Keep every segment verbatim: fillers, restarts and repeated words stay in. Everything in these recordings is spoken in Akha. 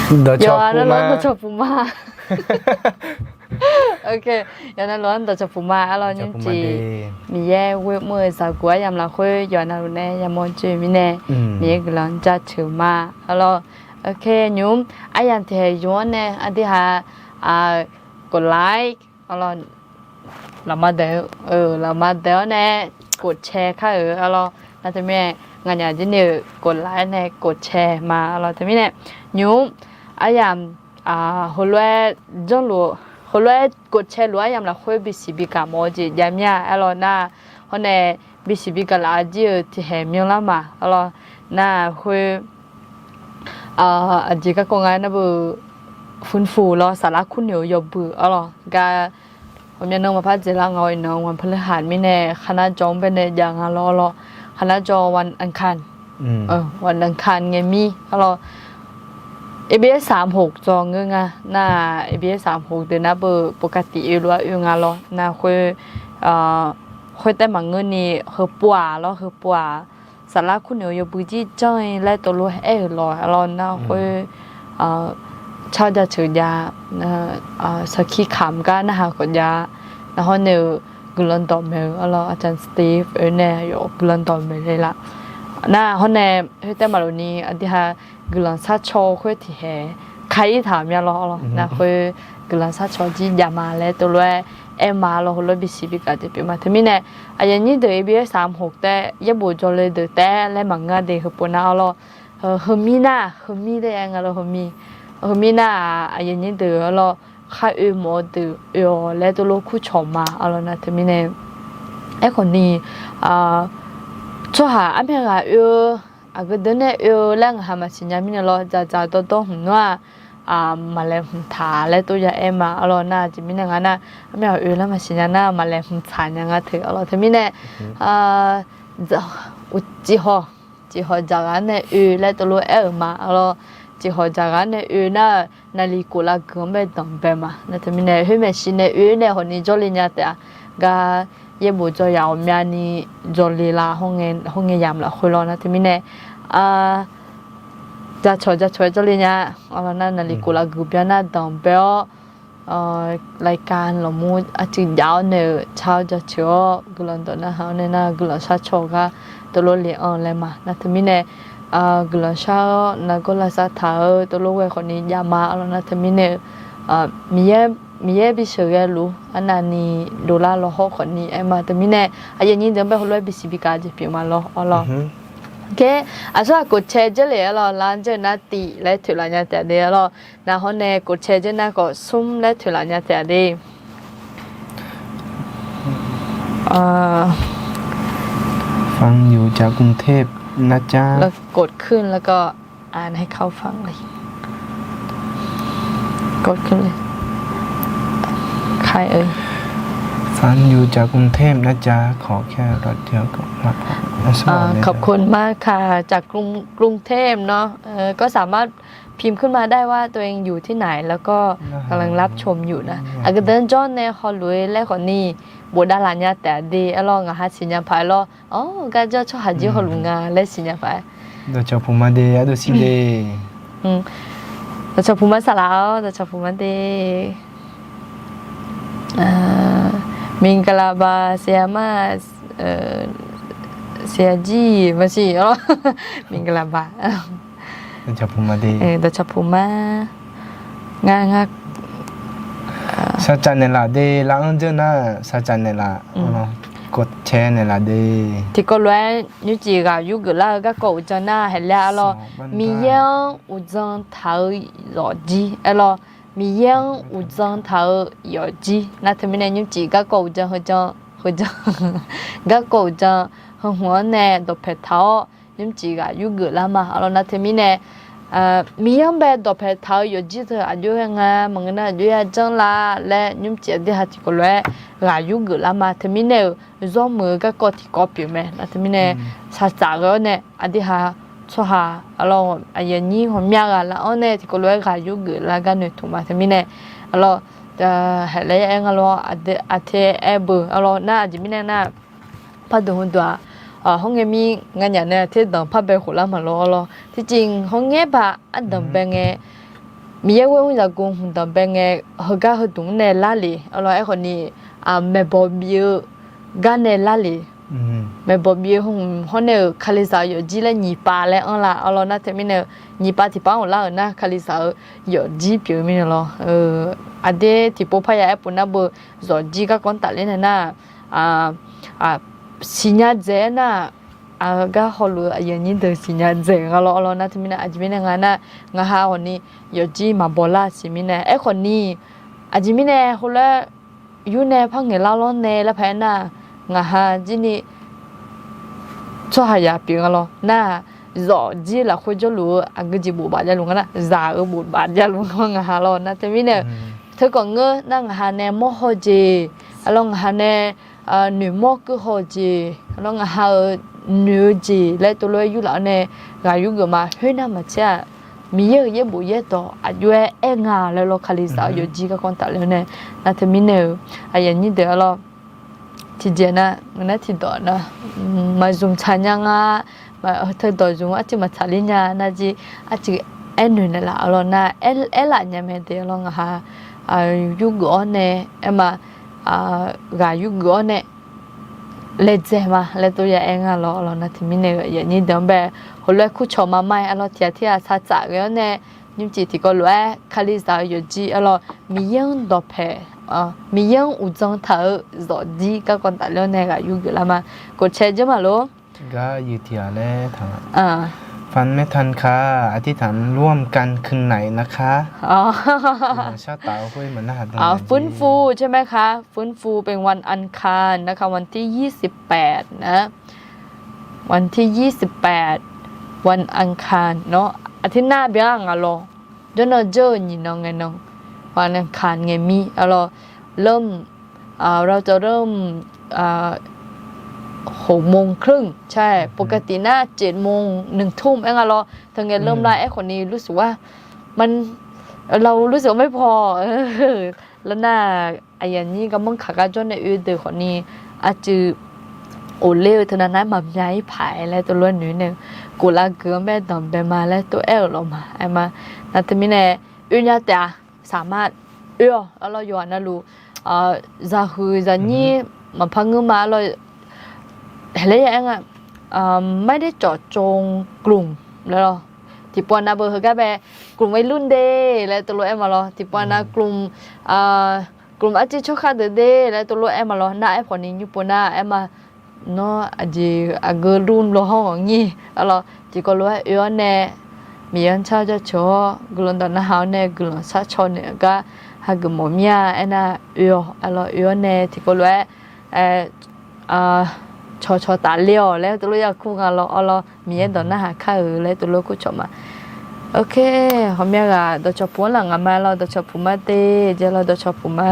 Yawqha navluf-anr dawqcawq puq ma. Ok, yawqha navluf-anr dawqcawq puq ma arlawr. Nymrcif Miqyaer ghoer mr-eu zaqguq aryamq lafkhoer yawqha navluf nae yamawr joe mirnae, Miqyaer guiqlanq jaceuq ma arlawr. Ok, nymq-mr aryamq tiqhaeq yur-anr nae aqdui ha กดไลค์ arlawr, lafma daeq-eu, lafma daeq-awr nae กดแชร์ kar-euq arlawr. Nar teumirnae nganyaf jir ni-euq กดไลค์ nae กดแชร์ ma arlawr. Teumirnae nymq-mr aryamq heulof-aer janrluf, heulof-aer กดแชร์ luf aryamq lafkhoer bisiq bigaq mawf-eu jeq jav mir-a arlawr nar, hawr nae bisiq bigaq laf-eu jir-eu tiqhaeq myanrlar ma arlawr. Nar khoer aqjeq garkawv nga nar beu, ฟื้นฟู lawr saflar kurnoeq-eu yawbui arlawr gar, ghawqmya nan maqpar dzaeqlar nga-awr iqnan วันพฤหัส mirnae คณะจอง baenae jav nga lawr arlawr. คณะจอง วันอังคาร วันอังคาร ngae mir arlawr. ABS สามหก dzaw ngeur nga nar, ABS สามหก deuq nar beu ปกติ oe lof-aer oe nga lawr nar khoer, khoertaev maqngeur ni heupov-aq lawr, heupov-aq saflar kurnoeq-eu yawbui jir janr-ir laer tov lof-aer aer-euq lawq arlawr nar khoer, car jaceuq jav, sarkir kamq gar narhaq khawf jav, nar hawr nae-euq guiqlanq dawqmaeq-eu arlawr, อาจารย์ Steve oe nae yawf guiqlanq dawqmaeq le laf. Nar hawr nae khoertaev maqlof ni aqdui ha guiqlanq sharcaw khoer tiqhaeq ka-ir taq-euq mya lawr arlawr nar khoer guiqlanq sharcaw jir jav ma laer tov lof-aer aer ma lawr, heulof-aer bisiq bigaq jeq pyeuf ma. Teumirnae aqyuif aqnyir deuq ABS สามหก taef yaerbof jawrle deuq taef laer maqngeur de heupov nar arlawr. Heumir nar, heumir taef-aer nga lawr, heumir, heumir nar-aq aqyuif aqnyir deuq arlawr, khar oe mawf-eu deuq oe-awq laer tov lof kurcawq ma arlawr nar teumirnae. Aerkhawf ni tsawrhaq armyav ghaq oe-eu, aqgeu deuq nae oe-eu laer ngaq ha maqsiq nya mirnae lawr, dzaqdzaq dawrdawr hmq nar-aq maqlaeq hmq taq laer tov ya aer ma arlawr nar, aqjeq mirnae nga nar, armyav ghaq oe laer maqsiq nya nar maqlaeq hmq tsaq nya nga teu arlawr. Teumirnae uqcif haw, cif haw dzaq ghaq nae oe laer tov lof aer-euq ma arlawr. Cif haw dzaq ghaq nae oe nar-aq naqliq kof lavguiq-anr bae danqbae ma nar teumirnae, khoer maeqshi nae oe nae hawqni jawrle nya taef-a. Gar yaerbof dzaw yaf ghawqmyani dzaw le la, hawr ngae yamq lafkhoer lawr nar teumirnae, jacawq jacawq-aer jawrle nya arlawr nar, naqliq kof lavguiq byan nar danqbae-awr รายการ lawqmur arcuiv jav-awr nae-euq car-awr jaceuq-awr guiqlanq dawq narhaq-awr nae nar guiqlanq sharcaw-eu gar tov lof le anr laer ma nar teumirnae, guiqlanq shar-awr nargawr lavsav taq-eu tov lof ghae khawfni jav ma arlawr nar teumirnae-eu, Miqyaer bisheuq ghae luf arnavni dovlar law hawr khawfni aer ma teumirnae, aqyuif aqnyir deuq-anr bae heulof-aer bisiq bigaq jeq pyeuf ma lawr arlawr. Aqsur aqkof cae dzeur le arlawr, lar-anr dzeur nar tiv laer toeqlaf nya taef de arlawr. Nar hawr nae kof cae dzeur nar khawf smr laer toeqlaf nya taef de. ฟังอยู่จากกรุงเทพฯ นะจ๊ะ แล้วกดขึ้น แล้วก็อ่านให้เขาฟังเลย กดขึ้นเลย ใครเอ่ย ฟังอยู่จากกรุงเทพฯ นะจ๊ะ ขอแค่รอบเดียวก็มา ขอบคุณมากค่ะ จากกรุงเทพฯ เนาะ ก็สามารถพิมพ์ขึ้นมาได้ว่าตัวเองอยู่ที่ไหน แล้วก็กำลังรับชมอยู่นะ aqgeu deuq-anr jawr nae hawluf-eu laer khawfni bofdav laf nya taef de arlawr, ngaq ha siqnya paq-aer lawr. Awr, gar jawr tsawrhaq jir hawluf nga laer siqnya paq-aer. Dawqcawq puq ma de, ardov sir de. Dawqcawq puq ma saqlaq-awr, dawqcawq puq ma de. မင်္ဂလာပါ ဆရာမ ဆရာကြီး မရှိ မင်္ဂလာပါ dawqcawq puq ma de, dawqcawq puq ma. Ngar, ngar, saqcaq naeqlaf de, lar-anr dzeur nar saqcaq naeqlaf, กดแชร์ naeqlaf de. Tiqkawv lof-aer nymrcif ghaq yurgeuf lar-eu garkawv uqdzan nar haeqlaer arlawr, Miqyaer-anr uqdzan taq-eu yawfjir aerlawr, Miqyaer-anr uqdzan taq-eu yawfjir nar teumirnae nymrcif garkawv uqdzan heujan, heujan, garkawv uqdzan heu hmq-anr nae dawqpaeq taq-awr, nymrcif ghaq yurgeuf lar ma arlawr nar teumirnae, Miqyaer-anr bae dawqpaeq taq-eu yawfjir teu aqjox-aer nga, maqngeur nar aqjox-aer janr la laer nymrcif aqdui ha tiqkawv lof-aer ghaq yurgeuf lar ma teumirnae-euq zawr muiq-eu garkawv tiqkawv pyeuf mae nar teumirnae, saqcaq ghae-awr nae aqdui ha tsawrhaq arlawr, aqyuif aqnyir ghawqmya ghaq lar-anr nae tiqkawv lof-aer ghaq yurgeuf lar gar noeqtmq ma teumirnae arlawr, haeqlaer aer nga lawr, aqte aer beu arlawr nar aqjeq mirnae nar, pardmq heu duq-aq, hawr ngae mir nganyaf nae aqter danq par bae khof lar maqlawr arlawr, tiqjeq hawr ngaer ba ardanq bae ngae, Miqyaer ghoer mr zaqguq hmq danqbae ngae, heugar heudmq-anr nae larle. Arlawr, aerkhawf ni, maeqbawq bif-eu gar nae larle. Maeqbawq bif-eu hmq hawr nae-euq kalizaq-eu yawfjir laer nyiq pav laer anrlar. Arlawr, nar teumirnae-eu nyiq pav tiqpav-anr ghoflar-euq nar kalizaq-eu yawfjir pyeuf-eu mirnae lawr. Aqdui tiqpov parya aerpov nar beu zawqjir garkawv-anr tafler nae nar, siqnya dzaeq-aer nar, aqgar hawluf-eu aqyuif aqnyir deuq siqnya dzaeq nga lawr. Arlawr, nar teumirnae aqjeq mirnae nga nar, ngaqha hawq ni yawfjir maqbaw lar siq mirnae. Aerkhawf ni, aqjeq mirnae heulof-aer yur nae par ngaeqlar lawr nae laer paq-aer nar, ngaqha jir ni tsawrhaqzaq pyeuf nga lawr. Nar, zawqjir lafkhoer jawrluf-eu aqgeu jeq bofbaf javluf nga nar, zaq-euq bofbaf javluf nga ngaqha lawr. Nar teumirnae-eu, teukhawf ngeur nar ngaqha nae mawrhaw jeq, arlawr ngaqha nae noeqmawr keuvhaw-eu jeq, arlawr ngaqha-euq noeq-eu jeq laer teulof-aer yurlaf-awr nae ghaq yurgeuf ma. Khoernar maqtser-aq, Miqyaer-euq yaerbof yaerdawq aqjox-aer aer nga laer lawr, kalizaq-eu yawfjir garkawv-anr tafler-awr nae. Nar teumirnae-euq aqyuif aqnyir deuq arlawr, tiqjeq nar ngeur nar tiqdawq nar, maqzmq tsaqnya nga. Teudawq zmq arcuiv maqtsaqler nya nar jir, arcuiv aernoeq naeqlaf arlawr nar, aerlaf nya mae de arlawr ngaqha yurgeuf-awr nae aer ma, ghaq yurgeuf-awr nae laedzae ma laer tov ya aer nga lawr. Arlawr nar teumirnae-eu aqyuif aqnyir deuq-anr bae heulof-aer kurcawq ma ma-aer arlawr tiq ghaq tir ghaq sar tsaf ghae-awr nae, nymrcif tiqkawv lof-aer kalizaq-eu yawfjir arlawr Miqyaer-anr dawqpaeq, Miqyaer-anr uqdzan taq-eu zawqjir garkawv tafler-awr nae ghaq yurgeuf lar ma. Khofcae jeur maqlor. Gar yuf tiq ghaq laer taq-a. ฟังไม่ทันค่ะ อธิษฐานร่วมกันคืนไหนนะคะ Shar taf-eu khoer maqnar haq dan. ฟื้นฟูใช่ไหมคะ ฟื้นฟูเป็นวันอังคารนะคะ วันที่ยี่สิบแปดนะ วันที่ยี่สิบแปด วันอังคารเนาะ อาทิตย์หน้า byan nga lawr. Jawrnan jawr-eu nyiq nan ngae nan, วันอังคาร ngae mir arlawr, เริ่ม เราจะเริ่ม หกโมงครึ่ง ใช่ ปกติน่า เจ็ดโมง หนึ่งทุ่ม aer nga lawr. Teungae เริ่ม lar aerkhawf ni รู้สึกว่า มัน เรารู้สึกว่าไม่พอ Lawr nar, aqyuif aqnyir garmanr kaq gar jawr nae oe deuq khawf ni, arcuiv ofler-eu teunav nar-aer maqmya-ir paq-aer laer tov lof-aer noeq nae, koflav gui-anr bae danqbae ma laer tov aer-euq lawq ma aer ma. Nar teumirnae oe nya taef-a, saqma oe-awq arlawr yawqghaq navluf, zaqhuiq zaqnyir maqpar ngeur ma arlawr, haeqler ya aer nga, ไม่ได้เจาะจงกลุ่ม laer lawr. Tiqpov nav beu heugar bae กลุ่มวัยรุ่น de laer tov lof-aer ma lawr. Tiqpov nav กลุ่ม กลุ่ม arcuiv tsawrkhav deuq de laer tov lof-aer ma lawr. Nar aerkhawf ni nymr pov nar aer ma. Nawr aqjeq aqgeu lmr lo hawr ngawq nyir arlawr, tiqkawv lof-aer oe-awr nae, Miqyaer-anr car jawrceuq-awr guiqlanq dawq narhaq-awr nae guiqlanq sharcaw naeq-eu gar hageuf mawf mir-a. Aernar oe-awq arlawr, oe-awr nae tiqkawv lof-aer cawqcawq tafler-awq laer tov lof-aer kur nga lawr arlawr, Miqyaer dawq narhaq kar-euq laer tov lof-aer kur cawq ma. Ok, hawmya ghaq dawqcawq puq-anr laf ngaq ma lawr, dawqcawq puq ma de, ja lawr dawqcawq puq ma.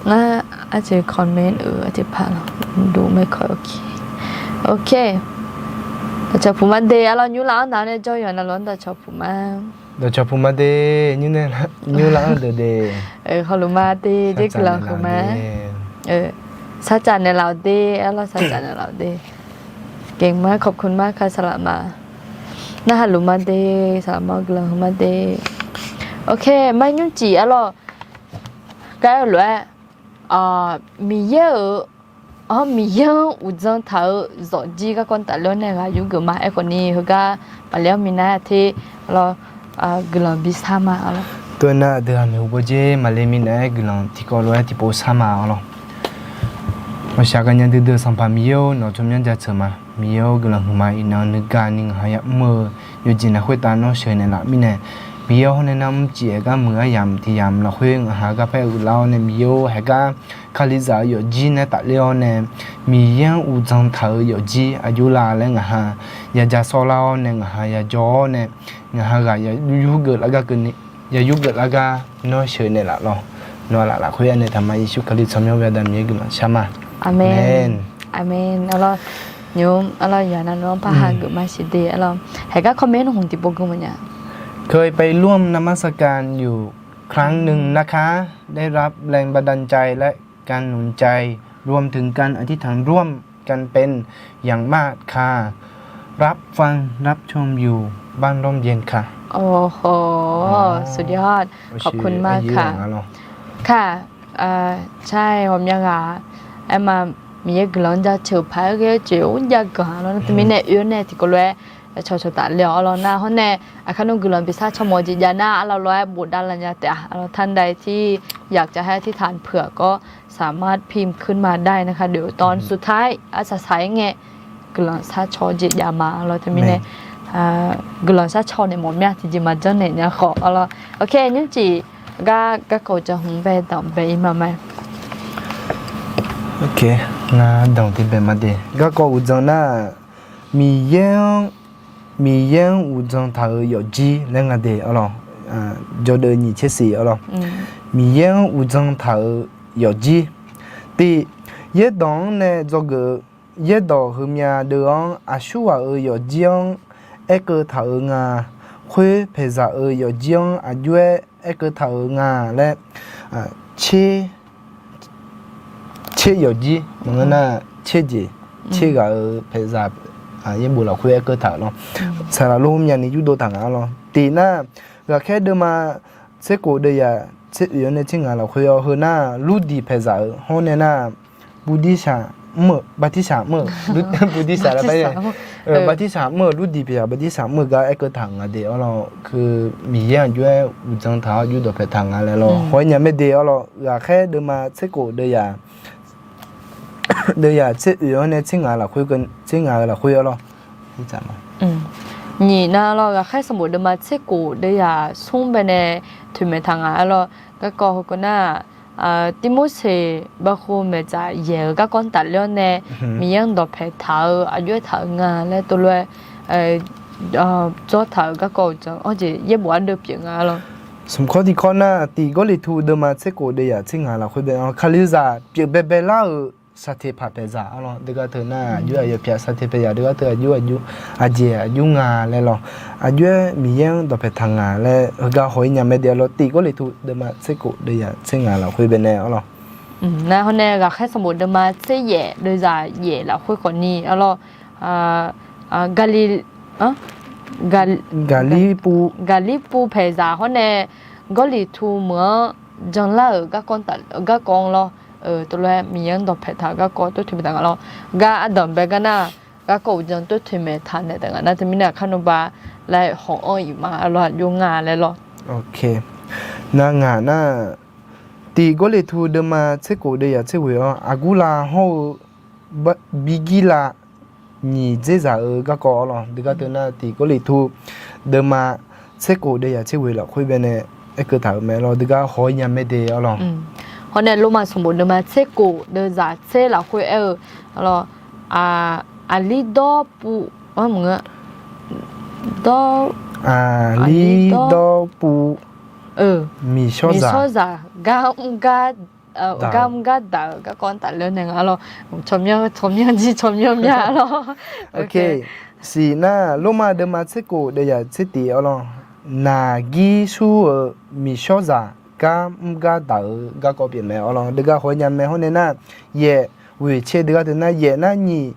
Ngar arcuiv comment-euq arcuiv paq lawr, dov maer kawv. Ok, dawqcawq puq ma de arlawr, nymr lar-anr nav-awr nae jawr yawq navluf-anr dawqcawq puq ma. Dawqcawq puq ma de, nymr lar-anr deuq de. Hawluf ma de, jer guiqlanq huiq ma. Sarcaf naeqlaf-awq de arlawr, sarcaf naeqlaf-awq de. Geq ma, ขอบคุณมากค่ะ saqlaq ma. Narhaq luf ma de, saqlaq ma, guiqlanq huiq ma de. Ok, mar nymrcif arlawr, gar-eu lof-aer Miqyaer-euq, Miqyaer-anr uqdzan taq-eu zawqjir garkawv tafler-awr nae ghaq yurgeuf ma. Aerkhawf ni heugar maqler-awr minav-aer te lawr, guiqlanq bi sar ma arlawr. Tov-aer nar aqdui ghaq maeqhu bawjer maqle minav-aer guiqlanq tiqkawv lof-aer tiqpov sar ma arlawr. Ghawqshaq gaqnya duidui-eu Sanqpaq Miqyaer-or, nawq tsawrmyanr jaceuq ma. Miqyaer-or, guiqlanq huiqma. Iqnan nuigaq ni ngaq ha yamr-eu yawqjeq nar khoertav nawr sheuqnaeq laf mirnae, Miqyaer-or, hawr nae nar mrcif-aer gar muiq-aer yamq tiq yamq lafkhoer ngaq ha gar paer uiqlar-awr nae Miqyaer-or, haeqgar Kalizaq-eu yawfjir nae tafler-awr nae, Miqyaer-anr uqdzan taq-eu yawfjir aqjox la laer ngaq ha yaja sawrlar-awr nae, ngaq ha yajawr-awr nae, ngaq ha ghaq yayur geuf lar gar keuvni, yayur geuf lar gar nawr sheuqnaeq laf lawr. Nawq-a laf lafkhoer anaeq taqma, Yeqsur Kali tsawrmyanr-eu baqda Miqyaer guiqlanq shar ma. Aqmeq. Aqmeq. Aqmeq. Arlawr, nymq arlawr yaq navluf-anr par hageuf ma siq de arlawr. Haeqgar comment hmq tiqpov gui mawfnya. เคยไปร่วมนมัสการอยู่ครั้งหนึ่งนะคะ ได้รับแรงบันดาลใจและการหนุนใจ รวมถึงการอธิษฐานร่วมกันเป็นอย่างมากค่ะ รับฟังรับชมอยู่บ้านร่มเย็นค่ะ โอ้โห สุดยอด ขอบคุณมากค่ะ ค่ะ ใช่ ghawqmya ghaq, aerma, Miqyaer guiqlanq jaceuq paq-aer ghae-eu jeq mr jav ganq-a lawr nar, teumirnae oe-awr nae tiqkawv lof-aer cawqcawq tafle-awq arlawr nar, hawr nae aqkar nmr guiqlanq bi sharcaw mawf-eu jeq jav nar, arlawr lof-aer bofdav laf nya taef-a arlawr, ท่านใดที่อยากจะให้อธิษฐานเผื่อก็สามารถพิมพ์ขึ้นมาได้นะคะ เดี๋ยวตอนสุดท้าย arsaq saq-aer ngae guiqlanq sharcaw jeq jav ma arlawr, teumirnae guiqlanq sharcaw naeq mawf mya tiqjeq maqjanr naeq nya khawf arlawr. Ok, nymrcif gar garkawv uqdzan hmq bae danqbae-ir ma ma. Ngar danq tiqbae ma de, garkawv uqdzan nar-aq, Miqyaer-anr, Miqyaer-anr uqdzan taq-euq yawfjir laer nga de arlawr. Jawrdeuv nyiq tser siq arlawr. Miqyaer-anr uqdzan taq-euq yawfjir. Tiq, yaerdawq-anr nae dzawgeuf-eu yaerdawq heumya deuv-anr aqsurghaq-euq yawfjir-anr aerkeuv taq-euq nga. Khoer paeqzaq-euq yawfjir-anr aqjox-aer aerkeuv taq-euq nga laer, tser, tser yawfjir maqngeur nar, tser jeq, tser ghaq-euq paeqzaq yaerbof lafkhoer aerkeuv taq-euq lawr. Saqlaq lor myavni yurdov taq nga arlawr. Tiq nar, ghaqkhaer deuvma tser khof deuv yaq tser oeq-anr nae tser ngaq lafkhoer-awr, heu nar lurdiq paeqzaq-euq hawr nae nar, bartirsaq mr-euq, bartirsaq mr-euq, bartirsaq mr-euq lurdiq paeqzaq bartirsaq mr-euq gar aerkeuv taq-euq nga de arlawr. Heu Miqyaer aqjox-aer uqdzan taq-awr aqjox dawqpae taq nga laer lawr, haw-aer nya mae de arlawr. Ghaqkhaer deuvma tser khof deuv yaq deuv yaq tser oeq-anr nae tser ngaq lafkhoer, tser ngaq-euq lafkhoer arlawr. Nyiq nar lawr, ghaqkhaer sanqbof deuvma tser khof deuv yaq smr bae nae toeqmaeq taq nga arlawr. Garkawv heu keuv nar, Tirmorseq bav khu maeqdzaq yaeq-euq garkawv-anr tafler-awr nae, Miqyaer-anr dawqpae taq-eu aqjox-aer taq-euq nga laer tov lof-aer dzawr taq-euq garkawv uqdzan-anr jeq yaerbof ardeuv pyeuf nga arlawr. Smq kawr tiq kawr nar, tiq Gawrliqtu deuvma tser khof deuv yaq tser ngaq lafkhoer bae-anr, Kalizaq pyeuf baebae lar-euq saqteq paq paeqzaq arlawr. Deugar teu nar aqjox-aer aqyawf pyaq saqteq paeqzaq deugar teu aqjox aqjox aqjeq aqjox nga laer lawr, aqjox-aer Miqyaer-anr dawqpae taq nga laer heugar haw-ir nya mae de arlawr. Tiq Gawrliqtu deuvma tser khof deuv yaq tser ngaq lafkhoer bae nae arlawr. Nar hawr nae ghaqkhaer sanqbof deuvma tser yaef deuv zaq yaef lafkhoer khawfni arlawr, Gaqli, Gaqli, Gaqlirpuv paeqzaq hawr nae Gawrliqtu meuq-anr janlar-euq garkawv-anr lawr, tov lof-aer Miqyaer-anr dawqpae taq-eu garkawv tov toeqmaeq taq nga lawr. Gar ardanq bae gar nar, garkawv uqdzan tov toeqmaeq taq naeq taef nga nar, teumirnae aqkar nmr ba laer haw-anr iq ma arlawr, aqjox nga laer lawr. Nar ngaq nar, tiq Gawrliqtu deuvma tser khof deuv yaq tser ghoeq-anr, aqgurlav hawr-eu birgirlav nyiq dzer zaq-eu garkawv arlawr. Deugar teu nar tiq Gawrliqtu deuvma tser khof deuv yaq tser ghoeq lafkhoer bae nae aerkeuv taq-euq mae lawr. Deugar haw-ir nya mae de arlawr. Hawr nae Lormav sanqbof deuvma tser khof deuv zaq tser lafkhoer aer-eu arlawr, Aqlirdawrpuv, maqngeur, Aqlirdawrpuv, miqshawrzaq gar mr gar gar mr gar daq-euq garkawv-anr tafler nae nga arlawr. Tsawrmyanr tsawrmyanr jir tsawrmyanr mya arlawr. Siq nar Lormav deuvma tser khof deuv yaq tser tiq arlawr, naqgir sur-euq miqshawrzaq gar mr gar daq-euq garkawv pyeuf mae arlawr. Deugar haw-ir nya mae hawr nae nar, yaef ghoeq caer deugar teu nar yaef nar nyiq,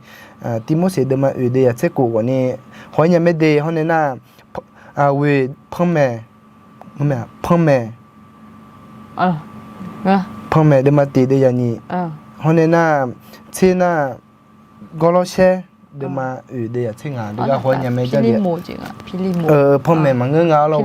Tirmorseq deuvma oeq deuv yaq tser khof khawfni haw-ir nya mae de hawr nae nar, ghoeq panmaeq, panmaeq, panmaeq deuvma tiq deuv yaq nyiq, hawr nae nar, tser nar, Gawrlawrsaer deuvma oeq deuv yaq tser ngaq deugar haw-ir nya mae jar-a. Panmaeq maqngeur nga arlawr,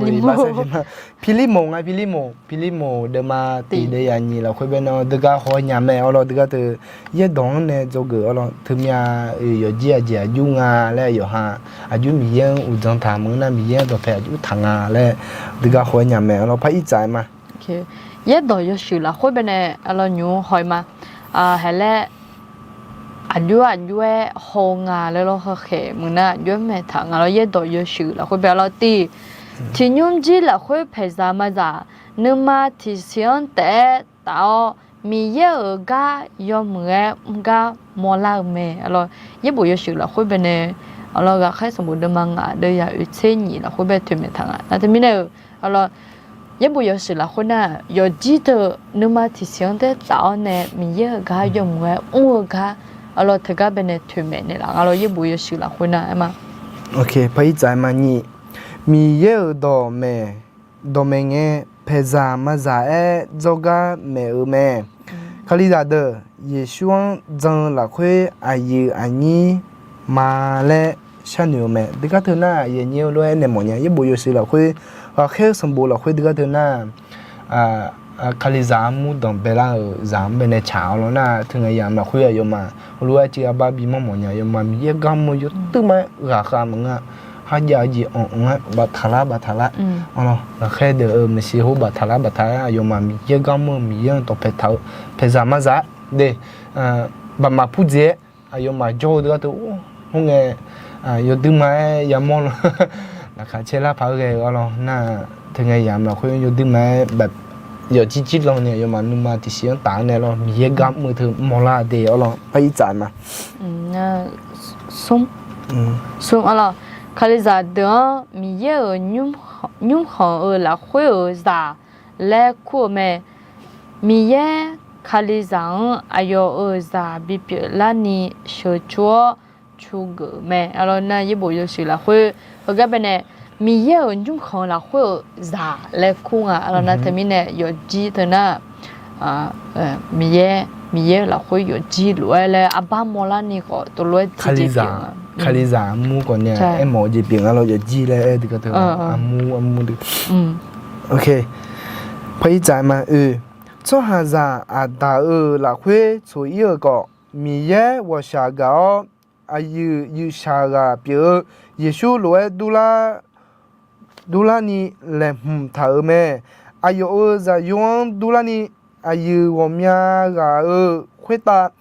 Pirlirmoq nga, Pirlirmoq, Pirlirmoq deuvma tiq deuv yaq nyiq lafkhoer bae nae deugar haw-ir nya mae arlawr. Deugar teu yaerdawq-anr nae dzawgeuf arlawr, teumya oeq yawqjir aqjeq aqjox nga laer yawqha aqjox Miqyaer-anr uqdzan taq maqngeur nar Miqyaer-anr dawqpae aqjox taq nga laer deugar haw-ir nya mae arlawr. Par ir tsaf-aer ma. Yaerdawq yawshuif lafkhoer bae nae arlawr nymr haw-ir ma. Haeq laer aqjox aqjox-aer haw nga laer lawr, haw khaeq meuq nar aqjox-aer maeq taq nga lawr. Yaerdawq yawshuif lafkhoer bae arlawr tiq, tiq nymrjir lafkhoer paeqzaq mazaq nuima tiqsiq-anr taef-aer taf-awr Miqyaer-euq gar yawmuiq-aer mr gar mawrlar-eu mae arlawr. Yaerbof yawshuif lafkhoer bae nae arlawr, ghaqkhaer sanqbof deuvma ngaq deuv yaq oeq tser nyiq lafkhoer bae toeqmaeq taq nga. Nar teumirnae-euq arlawr, yaerbof yawshuif lafkhoer nar yawqjir teu nuima tiqsiq-anr taef-aer taf-awr nae Miqyaer-euq gar yawmuiq-aer mr-eu gar arlawr, teugar bae nae toeqmaeq naeqlaf nga lawr. Yaerbof yawshuif lafkhoer nar aer ma. Par ir tsaf-aer ma nyiq, Miqyaer-euq dawq maeq, dawqmaeq ngae, paeqzaq mazaq-aer dzawrgar maeq-eu mae. Kalizaq deuq Yeqsur-anr jan-eu lafkhoer aqyuif aqnyir ma laer sharnoeq-eu mae. Tiqgar teu nar, aqyuif aqnyir-eu lof-aer naeq mawf nya. Yaerbof yawshuif lafkhoer, ghaqkhaer-eu sanqbof lafkhoer tiqgar teu nar, Kalizaq armur danqbae lar-euq zaq-anr baenae tsaq-awr lawr nar, teu ngae yamq lafkhoer aqyawfmaf heulof-aer civ arbar bimawr mawf nya. Aqyawfmaf Miqyaer garmr-eu yawduir ma-aer ghaqkhav maqngeur-a. Kharjav-eu jeq anq-anq-aer baftaq lar baftaq lar, ghaqkhaer deuq-euq maeqshi hawr baftaq lar baftaq lar, aqyawfmaf Miqyaer garmr-eu Miqyaer-anr dawqpae taq-eu paeqzaq mazaq-aer de, baqmaf purdzae-aer aqyawfmaf jawr-eu tiqgar teu, or, khoerngae, yawduir ma-aer yamawr lawr, laqkhaq caer lar paq-aer ghae-eu-awr lawr nar, teu ngae yamq lafkhoer yawduir ma-aer yawqjir jir lan ni aqyawfmaf nuima tiqsiq-anr taf-anr nae lawr, Miqyaer garmr-eu teu mawrlar de-awr lawr, par ir tsaf ma. Smr, smr-awr lawr, Kalizaq deuq-anr Miqyaer-euq nymrkhanq-euq lafkhoer-euq zaq laer kur-eu mae. Miqyaer Kalizaq-anr aqyawf-euq zaq bipyeuf larni sheuqcu-awr cugeuf-euq mae. Aqlawr nar yaerbof yawshuif lafkhoer heugar baenae Miqyaer-euq nymrkhanq lafkhoer-euq zaq laer kur nga. Aqlawr nar teumirnae yawqjir teu nar, Miqyaer, Miqyaer lafkhoer yawqjir lof-aer laer arbar mawrlarni khawf tov lof-aer tiqjeq pyeuf nga. Kalizaq armur khawf ni aermawf-eu jeq pyeuf nga lawr, yawqjir laer aer tiqgar teu armur armur deuq. Par ir tsaf ma oe. Tsawrhaqzaq aqdaq-euq lafkhoer tsoq-ir-euq khawf, Miqyaer ghawqshaq gaq-awr, aqyuif yuifshaq ghaq pyeuf-eu Yeqsur lof-aer durlarni laeqhmq taq-euq mae. Aqyawf-euq zaqyo-anr durlarni, aqyuif ghawqmya ghaq-euq khoertav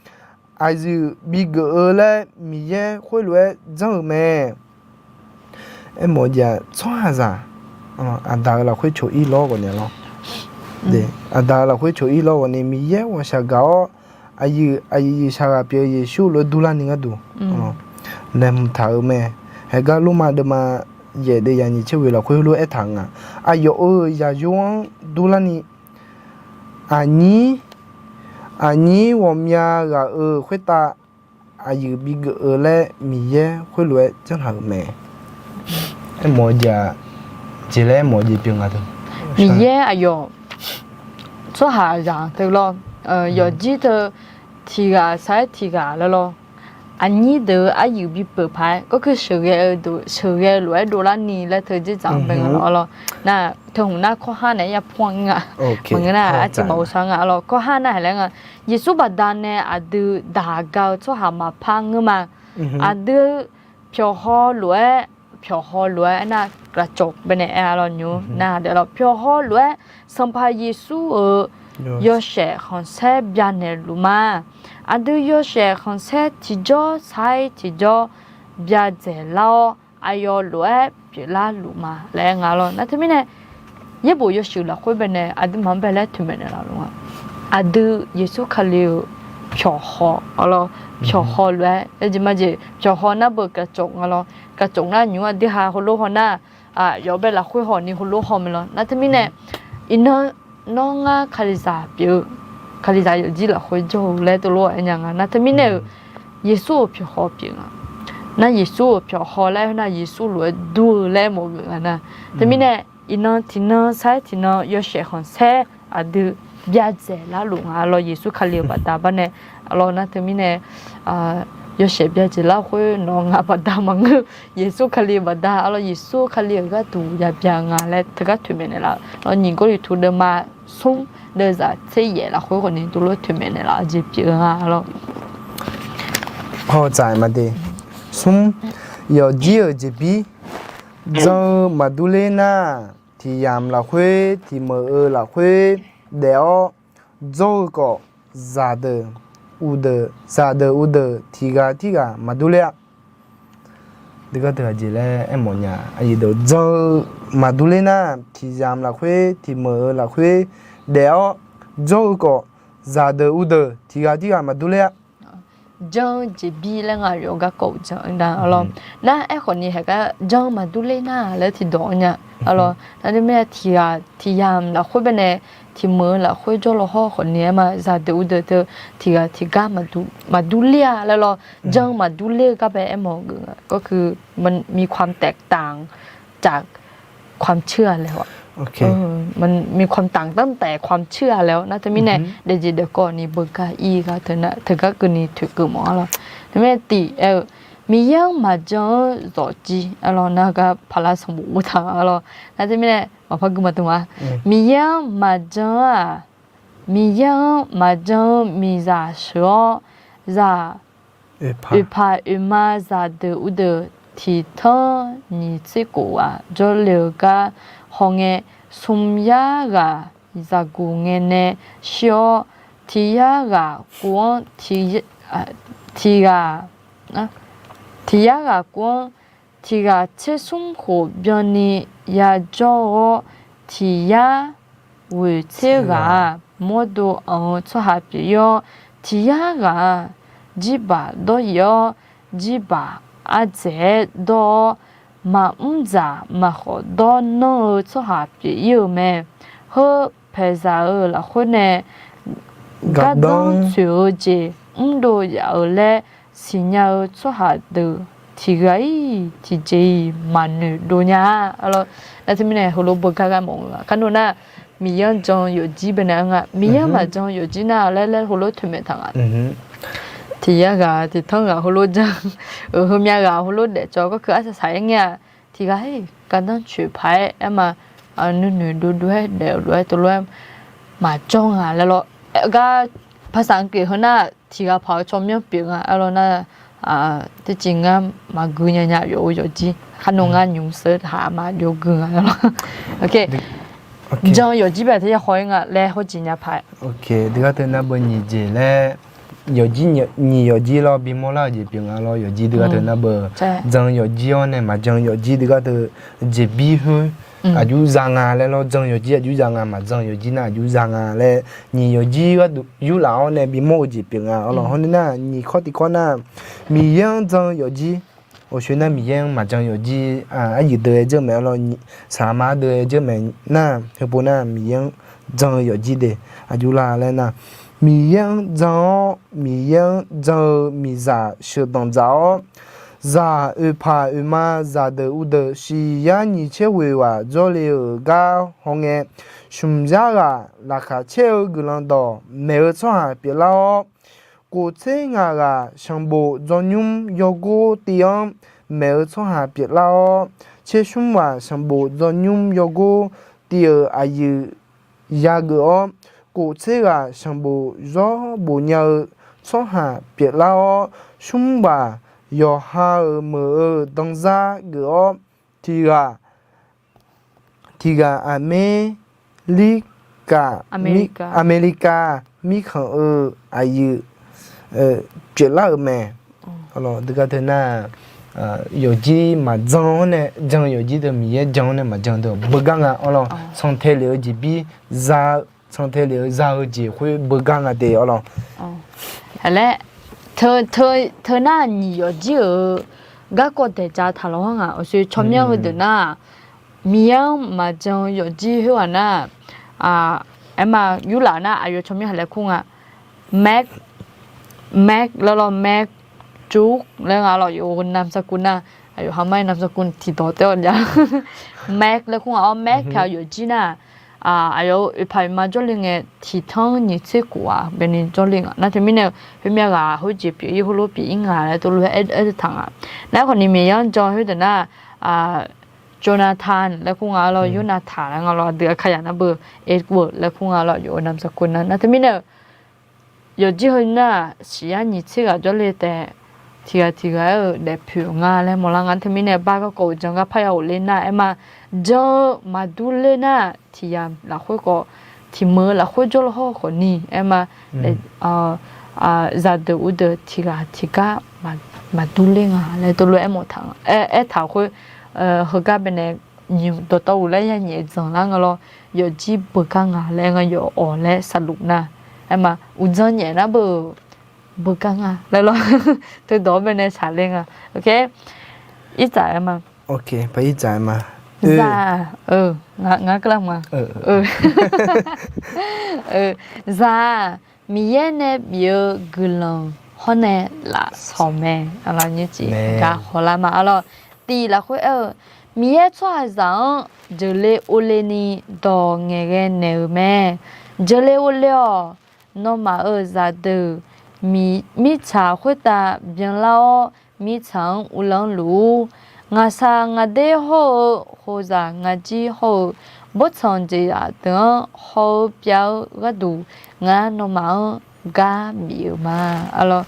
aqyuif bigeuf-eu laer Miqyaer khoerlof-aer janr-euq mae. Aermawf-eu jeq-aq, tsawrhaqzaq aqdaq-euq lafkhoer coq-ir lawr ghawqni lawr. Aqdaq-euq lafkhoer coq-ir lawr ghawqni Miqyaer ghawqshaq gaq-awr, aqyuif aqyuif yuifshaq ghaq pyeuf-eu Yeqsur lof-aer durlarni gharduq laeqhmq taq-euq mae. Heugar Lormav deuvma yaef deuv yaf nyiq tser ghoeq lafkhoer heulof-aer aertaq-eu nga. Aqyawf-euq zaqyo-anr durlarni, aqnyir, aqnyir ghawqmya ghaq-euq khoertav aqyuif bigeuf-eu laer Miqyaer khoerlof-aer janrlaq-euq mae. Aermawf-eu jeq-aq, jeq laer aermawf-eu jeq pyeuf nga teu. Miqyaer aqyawf tsawrhaqzaq teu lawr, yawqjir teu tiq ghaq sar-aer tiq ghaq laer lawr, aqnyir deuq-eu aryuif bipyeuf paq-aer gawrkeuv sheuqghae-eu, sheuqghae lof-aer dovlarni laer teu dzerdzaq-anr bae nga lawr. Nar, teu hmq nar kawrhar naeq-aer yapur-anr nga. Maqngeur nar arciv maqghov shar nga lawr. Kawrhar nar haiq laer nga, Yeqsur baqdanae aqdui daq ga-eu tsawrhaq maqpar ngeur ma. Aqdui pyawqhaw lof-aer, pyawqhaw lof-aer aernar gaqcawq baenae aer-a lawr nymr nar, pyawqhaw lof-aer Sanqpaq Yeqsur-euq yawshaef khanqsaer byanaeq luf ma. Aqdui yawshaef khanqsaer tiqjawr sar-ir tiqjawr byadzaeq lar-awr, aqyawf lof-aer pyeuflar luf ma laer aer nga lawr. Nar teumirnae yaerbof yawshuif lafkhoer baenae aqduimaf-anr bae laer toeqmaeq naeq laf luf nga. Aqdui Yeqsur Kali-euq pyawqhaw-awr lawr, pyawqhaw lof-aer, jeq majeq pyawqhaw nar beu gaqcawq nga lawr. Gaqcawq nar nymr aqdui ha heulof haw nar, yawf bae lafkhoer hawni heulof haw mae lawr. Nar teumirnae iqnan nawr ngar Kalizaq pyeuf-eu, Kalizaq yawqjir lafkhoer jawr-eu laer tov lof-aer aer nya nga. Nar teumirnae-euq Yeqsur-euq pyawqhaw pyeuf nga. Nar Yeqsur-euq pyawqhaw laer aer nar Yeqsur lof-aer dur-eu laer mawf geuf nga nar. Teumirnae iqnan tiqnan sar-aer tiqnan yawshaef khanqsaer aqdui byadzaeq lar luf nga lawr, Yeqsur Kali-euq baqda barnae. Lawr nar teumirnae yawshaef byadzaeq lar khoer nawq ngaq baqda maqngeur. Yeqsur Kali-euq baqda, lawr Yeqsur Kali-euq gharduq ya bya nga laer teugar toeqmaeq naeq laf. Lawr nyiq Gawrliqtu deuvma smr deuvzaq tser yaef lafkhoer khawfni tov lof-aer toeqmaeq naeq laf-eu jeq pyeuf nga lawr. Hawtsaf maqde. Smr, yawqjir-euq jeqbir, jan-eu maqdur ler nar, tiq yamq lafkhoer tiq meuq-eu lafkhoer daef-awr, dzawr-eu khawf, zaqdeuq uqdeuq, zaqdeuq uqdeuq tiq ghaq tirghaq maqdur ler-a. Deugar teughaq jeq laer aermawf nya, aqyuif deuq jan-eu maqdur ler nar, tiq yamq lafkhoer tiq meuq-eu lafkhoer daef-awr, dzawr-eu khawf, zaqdeuq uqdeuq tiq ghaq tirghaq maqdur ler-a. Jan-eu jeqbir laer nga yawf garkawv-eu jan-eu nar, lawr nar aerkhawfni haeq gar jan-eu maqdur ler nar laer tiqdawq-awr nya. Lawr nar teumirnae tiq ghaq tiq yamq lafkhoer baenae tiq meuq-eu lafkhoer jawr law hawr khawfni aer ma, zaqdeuq uqdeuq teu tiq ghaq tiq gar maqdur ler-a laer lawr, jan-eu maqdur ler-eu gar bae aermawf geuf nga. ก็คือ มันมีความแตกต่างจาก ความเชื่อ laer-awr, มีความต่างตั้งแต่ความเชื่อ laer-awr nar teumirnae daefjeq daefkawv ni beugar ir gar teu nar teugar keuvni toeqkeuv mawf-a lawr. Teumirnae tiq aer-eu, Miqyaer-anr maqjan-eu zawqjir, arlawr nar gar paqlar sanqbof ur taq-a lawr. Nar teumirnae maqpar gui maqdm-a. Miqyaer-anr maqjan-eu-aq, Miqyaer-anr maqjan-eu miqzaq sheuq-awr, zaq oeqpaq oeqma zaqdeuq uvdeuq tiqtanr nyiq tser khof-aq jawrle-eu gar hawngae, smq yar ghaq zaqguq ngae nae shir-awr, tiq yar ghaq kuv-anr tiq ghaq, tiq yar ghaq kuv-anr tiq ghaq tser smr khof byanni yajawr-awr, tiq yar ghoeq tser ghaq-aq mawrdo anq-eu tsawrhaq pyeuf ir-awr, tiq yar ghaq-aq jirbaq dawr yif-awr, jirbaq ardzaeq-aer dawr-awr, maqmr dzaq maqkhawf dawr nanr-eu tsawrhaq pyeuf ir-euq mae. Heu paeqzaq-euq lafkhoer nae gardanr tsoeq-eu jeq mrdov yaf-euq laer siqnya-eu tsawrhaq deuq tiq ghaq-iq tiqjeq-iq maqnoeq dov nya-a. Nar teumirnae heulof beugar gar mawf-eu-a. Kar nawr nar, Miqyaer-anr jan-eu yawfjir baenae-a nga, Miqyaer-anr maqjan-eu yawfjir nar laer laer heulof toeqmaeq taq nga. Tiq yar ghaq tiqtanr ghaq heulof jan-eu, heumyav ghaq heulof daefcawv gawrkeuv arsaq saq-aer ngae-aq, tiq ghaq-iq gardanr tsoeq paq-aer aer ma, nuinoeq dovdov-aer daef-eu lof-aer teulof-aer maqjawr nga laer lawr. Gar paqsaq-anr geuf heu nar tiq ghaq paq-eu tsawrmyanr pyeuf nga, arlawr nar tiqjeq ngar maqgui nya nya yawf-eu yawfjir. Kar nawr ngar nymq seur taq-a ma jov gui nga laer lawr. Jan-eu yawfjir bae teu ya haw-ir nga laer hawjeq nya paq-aer. Dui gar teu nar beu nyiq jeq laer, yawfjir nyiq yawfjir lawr bimawr lar-eu jeq pyeuf nga lawr. Yawfjir dui gar teu nar beu jan-eu yawfjir-awr nae maqjan-eu yawfjir dui gar teu jeqbir khoer aqjox za nga laer lawr. Jan-eu yawfjir aqjox za nga, maqjan-eu yawfjir nar aqjox za nga laer nyiq yawfjir gharduq yurlaf-awr nae bimawr-eu jeq pyeuf nga. Arlawr hawr ni nar nyiq kawr tiq kawr nar, Miqyaer-anr jan-eu yawfjir. Oqsoe nar Miqyaer-anr maqjan-eu yawfjir, aryuif deuq-aer dzeur mae, arlawr saqlaqma deuq-aer dzeur mae nar, heupov nar Miqyaer-anr jan-eu yawfjir de aqjox la laer nar, Miqyaer-anr jan-awr, Miqyaer-anr jan-eu miqzaq sheuqdanq dzaq-awr, zaq oeqpaq oeqma zaqdeuq uvdeuq siqyar nyiq tser ghoeq ghaq jawrle-euq gar hawngae, smq yar ghaq laqkhaq caer-eu guiqlanq dawq maeq-eu tsawrhaq pyeuflar-awr, kof tser ngaq ghaq sanqbof dzawnymr yawgor tiv-anr maeq-eu tsawrhaq pyeuflar-awr, tser smr ghaq sanqbof dzawnymr yawgor tiv-euq aqyuif yageuf-awr, kof tser ghaq sanqbof zawr bof nya-eu tsawrhaq pyeuflar-awr, smr ghaq yawqha-euq meuq-eu danzar geuf-awr, tiq ghaq tiq ghaq Aqmerlirkaf, Aqmerlikav mirkhanq-eu aqyuif pyeuflar-euq mae. Dui gar teu nar, yawfjir maqjan-awr nae jan-eu yawfjir deuq Miqyaer jan-awr nae maqjan deuq beugar nga. Arlawr santae lef-eu jeqbir za-eu, santae lef-eu za-eu jeq khoer beugar nga de. Arlawr laer teu nar nyiq yawfjir-euq garkawv daeq ja taq lawr-anr nga. Oqsoe tsawrmyanr heudeuq nar, Miqyaer-anr maqjan-eu yawfjir khoerghaq nar, aerma yurlaf nar aqyawf tsawrmyanr haq laer kur nga. Max, Max laer lawr, Max Juk laer nga lawr, yawf-euq นามสกุล nar, aqyawf haq mar-aer นามสกุล tiqdawq taef-awr jav. Max laer kur nga. Awr Max pyaeq-eu yawfjir nar, aqyawf-euq oeqpaq oeqma jawrle ngae tiqtanr nyiq tser khof-aq baeni jawrle nga. Nar teumirnae khoermyav ghaq khoerjeq pyeuf-ir heulof pyeuf-ir nga laer teulof-aer aer taq nga. Nar khawfni Miqyaer-anr jan khoerdeuq nar, Jonathan laer kur nga lawr, Yonataq laer nga lawr, aqdui Aqkaqyaq nar beu Edward laer kur nga lawr, yawf-euq นามสกุล nar. Nar teumirnae yawfjir heu nar siqyar nyiq tser ghaq jawrle taef, tiq ghaq tiq ghaq-aer-euq daefpoeq nga laer mawrlar nga. Teumirnae bar garkawv-euq jan gar parya ghofler nar aerma, jan-eu maqdur ler nar tiq yamq lafkhoer khawf, tiq meuq-eu lafkhoer jawrle hawr khawfni aerma, zaqdeuq uvdeuq tiq ghaq tiq gar maqdur ler nga laer teulof-aer mawf taq, aertaq khoer, heugar baenae nyiq dawqtawvluf laer ya nyaef dzanq lar nga lawr, yawfjir beugar nga laer nga yawf-awq laer saqluf nar, aerma uqdzan nyaef nar beu beugar nga laer lawr, teudawq-anr baenae saqler nga. Irdzaq aerma, zaq, ngar keuvlar ma. Zaq-aq, Miqyaer nae bif-eu guiqlanq hawr nae lafsawq mae. Gar hawlar ma. Arlawr, tiq lafkhoer aer-eu, Miqyaer tsawrhaqzaq-anr jeuqle ovle ni dawq ngaeqghae naeq-euq mae. Jeuqle ovle-awq. Nawmaf-euq zaqdeuq mirtsaq khoertav byanlar-awr, mirtsaq-anr uvlanr luf-ur. Ngaqshaq ngaqder hawr-eu, khofzaq ngaqjir hawr-eu, bawrtsanq jeqzaq deuq-anr haw-eu pyav-eu gharduq, ngar nawmaf-anr gar bif-euq ma. Arlawr,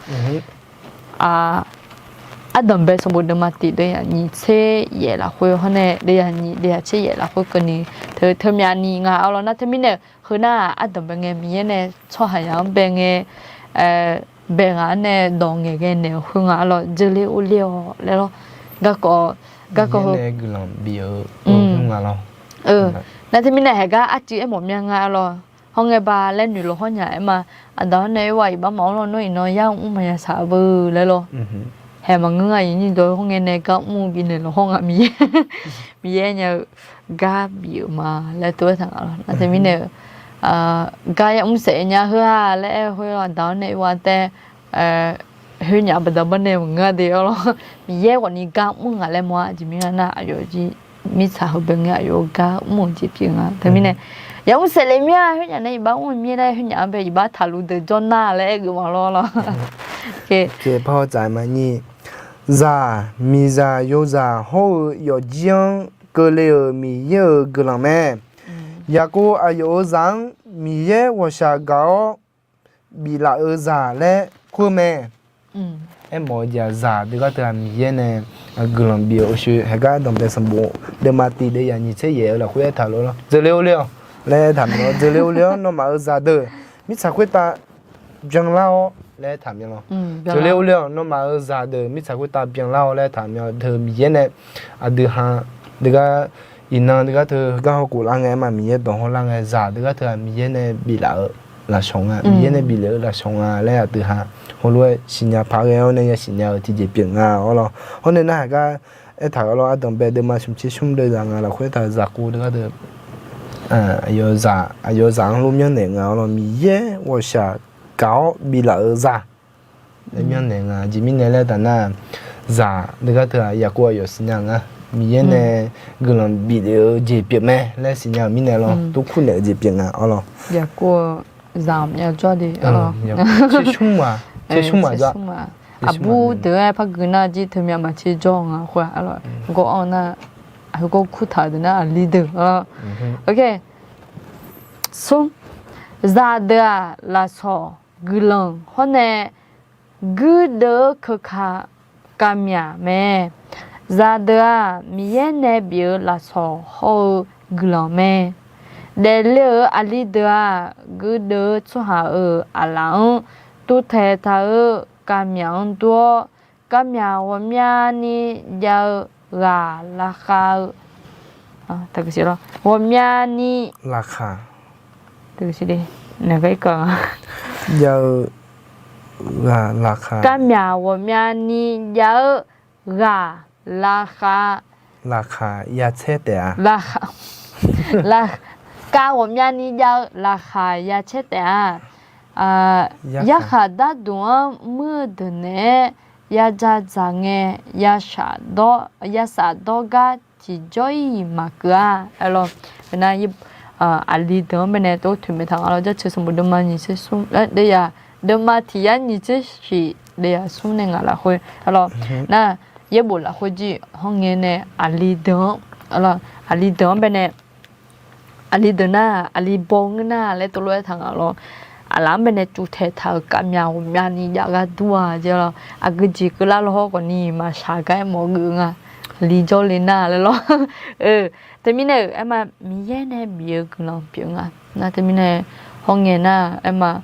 ardanqbae sanqbof deuvma tiq deuvyaq nyiq tser yaef lafkhoer hawr nae deuvyaq nyiq deuvyaq tser yaef lafkhoer keuvni teu teumyavni nga. Arlawr, nar teumirnae-euq heunar-aq, ardanqbae ngae Miqyaer nae tsawrhaqzaq-anr bae ngae, bae ghaq-anr nae dawq ngaeqghae naeq-eu khoer nga. Arlawr, jeuqle ovle-awq laer lawr. Garkawv, garkawv heu, guiqlanq bif-eu nga lawr. Nar teumirnae haeqgar arcuiv aermawf mya nga. Arlawr, hawr ngae ba laer noeq lawq hawr nya aer ma. Aqda-awr nae oerwa iqbax maqanr lawr, nawr iqnan yar mr maqya shaq beu laer lawr. Haeq maqngeur nga, iqnyir dawq hawr ngae nae gar mr-eu bifnaeq lawq hawr nga, Miqyaer, Miqyaer nya-eu gar bif-euq ma laer tov-aer taq nga lawr. Nar teumirnae-euq gar yar mr saef nya heu-a laer aer-eu khoer, aqda-awr nae oerwa tae khoernyaf baqda bawr nae maqngeur-a de. Arlawr, Miqyaer ghawqni gar mr ngaq laer mawr-a. Aqjeq mirnae nar, aqyawf jir mirtsaq heu bae ngae aqyawf-eu gar mr-euq jeq pyeuf nga. Teumirnae yar mr saef le mir-a, khoernyaf nae iqbax mr-eu mir laer khoernyaf-anr bae iqbax taqluf deuq jawr nar laer aer-eu ma lawr. Zaq, miqzaq yozaq hawr-eu yawfjir-anr keuvle-euq Miqyaer-euq guiqlanq mae. Yaqkov aqyawf-euq zaq-anr Miqyaer ghawqshaq gaq-awr biflaf-eu zaq laer kur-eu mae. Aermawf-eu jeq-aq, zaq deugar teu-aq Miqyaer nae guiqlanq bif-eu uqshoe haeqgar danqbae sanqbof deuvma tiq deuvyaq nyiq tser yaef-eu lafkhoer aertaq lof-aer lawr, jeuqle ovle-awq laer aertaq mya lawr. Jeuqle ovle-awr nawmaf-euq zaqdeuq mirtsaq khoertav byanlar-awr laer aertaq mya lawr. Jeuqle ovle-awq nawmaf-euq zaqdeuq mirtsaq khoertav byanlar-awr laer aertaq mya lawr. Deuq Miqyaer nae aqdui ha deugar iqnan deugar teu gar hawkhof lar ngae aer ma, Miqyaer dawq hawr lar ngae, zaq deugar teu-aq Miqyaer nae biflaf-eu lafsawq nga, Miqyaer nae biflaf-eu lafsawq nga laer aqdui ha heulof-aer siqnya paq ghae-awr nae yasiq nya-eu tiqjeq pyeuf nga. Arlawr, hawr nae nar haeqgar aertaq-eu lawr, ardanqbae deuvma smq tser smr deuv zaq nga lafkhoer aertaq-eu zaqkov deugar teu aqyawf zaq-anr lof myanrnaeq nga. Arlawr, Miqyaer ghawqshaq gaq-awr biflaf-eu zaq laer myanrnaeq nga. Aqjeq mirnae laer taf nar, zaq deugar teu-aq yaqkov aqyawf siqnya nga, Miqyaer nae guiqlanq biflaf-eu jeq pyeuf mae laer siqnya-euq mirnae lawr, tov kur naeq-eu jeq pyeuf nga. Arlawr, yaqkov-eu zaq myav jawr de. Smr, smr aqbur deuq-aer par gui nar jir teumyav maqtser jawr nga khoer-a. Arlawr, gawr-anr nar, heugar kurtaq-eu deuq nar aqli deuq. Arlawr, smr, zaqdeuq-aq lafsawq guiqlanq hawr nae guirdeuv-eu keuka kavmyaq mae. Zaqdeuq-aq Miqyaer nae bif-eu lafsawq hawr-eu guiqlanq mae. Daefle-euq aqli deuq-aq guirdeuv-eu tsawrhaq-euq aqlaf-anr tuvtaeq taq-eu kavmyaq-anr dur-awr, kavmyaq ghawqmyani jav-eu ghaq laqkhaq-eu, ghawqmyani, jav-eu, kavmyaq ghawqmyani jav-eu ghaq laqkhaq, laqkhaq ya caer taef-a. Kav ghawqmyani jav-eu laqkhaq ya caer taef-a. Yarkhaq darduq-anr muir-eu deuq naeq-aer ya ja dzaq ngae, ya safdawr gar tiqjawr-iq maqkeuv-a. Aerlawr, nar aqli deuq-anr baenae tov toeqmaeq taq nga lawr. Jarceuq sanqbof deuvma nyiq tser smr, deuvma tiq yar nyiq tser shiq deuvma smr nae ngaq lafkhoer, aerlawr, nar yaerbof lafkhoer jir hawr ngae nae aqli deuq-anr, aqli deuq-anr baenae aqli deuq nar aqli baw ngeur nar laer tov lof-aer taq nga lawr. Aqlaf-anr baenae cuvtaeq taq-euq kavmyaq ghawqmyani jav gar dur-a jeq lawr. Aqgeu jeq keuvlar lawr hawr khawfni maqshaq gar aermawf-eu geuf nga. Aqli jawrle nar laer lawr. Teumirnae-euq aerma Miqyaer nae bif-eu guiqlanq pyeuf nga. Nar teumirnae hawr ngae nar aerma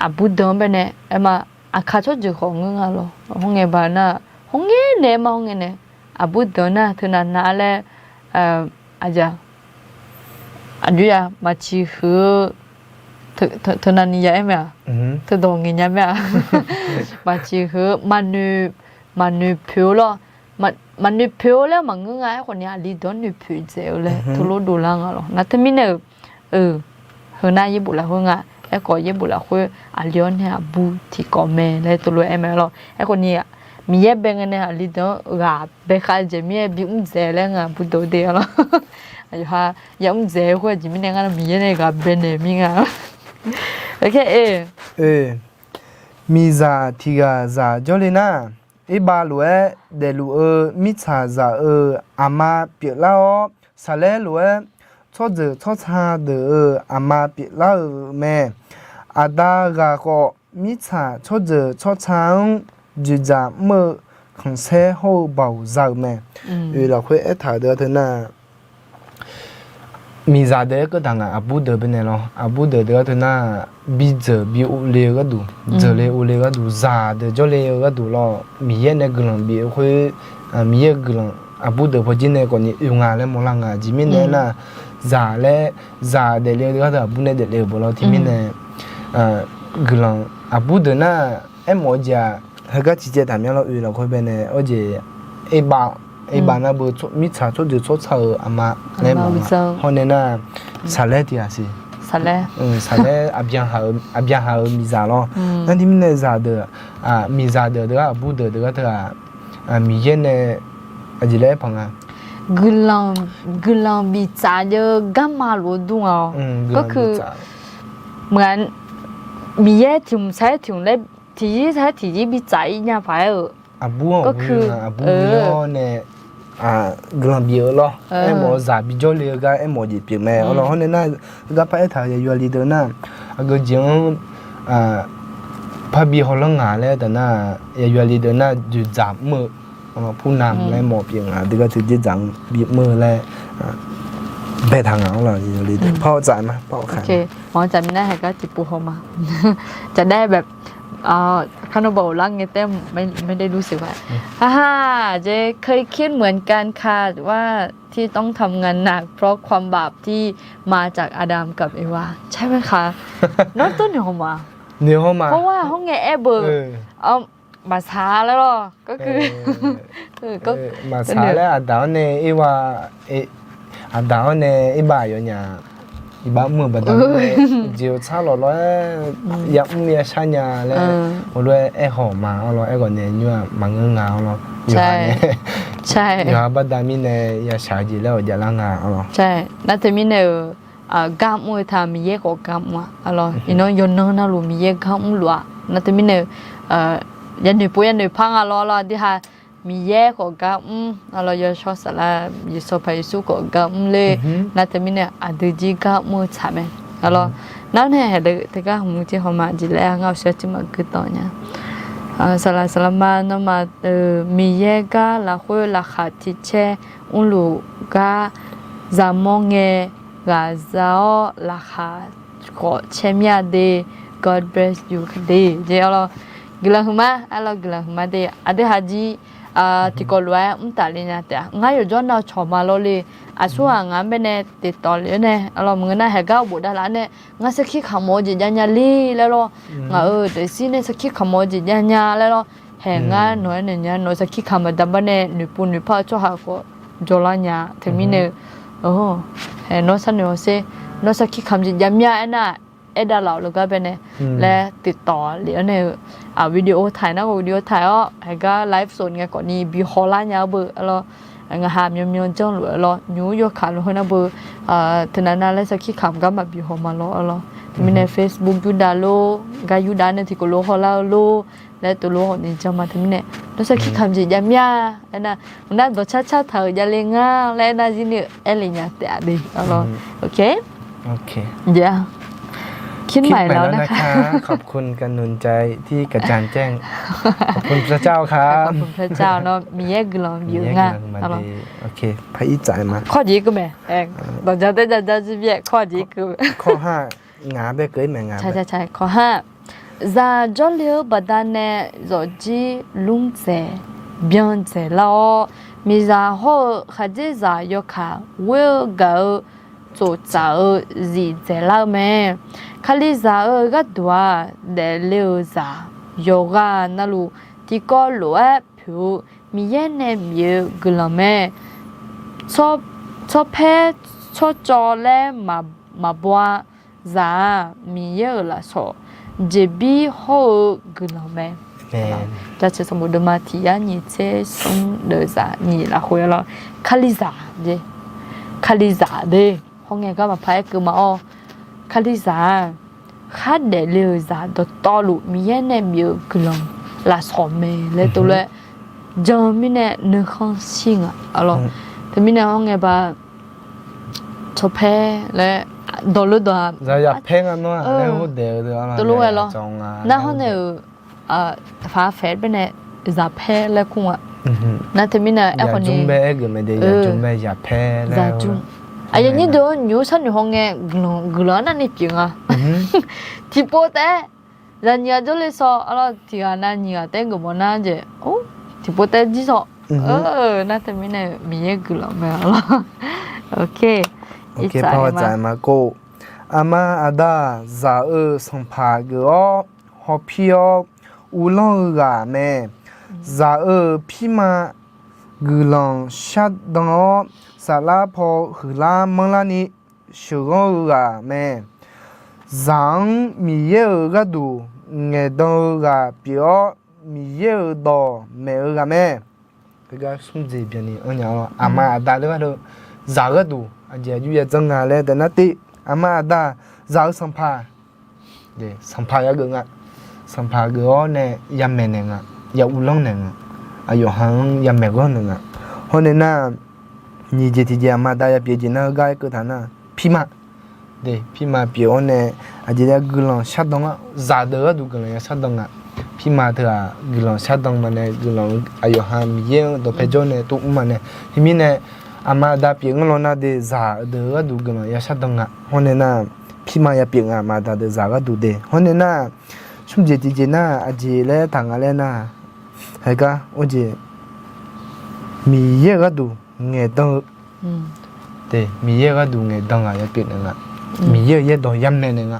aqbur deuq-anr baenae aerma aqkaq tsawrjeuq khawf ngeur nga lawr. Hawr ngae ba nar, hawr ngae nae aerma hawr ngae nae aqbur deuq-anr nar teunav nav laer, aqjeq, aqjox ya maqciq huiq-eu, teunavni ya aer mae-aq, teudawq ngaeq nya mae-aq, maqciq huiq-eu, maqnoeq poeq-eu lawr, maqnoeq poeq-eu laer maqngeur nga. Aerkhawfni aqli deuq-anr noeq poeq dzaeq-eu laer teulof dovlar nga lawr. Nar teumirnae-euq heunar yaerbof lafkhoer nga. Aerkhawf yaerbof lafkhoer aqli-awr nae aqbur tiqkawv mae laer teulof aer mae lawr. Aerkhawfni Miqyaer bae ngae nae aqli deuq-anr ghaq bae khav-eu jeq mirnae bi mr dzaeq laer ngaq burdeuq de-a lawr. Aqyawf ha ya mr dzaeq-eu khoer aqjeq mirnae ngar nar Miqyaer nae ghaq bae naeq mir nga. Miqzaq tiq ghaq zaq jawrle nar, erbav lof-aer daefluf-eu mirtsaq zaq-euq aqma pyeuflar-awr, saqlaer lof-aer tsawrjeuq tsawrca deuq-euq aqma pyeuflar-euq mae. Aqda ghaq khawf, mirtsaq tsawrjeuq tsawrca-anr dzoeqdzaq mr-eu khanqsaer hawr-eu baoq za-euq mae. Oe lafkhoer aertaq-euq deuq-anr teu nar, miqzaq deuq-aer keuvtaq ngaq aqbur deuq baenae lawr. Aqbur deuq deuq-anr teu nar, bi dzeuq bi ovle-eu gharduq, dzeuq le ovle-eu gharduq, zaq deuq jawrle-eu gharduq lawr, Miqyaer nae guiqlanq bif-eu khoer, Miqyaer-euq guiqlanq aqbur deuq pawjir nae khawfni oe nga laer mawrlar nga. Aqjeq mirnae aernar, zaq laer, zaq daefle-eu gharduq aqbur nae daefle-euq beu lawr. Teumirnae guiqlanq aqbur deuq nar, aermawf-eu jeq-aq, heugar tiqcaev taqmyanr lawr. Oe lafkhoer baenae arjeq, erbav, erbav nar beu mirtsaq tsawrjeuq tsawrca-euq aqma laer mawf-a. Hawr nae nar, saqlaer tiq ghaq siq. Saqlaer, aqbyaqhaq-euq miqzaq lawr. Nar teumirnae zaqdeuq, miqzaq deuq deuq-anr aqbur deuq deuq-anr teu-aq, Miqyaer nae aqjeq laer aer paq nga. Guiqlanq biftsaf-eu garma lof-eu dur nga-awr. Gawrkuiq, meuq-aq, Miqyaer tiq hmq saqlaer tiq hmq laer tiqzir saqlaer tiqzir bitsaf-ir nya paq-aer-euq. Aqbur-anr gawrkuiq, aqbur-anr nae guiqlanq bif-eu lawr. Aermawf-eu zaq bijawr le-eu gar aermawf jeq pyeuf mae. Arlawr hawr nae nar, heugar par aertaq-euq yawqha li deuq nar, aqgeu jeq-anr parbi hawlanr ngaq laer taf nar, yawqha li deuq nar dzoeqdzaq mr-eu, purnam laer mawf pyeuf nga. Deuq gar teu dzoeqdzaq-anr bimr-eu laer baetaq ngaq-anr lawr. Par-awr tsaf ma, par-awr kaq. Maqanr tsaf mirnae heugar tiqpov haw ma. Tsaf daer bae, kar nawr baoq lar ngae taef-aer ไม่ได้รู้สึกว่า ฮ่าฮ่า เจ๊เคยคิดเหมือนกันค่ะ ว่าที่ต้องทำงานหนักเพราะความบาปที่มาจากอาดัมกับเอวา ใช่ไหมคะ nawr tov noeq haw ma. Noeq haw ma. เพราะว่า hawr ngae aer beu, maqsaq laer lawr. Gawrkuiq, maqsaq laer aqdaq-anr nae Erwa, aqdaq-anr nae Erbav aqyawfnyaf iqbax mr-eu baqda, jeq-eu tsar lawq lawr-aer yamr yashar nya laer, heulof-aer aerhaw ma. Arlawr aerghawq nae nymr-aq maqngeur nga. Arlawr yawqha nae, yawqha baqda mirnae yashaq-eu jeq laer-awq javlar nga. Arlawr nar teumirnae-euq gar mr-eu taq Miqyaer khawf gar mr-a. Arlawr iqnan yawqnan navluf Miqyaer gar mrluf-aq nar teumirnae-eu yanoeq pov yanoeq par nga lawr. Arlawr aqdui ha Miqyaer khawf gar mr. Arlawr yawshawr saflar Yeqsur paq Yeqsur khawf gar mr ler. Nar teumirnae aqdui jir gar mr-eu tsaq mae. Arlawr nar nae haeq deuq teugar hmq jir haw ma jeq laer ngar-awq shar jir maqgeur tawq nya. Saqlaq saqlaq ma nawmaf-euq Miqyaer gar lafkhoer laqkhaq tiq caer mrluf gar zaqmawr ngae ghaq za-awr laqkhaq khawf caer mir-a de. God bless you de. Jeq arlawr guiqlanq huiqma. Arlawr guiqlanq huiqma de. Aqdui haq jir tiqkawv lof-aer mr taf le nya taef-a. Ngar yawqjawr nav cawq ma lawr le. Aqsur ghaq ngaq-anr baenae tiqtawf lef-awr nae arlawr maqngeur nar haeq gar bof davlaf-awr nae ngar sarkir kamq-eu jeq jav nya le laer lawr. Ngaq-euq daefzir nae sarkir kamq-eu jeq jav nya laer lawr. Haeq ngar nawq-aer naeq nya nawq sarkir kamq baqda bar nae noeqpov noeqpar-eu tsawrhaq khawf jawrlar nya. Teumirnae-eu haeq nawr sharnoeq hawsher, nawr sarkir kamq jeq jav mir-a aernar, aer davlaf-awq le gar baenae laer tiqtawf lef-awr nae-eu video taq nar-eu video taq-awr haeq gar ไลฟ์สด ngae khawfni bi hawlar nya-eu beu. Arlawr ngaq ha myawmyaw janrluf-eu lawr nymq-mr yawkaq luf khoernar beu teunav nav laer sarkir kamq gar maqbi haw ma lawr. Arlawr teumirnae Facebook yurdav lor, gar yurdav nae tiqkawv lof hawlar-eu lor laer teulof hawni janr ma. Teumirnae nawr sarkir kamq jeq jav mir-a aernar, maqnar dawqcar car taq-euq javle ngar laer aernar zirni-eu aer le nya taef-a de. Arlawr โอเค คิดใหม่แล้วนะคะ ขอบคุณกำลังใจที่กระจ่างแจ้ง ขอบคุณพระเจ้าครับ ขอบคุณพระเจ้าเนอะ Miqyaer guiqlanq bif-eu nga. Kawr jeq keuv mae. Dawqja daer ja ja jir byae kawr jeq keuv. Kawr ha, ngaq bae keuv-ir mae nga. Kawr ha, zaq jawrle-eu baqdanae zawqjir lmr dzaeq byan dzaeqlar-awr, miqzaq hawr-eu khaqdzerzaq yawkaq ghoer-eu gaq-eu tsof tsaf-eu zif dzaeqlar-eu mae. Kalizaq-eu gharduq-aq, daefle-euq zaq yawqghaq navluf tiqkawv lof-aer poeq-eu Miqyaer nae bif-eu guiqlanq mae. Tsawrpaer tsawrcawv laer maqbaw-a. Zaq-aq, Miqyaer-euq lafsawq jeqbir hawr-eu guiqlanq mae. Jaceuq sanqbof deuvma tiq yar nyiq tser smr deuvzaq nyiq lafkhoer lawr, Kalizaq jeq, Kalizaq de, hawr ngae gar maqpar aer keuv ma-awr, Kalizaq-aq, khardaef le-euq zaq dawqtawvluf Miqyaer nae bif-euq guiqlanq lafsawq mae laer tov lof-aer jan-eu mirnae nuikhanr shir nga lawr. Teumirnae hawr ngae ba tsawrpaer laer dawq lor dawq-a, tov lof-aer lawr. Narhawr nae-euq faqfae baenae zaqpaer laer kur nga. Nar teumirnae aerkhawf ni, aqyuif aqnyir deuq-anr nymq-mr sharnoeq haw ngae guiqlanq guiqlanq arnavni pyeuf nga. Tiqpov taef-aer zaqnyiq ghaq jawrle saw arlawr, tiq ghaq nav nyiq ghaq taef-aer geufmawf nar jeq, tiqpov taef-aer jir saw. Nar teumirnae Miqyaer guiqlanq mae arlawr. Aqma aqda-aq, zaq-euq sanqpaq geuf-awr hawpir-awr uvlanr-eu ghaq mae. Zaq-euq pirma guiqlanq shardan-awr, saflar paw huiqlar manrlarni sheuqghanr-eu ghaq mae. Zaq-anr Miqyaer-euq gharduq ngaeqdan-eu ghaq pyeuf-awr, Miqyaer-euq dawq maeq-eu ghaq mae. Aqma aqda zaq-eu gharduq aqjeq aqjox yadzanr nga laer taef nar tiv, aqma aqda zaq-eu sanqpaq sanqpaq yageuf nga. Sanqpaq geuf-awr nae yamaeq naeq nga, ya uvlanr naeq nga, aqyawf ha-anr yamaeq ghanr naeq nga. Hawr nae nar, nyiq jeq tiq jeq aqma aqda yapyeuf jeq nar heugar aer keuv taq nar, pirma, pirma pyeuf-awr nae aqjeq laer guiqlanq shardan-a, zaqdeuq gharduq guiqlanq ya shardan nga. Pirma teu-aq guiqlanq shardan ma nae guiqlanq aqyawf ha Miqyaer-anr dawqpae jawr nae tov mr ma nae. Teumirnae aqma aqda pyeuf ngar law nar de, zaqdeuq gharduq guiqlanq ya shardan nga. Hawr nae nar, pirma yapyeuf nga aqma aqda deuq zaq gharduq de. Hawr nae nar, smr jeq tiq jeq nar aqjeq laer taq nga laer nar, heugar or jeq, Miqyaer-euq gharduq ngaeqdan-eu, Miqyaer-euq gharduq ngaeqdan ghaq yapyeuf naeq nga. Miqyaer-euq yaerdawq yamaeq naeq nga.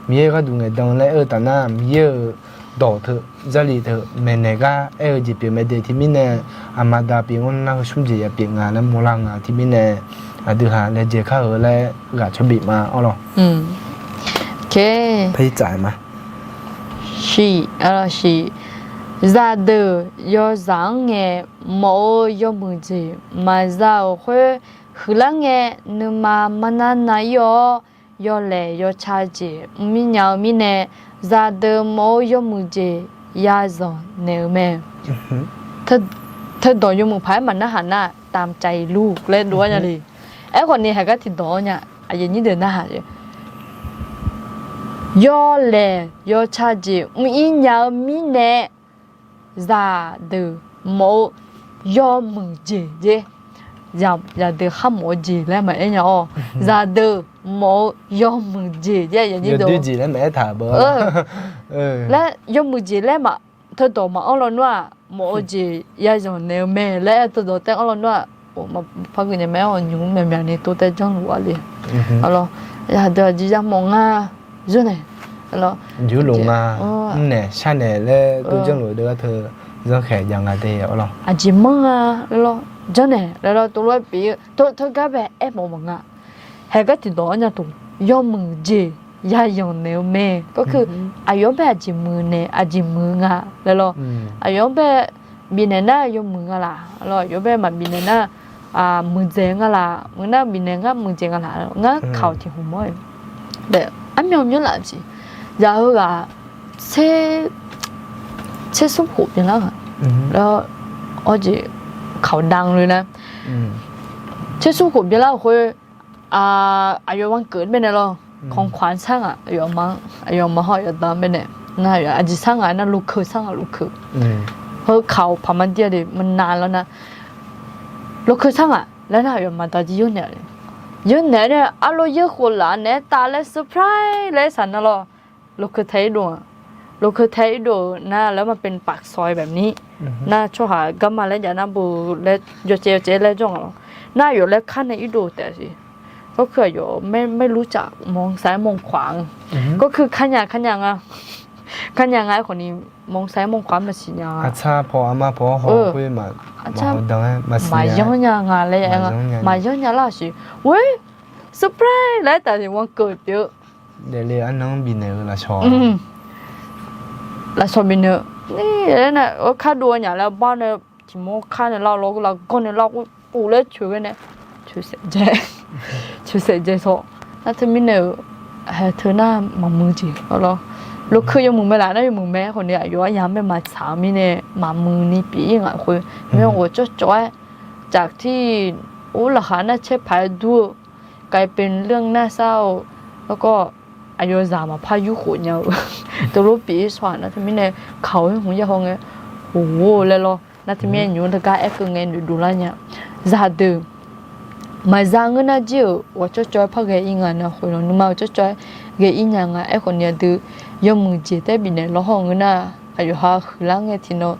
Miqyaer-euq gharduq ngaeqdan laer aer-eu taf nar, Miqyaer-euq dawq teu, Jarlif teu maeqnaeq gar aer-eu jeq pyeuf mae de. Teumirnae aqma aqda pyeuf ngar nar heu smr jeq yapyeuf nga laer mawrlar nga. Teumirnae aqdui ha laejae kar-euq laer ghaq cawbif ma arlawr. Shiq, shiq. Zaqdeuq yawzaq-anr ngae, mawf-eu yawmuiq jeq maqza-euq khoer, huiqlar ngae nuima marnar na ir-awr, yawlaeq yawca jeq mr mir nya-eu mirnae, zaqdeuq mawf-eu yawmuiq jeq yazanq naeq-eu mae. Teudawq yawmuiq paq-aer maqnarhaq nar, ตามใจลูก laer dov-ar nya le. Aerkhawf ni heugar tiqdawq-awr nya, aqyuif aqnyir deuq narhaq yawlaeq yawca jeq mr ir nya-eu mirnae, zaqdeuq mawf-eu yawmuiq jeq jer. Zaqdeuq kharmawf-eu jeq laer maqaer nya-awr, zaqdeuq mawf-eu yawmuiq jeq jer, aqyuif aqnyir deuq laer, yawmuiq jeq laer teudawq maqanr lawnmr-aq, mawf-eu jeq yazanq naeq-eu mae laer teudawq taef anr lawnmr-aq, maqpar geuf nya mae-awr, nymq-mr myaqmyaq ni tov taef janrluf-a le. Arlawr, zaqdeuq aqjeq yamawf nga, zanrnaeq, yurluf nga, mrnaeq sharnaeq laer tov janrluf-eu deuq-a teu, zanrkhaeq jav nga de arlawr. Aqjeq manr nga laer lawr, janrnaeq laer lawr, tov lof-aer pyeuf-eu teugar bae aermawf mawf nga. Haeqgar tiqdawq-anr nya taq, yawmuiq jeq yazanq naeq-eu mae. Garkeuv aqyawf-anr bae aqjeq muiq naeq, aqjeq muiq nga laer lawr. Aqyawf-anr bae bifnaeq nar yawmuiq nga laq lawr, aqyawf-anr bae maqbifnaeq nar muiqdzaeq nga laq, muiq nar bifnaeq ngar muiqdzaeq nga laq, ngar kaq-awq tiq hmq mawr-eu. Armyan myanr laf jeq, zaq heughaq tser smr khof byanlar-aq, lawr, awr jeq kaq-awq dan le nar, tser smr khof byanlar-euq khoer, aqyawf วันเกิด baenae lawr, ของขวัญ sar ngaq, aqyawf ma, aqyawf ma hawr aqyawf da baenae, nar aqjeq sar ngaq nar lokeu sar ngaq lokeu. Heu kaq-awq paq ma dir-a de maqnav lawr nar, lokeu sar ngaq laer nar aqyawf ma da jir yawrnaeq-a le. Yawrnaeq-a nae arlawr yaerkhof laf naeq-aer taf laer surprise laer saq nar lawr, lokeu tae irdov-aq, lokeu tae irdov-eu nar laer ma เป็นปากซอยแบบนี้ nar tsawrhaq garma laer jav nar bo laer yawcaev yawcaev laer jawr ngaq lawr, nar aqyawf laer kar nae irdov taef siq. Garkeuv aqyawf ไม่รู้จัก มองซ้ายมองขวา garkeuv kar nya kar nya nga, kar nya nga aerkhawf ni มองซ้ายมองขวา maqsiq nya-a. Aqtsar paw armar paw-awr haw khoer maqdanq-aer maqsiq nya, maqyanr nya nga laer, maqyanr nya lar siq. Wer, surprise laer taf siq, วันเกิด pyeuf-eu daefle arnan-anr bifnaeq-eu lafsawq. lafsawq bifnaeq-eu, ni, aernar, kardov-eu nyaf laer bar nae, tiq mawr kar nae lar-awr lawr, gheu lar gawr nae lar-awr, puf laer coeq ghae nae, coeq saef dzae, coeq saef dzae sawq. Nar teumirnae-euq, teu nar maqmuiq jeq-awr lawr. Lokeu yawmuiq mae laf nar yawmuiq mae, aerkhawf ni aqyawf aryamq bae maqtsaq-eu mirnae maqmuiq ni pyeuf-ir ngaq khoer. Mirnae ghawq cawvcawv-aer, จากที่ or laqkhaq nar caer paq-aer dur-eu กลายเป็นเรื่องน่าเศร้า แล้วก็ aqyawf zaq maqpar yurkhof nya-eu teulof pyeuf-ir sawq-aq. Nar teumirnae kaq-awr hmq yar haw ngae, oq laer lawr. Nar teumirnae nymq-mr teugar aerkeuv ngae noeqdov lar nya. Zaqdeuq maqza ngeur nar jir-euq ghawq cawvcawv-aer par ghae-ir nga nar khoer lawr, nuima ghawq cawvcawv-aer ghae-ir nya nga. Aerkhawf ni aqdui yawmuiq jeq taer bifnaeq lawr hawr ngeur nar, aqyawf ha huiqlar ngae tiqnan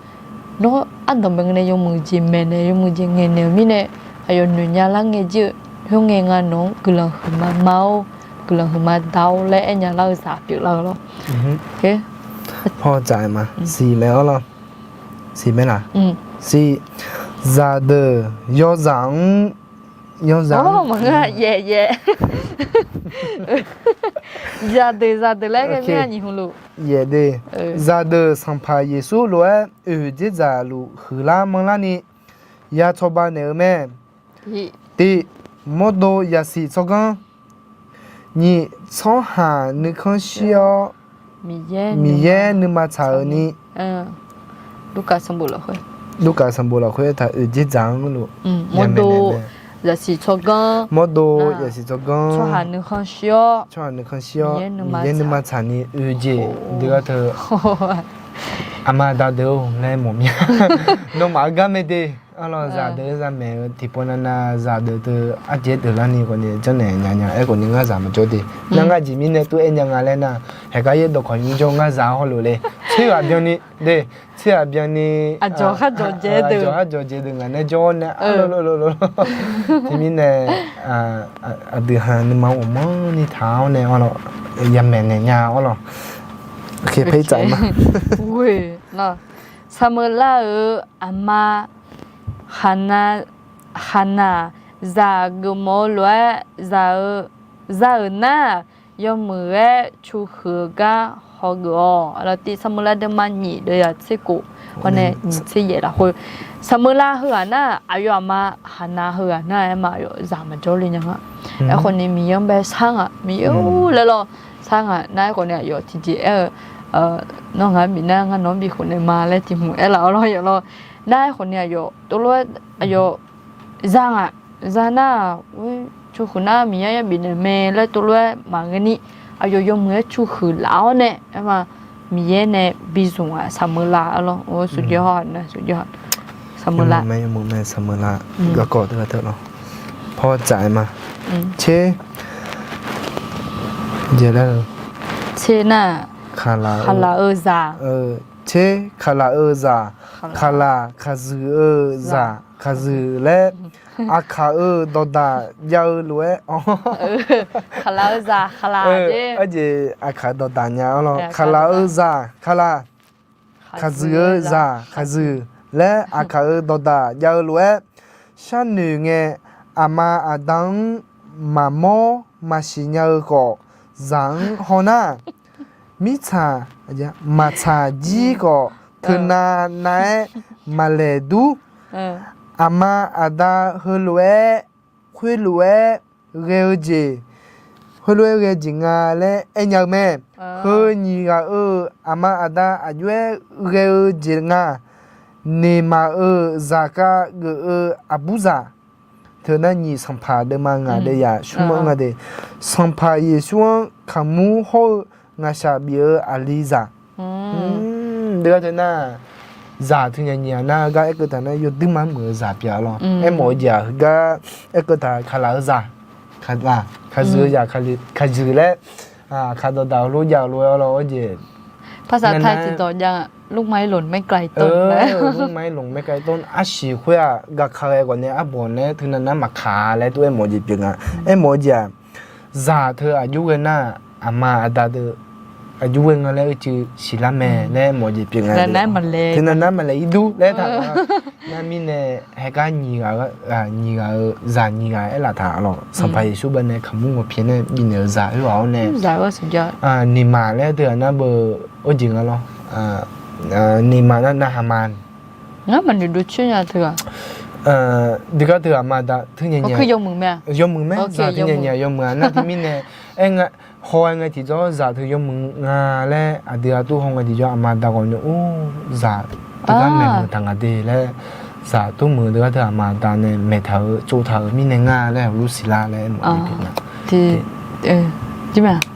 nawr ardanqbae ngae nae yawmuiq jeq maeqnaeq yawmuiq jeq ngaeqnaeq-eu mirnae, aqyawf noeq nya lar ngae jir-eu, hawr ngae nga nawq-anr guiqlanq huiqma ma-or, guiqlanq huiqma da-or laer aernya lar-eu zaq pyeuflar-eu lawr. Paw dzaq-aer ma siq mae-awr lawr. Siq mae laf? Siq. Zaqdeuq yawzaq-anr, yawzaq-anr maqngeur-a, yaef yaef. Zaqdeuq zaqdeuq laer ghae mir-a nyiq hmq luf. Yaef de. Zaqdeuq Sanqpaq Yeqsur lof-aer oeq dzer dzaqluf huiqlar manrlar ni ya cawba naeq-eu mae. Tiq, mawrdo yasiq tsawrganr. Nyiq, tsawrhaq nuikhanr shir-awr Miqyaer nuima tsaq-euq ni. Lurkaf sanqbof lafkhoer taq oeq dzer dzaq-anr luf. Mawrdo yasiq tsawrganr. Mawrdo yasiq tsawrganr. Tsawrhaq nuikhanr shir-awr Miqyaer nuima tsaq ni oeq jeq deugar teu. Aqma aqda deuq-or laer mawf mir-a. Nawmaf-eu gar mae de. Arlawr zaqdeuq-eu zaqmaeq-eu tiqpov navnav zaqdeuq teu ardzaeq deuq larni khawf ni janrnaeq nya nya. Aerkhawf ni ngar zaq maqjawr de. Nar ngar jeq mirnae tov aer nya nga laer nar, haeqgar yaerdawq kawq nymr jawr ngar zaq hawluf le. Tser ghaq byanni de. Tser ghaq byanni aqdzawq khar dzawqdzaeq deuq ngaq nae jawr nae arlawr lor lor lor. Teumirnae aqdui ha nuima ghawqmanrni taq-awr nae arlawr yamaeq naeq nya arlawr. Saqmeular-euq aqma Haqnaq, Haqnaq zaq geufmawf-eu lof-aer za-euq nar, yawmuiq-aer cu huiq-eu gar hawgeuf-awq. Aqlawq tiv Saqmeular deuvma nyiq deuv yaq tser kof, hawr nae nyiq tser yaef lafkhoer, Saqmeular heughaq nar, aqyawf aqma Haqnaq heughaq nar-aer ma, aqyawf zaq maqjawr le nya nga. Aerkhawf ni Miqyaer-anr bae sar ngaq, Miqyaer-or laer lawr sar ngaq nar, aerkhawf ni aqyawf tiqjeq aer-eu, nawr ngaq-anr bifnar ngar nawq-anr bikhof naeq ma laer tiq hmq aerlaf-awr lawr yawf lawr. Nar aerkhawf ni aqyawf tov lof-aer aqyawf za ngaq, za nar, cu huiq nar Miqyaer yabif naeq mae laer tov lof-aer maqghae ni, aqyawf yawmuiq-aer cu huiq laf-awr nae aer ma, Miqyaer nae bizmq-aq Saqmeular arlawr. Saqmeular, Saqmeular, garkawv teu gar teu lawr. Paw dzaq-aer ma. Tser, tser nar, Kaqlaq-eu zaq. Tser, Kaqlaq-eu zaq. Kaqlaq, Kaqzuiq-eu zaq. Kaqzuiq laer, Aqkaq-euq dawqdaq jav-eu lof-aer, Kaqlaq-eu zaq, Kaqlaq, arjeq Aqkaq dawqdaq nya arlawr. Kaqlaq-eu zaq, Kaqlaq, Kaqzuiq-eu zaq, Kaqzuiq laer Aqkaq-euq dawqdaq jav-eu lof-aer sharnoeq ngae, aqma aqda-anr maqmawr maqsiq nya-eu khawf, zaq-anr hawnar, mirtsaq maqtsaq jir khawf, teunav nav-aer maqlaeq dur. Aqma aqda heulof-aer, khoerlof-aer ghae-eu jeq, khoerlof-aer ghae jeq nga laer aernya-eu mae. Heu nyiq ghaq-euq aqma aqda aqjox-aer ghae-eu jeq nga. Noeqmaf-euq zaqkhav geuf-eu aqburzaq. Teu nar nyiq Sanqpaq deuvma ngaq deuv yaq smr-anr nga de. Sanqpaq Yeqsur-anr kaqmur hawr-eu ngaqshaq bif-eu aqlizaq. Deugar teu nar, zaq teunyaf nyiq-aq nar, gar aerkeuv taq nar yawduir mar muiq-eu zaq pyeuf-a lawr. Aermawf-eu jeq-aq heugar aerkeuv taq, Kaqlaq-eu zaq, Kaqzuiq-eu zaq, Kaqzuiq laer, Aqkaq dawqdaq heulof jav-eu lof-aer arlawr-awr jeq. Arsiq khoer-aq gaqkaq ghae khawf nae arbawq nae teunav nar maqkaq laer tov aermawf-eu jeq pyeuf nga. Aermawf-eu jeq-aq, zaq teu aqjox ghae nar, aqma aqda deuq aqjox ghae nga laer uicuiv siqlar mae laer mawf-eu jeq pyeuf nga. Teunav nar maqlaeq-ir dur laer taq nga. Nar mirnae haegar nyiq ghaq-eu, nyiq ghaq-eu zaq nyiq ghaq aerlaf taq lawq. Sanqpaq Yeqsur bae nae kaqmur ngawqpyaeq nae bifnaeq-eu zaq oerghaq-awr nae, noeqmaf laer teu-aq nar beu, or jeq nga lawr. Nirmar nar narhaq ma. Ngar maqnoeq dov coer nya teughaq. Deugar teughaq ma da teu nya nya. Yawmuiq mae. Yawmuiq mae, zaq teu nya nya yawmuiq-a nar teumirnae, aer nga, haw-aer ngae tiqjawr zaq teu yawmuiq nga laer aqdui aqtur haw ngae tiqjawr aqma da ghawqni ur zaq teugar maeqmuiq taq nga de laer, zaq tmrmuiq deugar teu aqma da nae maeqtaq-eu tsovtaq-euq mirnae nga laer heulof siqlar laer aermawf-eu pyeuf nga.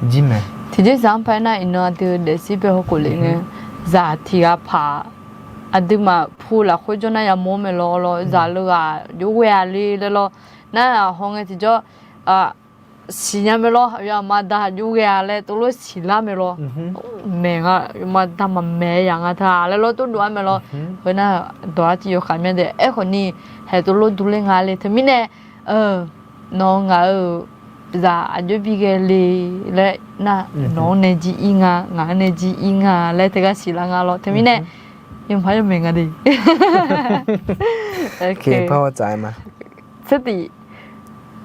Jir mae. Tiqjeq zaq-anr paq-aer nar iqnan aqdui daefzir bae hawkhof lef ngae, zaq tiq ghaq paq aqduimaf pu lafkhoer jawr nar yamawr-anr maeq lawr lawr, zaq leughaq jov ghae-a le laer lawr. Nar-aq haw ngae tiqjawr siqnya mae lawr, aqyawf aqma da jov ghae-a laer tov lof siqlar mae lawr. Maeq nga, aqyawf aqma da maqmaeq yaq nga ta laer lawr tov dov-ar mae lawr. Heu nar dawq-ar tiq yawkhav mya daef aerkhawf ni haeq tov lof durler nga le teumirnae, nawq-eu ngaq-euq zaq aqjox bi ghae le laer nar, nawq-anr nae jir ir nga, ngaq-anr nae jir ir nga laer teugar siqlar nga lawr teumirnae, yawmuiq paq yawmaeq nga de. Tsertiq,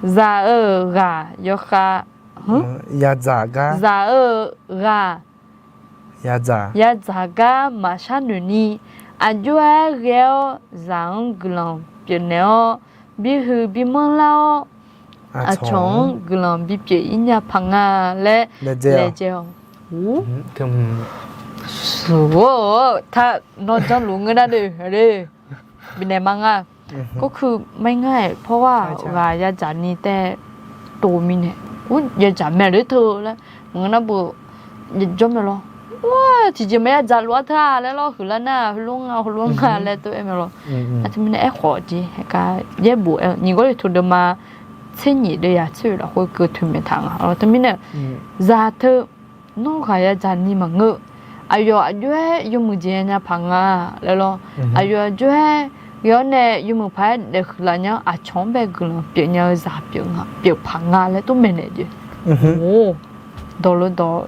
zaq-eu ghaq yawkhav, zaq-eu ghaq yadzaq gar maqshar noeq ni, aqjox-aer ghae-awr zaq-anr guiqlanq pyeufnaeq-awr, bihuiq bimanr lar-awr, aqcawq-anr guiqlanq bipyeuf ir nya paq nga laer laejae-awq. Suqgor-eu ta nawr janrluf ngeur nar de, bifnaeq ma nga. Kurkui maerngar-aer pawrghaq ghaq yadzaq ni tae tov mirnae, ur yadzaq mae ler teu laer maqngeur nar beu jawr mae lawr. Tiqjeq maqya dzaqluf-ar teu-a laer lawr, huiqlar nar heulof nga heulof nga laer tov-aer mae lawr. Nar teumirnae aerkhawf jeq haeqgar yaerbof-aer nyiq gawrle to deuvma tser nyiq deuv yaq tser oeq lafkhoer keuv toeqmaeq taq nga. Teumirnae zaq teu nawr ghaq yadzaq ni maqngeur. Aqyawf aqjox-aer yawmuiq jeq nya paq nga laer lawr. Aqyawf aqjox-aer ghae-awr nae yawmuiq paq-aer daef huiqlaf nya-anr aqcawq-anr bae guiqlanq pyeuf nya-eu zaq pyeuf paq nga laer tov maeqnaeq jeq. Dawq le dawq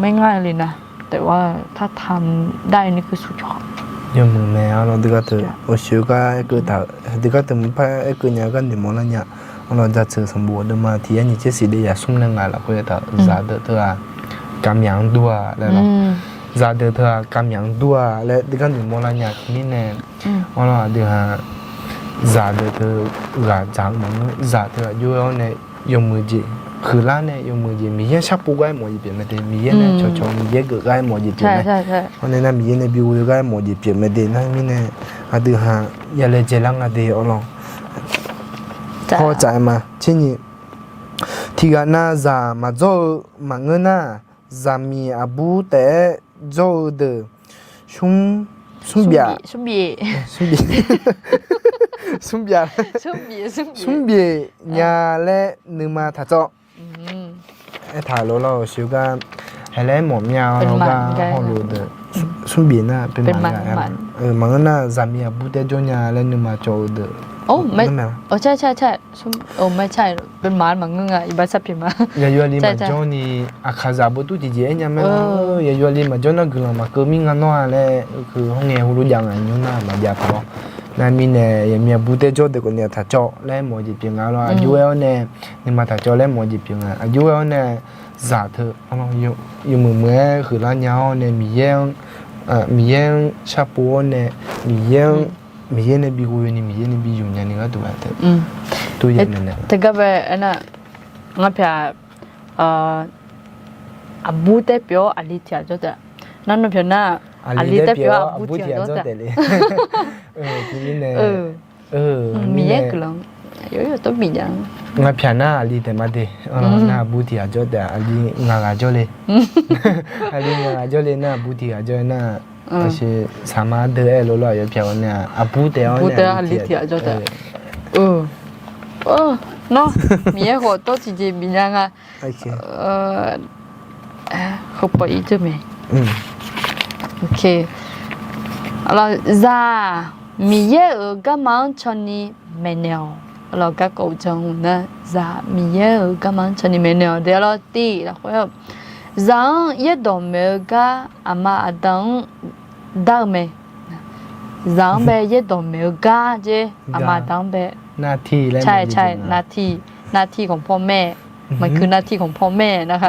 maerngar le nar, taef-aer tartamq dar-eu ni keuv suq cawq. Yawmuiq mae-a lawr, deugar teu aqshoe gar aerkeuv taq, deugar teu maqpar aerkeuv nya gar noeqmawf lar nya. Arlawq, jaceuq sanqbof deuvma tiq yar nyiq tser siq deuv yaq smr nae ngaq lafkhoer taq-euq zaqdeuq teu-aq, kavmyaq-anr dur-a laer lawr. Zaqdeuq teu-aq kavmyaq-anr dur-a laer deugar noeqmawf lar nya teumirnae, arlawq aqdui-aq, zaqdeuq teu ghaq dzaq-eu maqngeur, zaq teu aqjox-aer-awr nae yawmuiq jeq huiqlar nae yawmuiq jeq Miqyaer-anr sharpov gar-aer mawf jeq pyeuf mae de, Miqyaer nae cawqcawq Miqyaer geuf gar-aer mawf jeq pyeuf mae. Hawr nae nar Miqyaer nae bi ghoe gar-aer mawf jeq pyeuf mae de nar mirnae, aqdui-aq ya laejae lar nga de arlawq. Hawr tsaf-aer ma tser nyiq, tiq ghaq nav zaq maqdzawr-eu maqngeur nar, zaqmiq aqbur taef-aer jawr-eu deuq smr, smr byav, smr byav, smr byav nya laer nuima taq tsawv. Aertaq lof lawr-eu siq gar, haeq laer mawf myav-awr gar hawluf-eu deuq, smr byav nar pyeuf ma. Maqngeur nar zaqmiq aqbur taef-aer jawr nya laer nuima cawv-eu deuq. Yawqyawf li maqjawr ni aqkaqzaq beutur tiqjeq aer nya mae lawr. Yawqyawf li maqjawr nar guiqlanq maqkeuv mir nga nawr-a laer, hawr ngae heulof jav nga nymr nar maqjav paq-awr. Nar mirnae zaqmiq aqbur taef-aer jawr deuq khawf ni taq cawv laer mawf jeq pyeuf nga lawr. Aqjox-aer-awr nae nuima taq cawv laer mawf jeq pyeuf nga. Aqjox-aer-awr nae zaq teu yawmuiq muiq-aer huiqlar nya-awr nae Miqyaer-anr, Miqyaer-anr sharpov-awr nae Miqyaer-anr, Miqyaer nae bi ghoe ni Miqyaer nae bi yuf nya ni gharduq-a teu. Teugar bae aernar, ngar pyaeq aqbur taef-aer pyeuf-awr aqli tiq ghaq jawr taef. Nar nawr pyaeq nar aqli taef-aer pyeuf-awr aqbur tiq ghaq jawr taef le. Miqyaer guiqlanq yawr yawr tov bif nya. Ngar pyaeq nar aqli taef ma de. Nar aqbur tiq ghaq jawr taef, aqli ngaq ghaq jawr le. Aqli ngaq ghaq jawr le nar aqbur tiq ghaq jawr nar. Aqshiq saqma deuq aer lof lawr, aqyawf pyaeq-awr nae aqbur taef-awr nae aqli tiq ghaq jawr taef. Nawr Miqyaer khawf tov tiqjeq bif nya nga. Heupaw ir dzeur mae. Zaq Miqyaer-euq garma-anr cawni maeqnaeq-awq. Lawq, garkawv uqdzan nar zaq Miqyaer-euq garma-anr cawni maeqnaeq-awq de lawr tiv lafkhoer-eu. Zaq-anr yaerdawq maeq-eu gar aqma aqda-anr dar-eu mae. Zaq-anr bae yaerdawq maeq-eu gar jer aqma aqda-anr bae. Nar tiv, nar tiv khawf paw mae. Maqkuiq nar tiv khawf paw mae nar.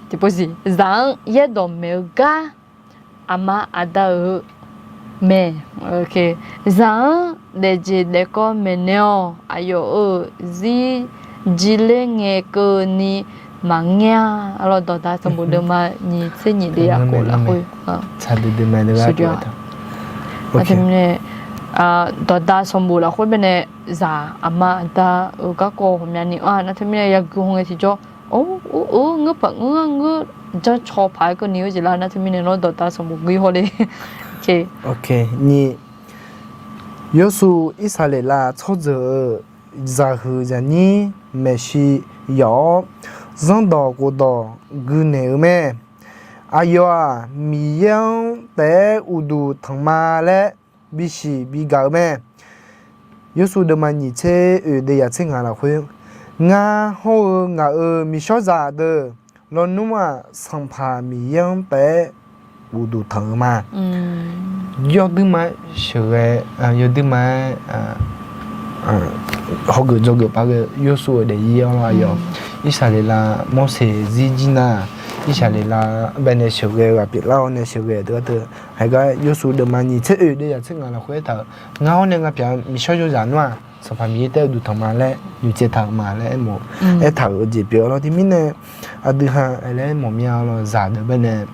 Tiqpov siq, zaq-anr yaerdawq maeq-eu gar aqma aqda-euq mae. Zaq-anr daefjeq daefkawv maeqnaeq-awq. Aqyawf-euq zir jir ler ngae keuvni maqngaer-a. Arlawr, Dawqda sanqbof deuvma nyiq tser nyiq de yaqkov lafkhoer, Dawqda sanqbof lafkhoer baenae, zaq aqma aqda-euq garkawv ghawqmyani anr-a. Nar teumirnae yagui hawngae tiqjawr, or, ngeur paq ngeur-a, ngeur janrcaw paq-aer keuvni-eu jeq lar. Nar teumirnae nawr Dawqda sanqbof gui hawle. Nyiq, Yawrsuv Irsaqleqlav tsawrjeuq-euq zaqhuiq zaqnyir maeqshi yaf-awr, zanrdawq khofdawq guinaeq-eu mae. Aqyawf-aq, Miqyaer-anr taef-aer uqduq tanq ma laer bisiq bigaq-eu mae. Yawrsuv deuvma nyiq tser oeq de yaq tser ngaq lafkhoer, ngar hawr-eu ngaq-euq miqshawrzaq deuq lawnmr-aq, Sanqpaq Miqyaer-anr taef-aer uqduq tanq-eu ma. Yawduirma-aer sheuqghae, yawduirma-aer hawgeuf dzawgeuf paq ghae-eu Yawrsuv-euq daefzir-anr lar aqyawf, Irsaqleqlav Morseq zir jir nar, Irsaqleqlav baenae sheuqghae-eu ghaq pyeuflar-awr nae sheuqghae deuq-a teu, haigar Yawrsuv deuvma nyiq tser oeq de yaq tser ngaq lafkhoer aertaq-euq, ngar hawr nae nga pyaq-eu miqshawr yawzaq nmr-aq, Sanqpaq Miqyaer taef-aer uqduq tanq ma laer noeqtsaev taq-euq ma laer aer-eu jeq pyeuf-awr lawr. Teumirnae aqdui ha laer mawf mir-a lawr, zaqdeuq baenae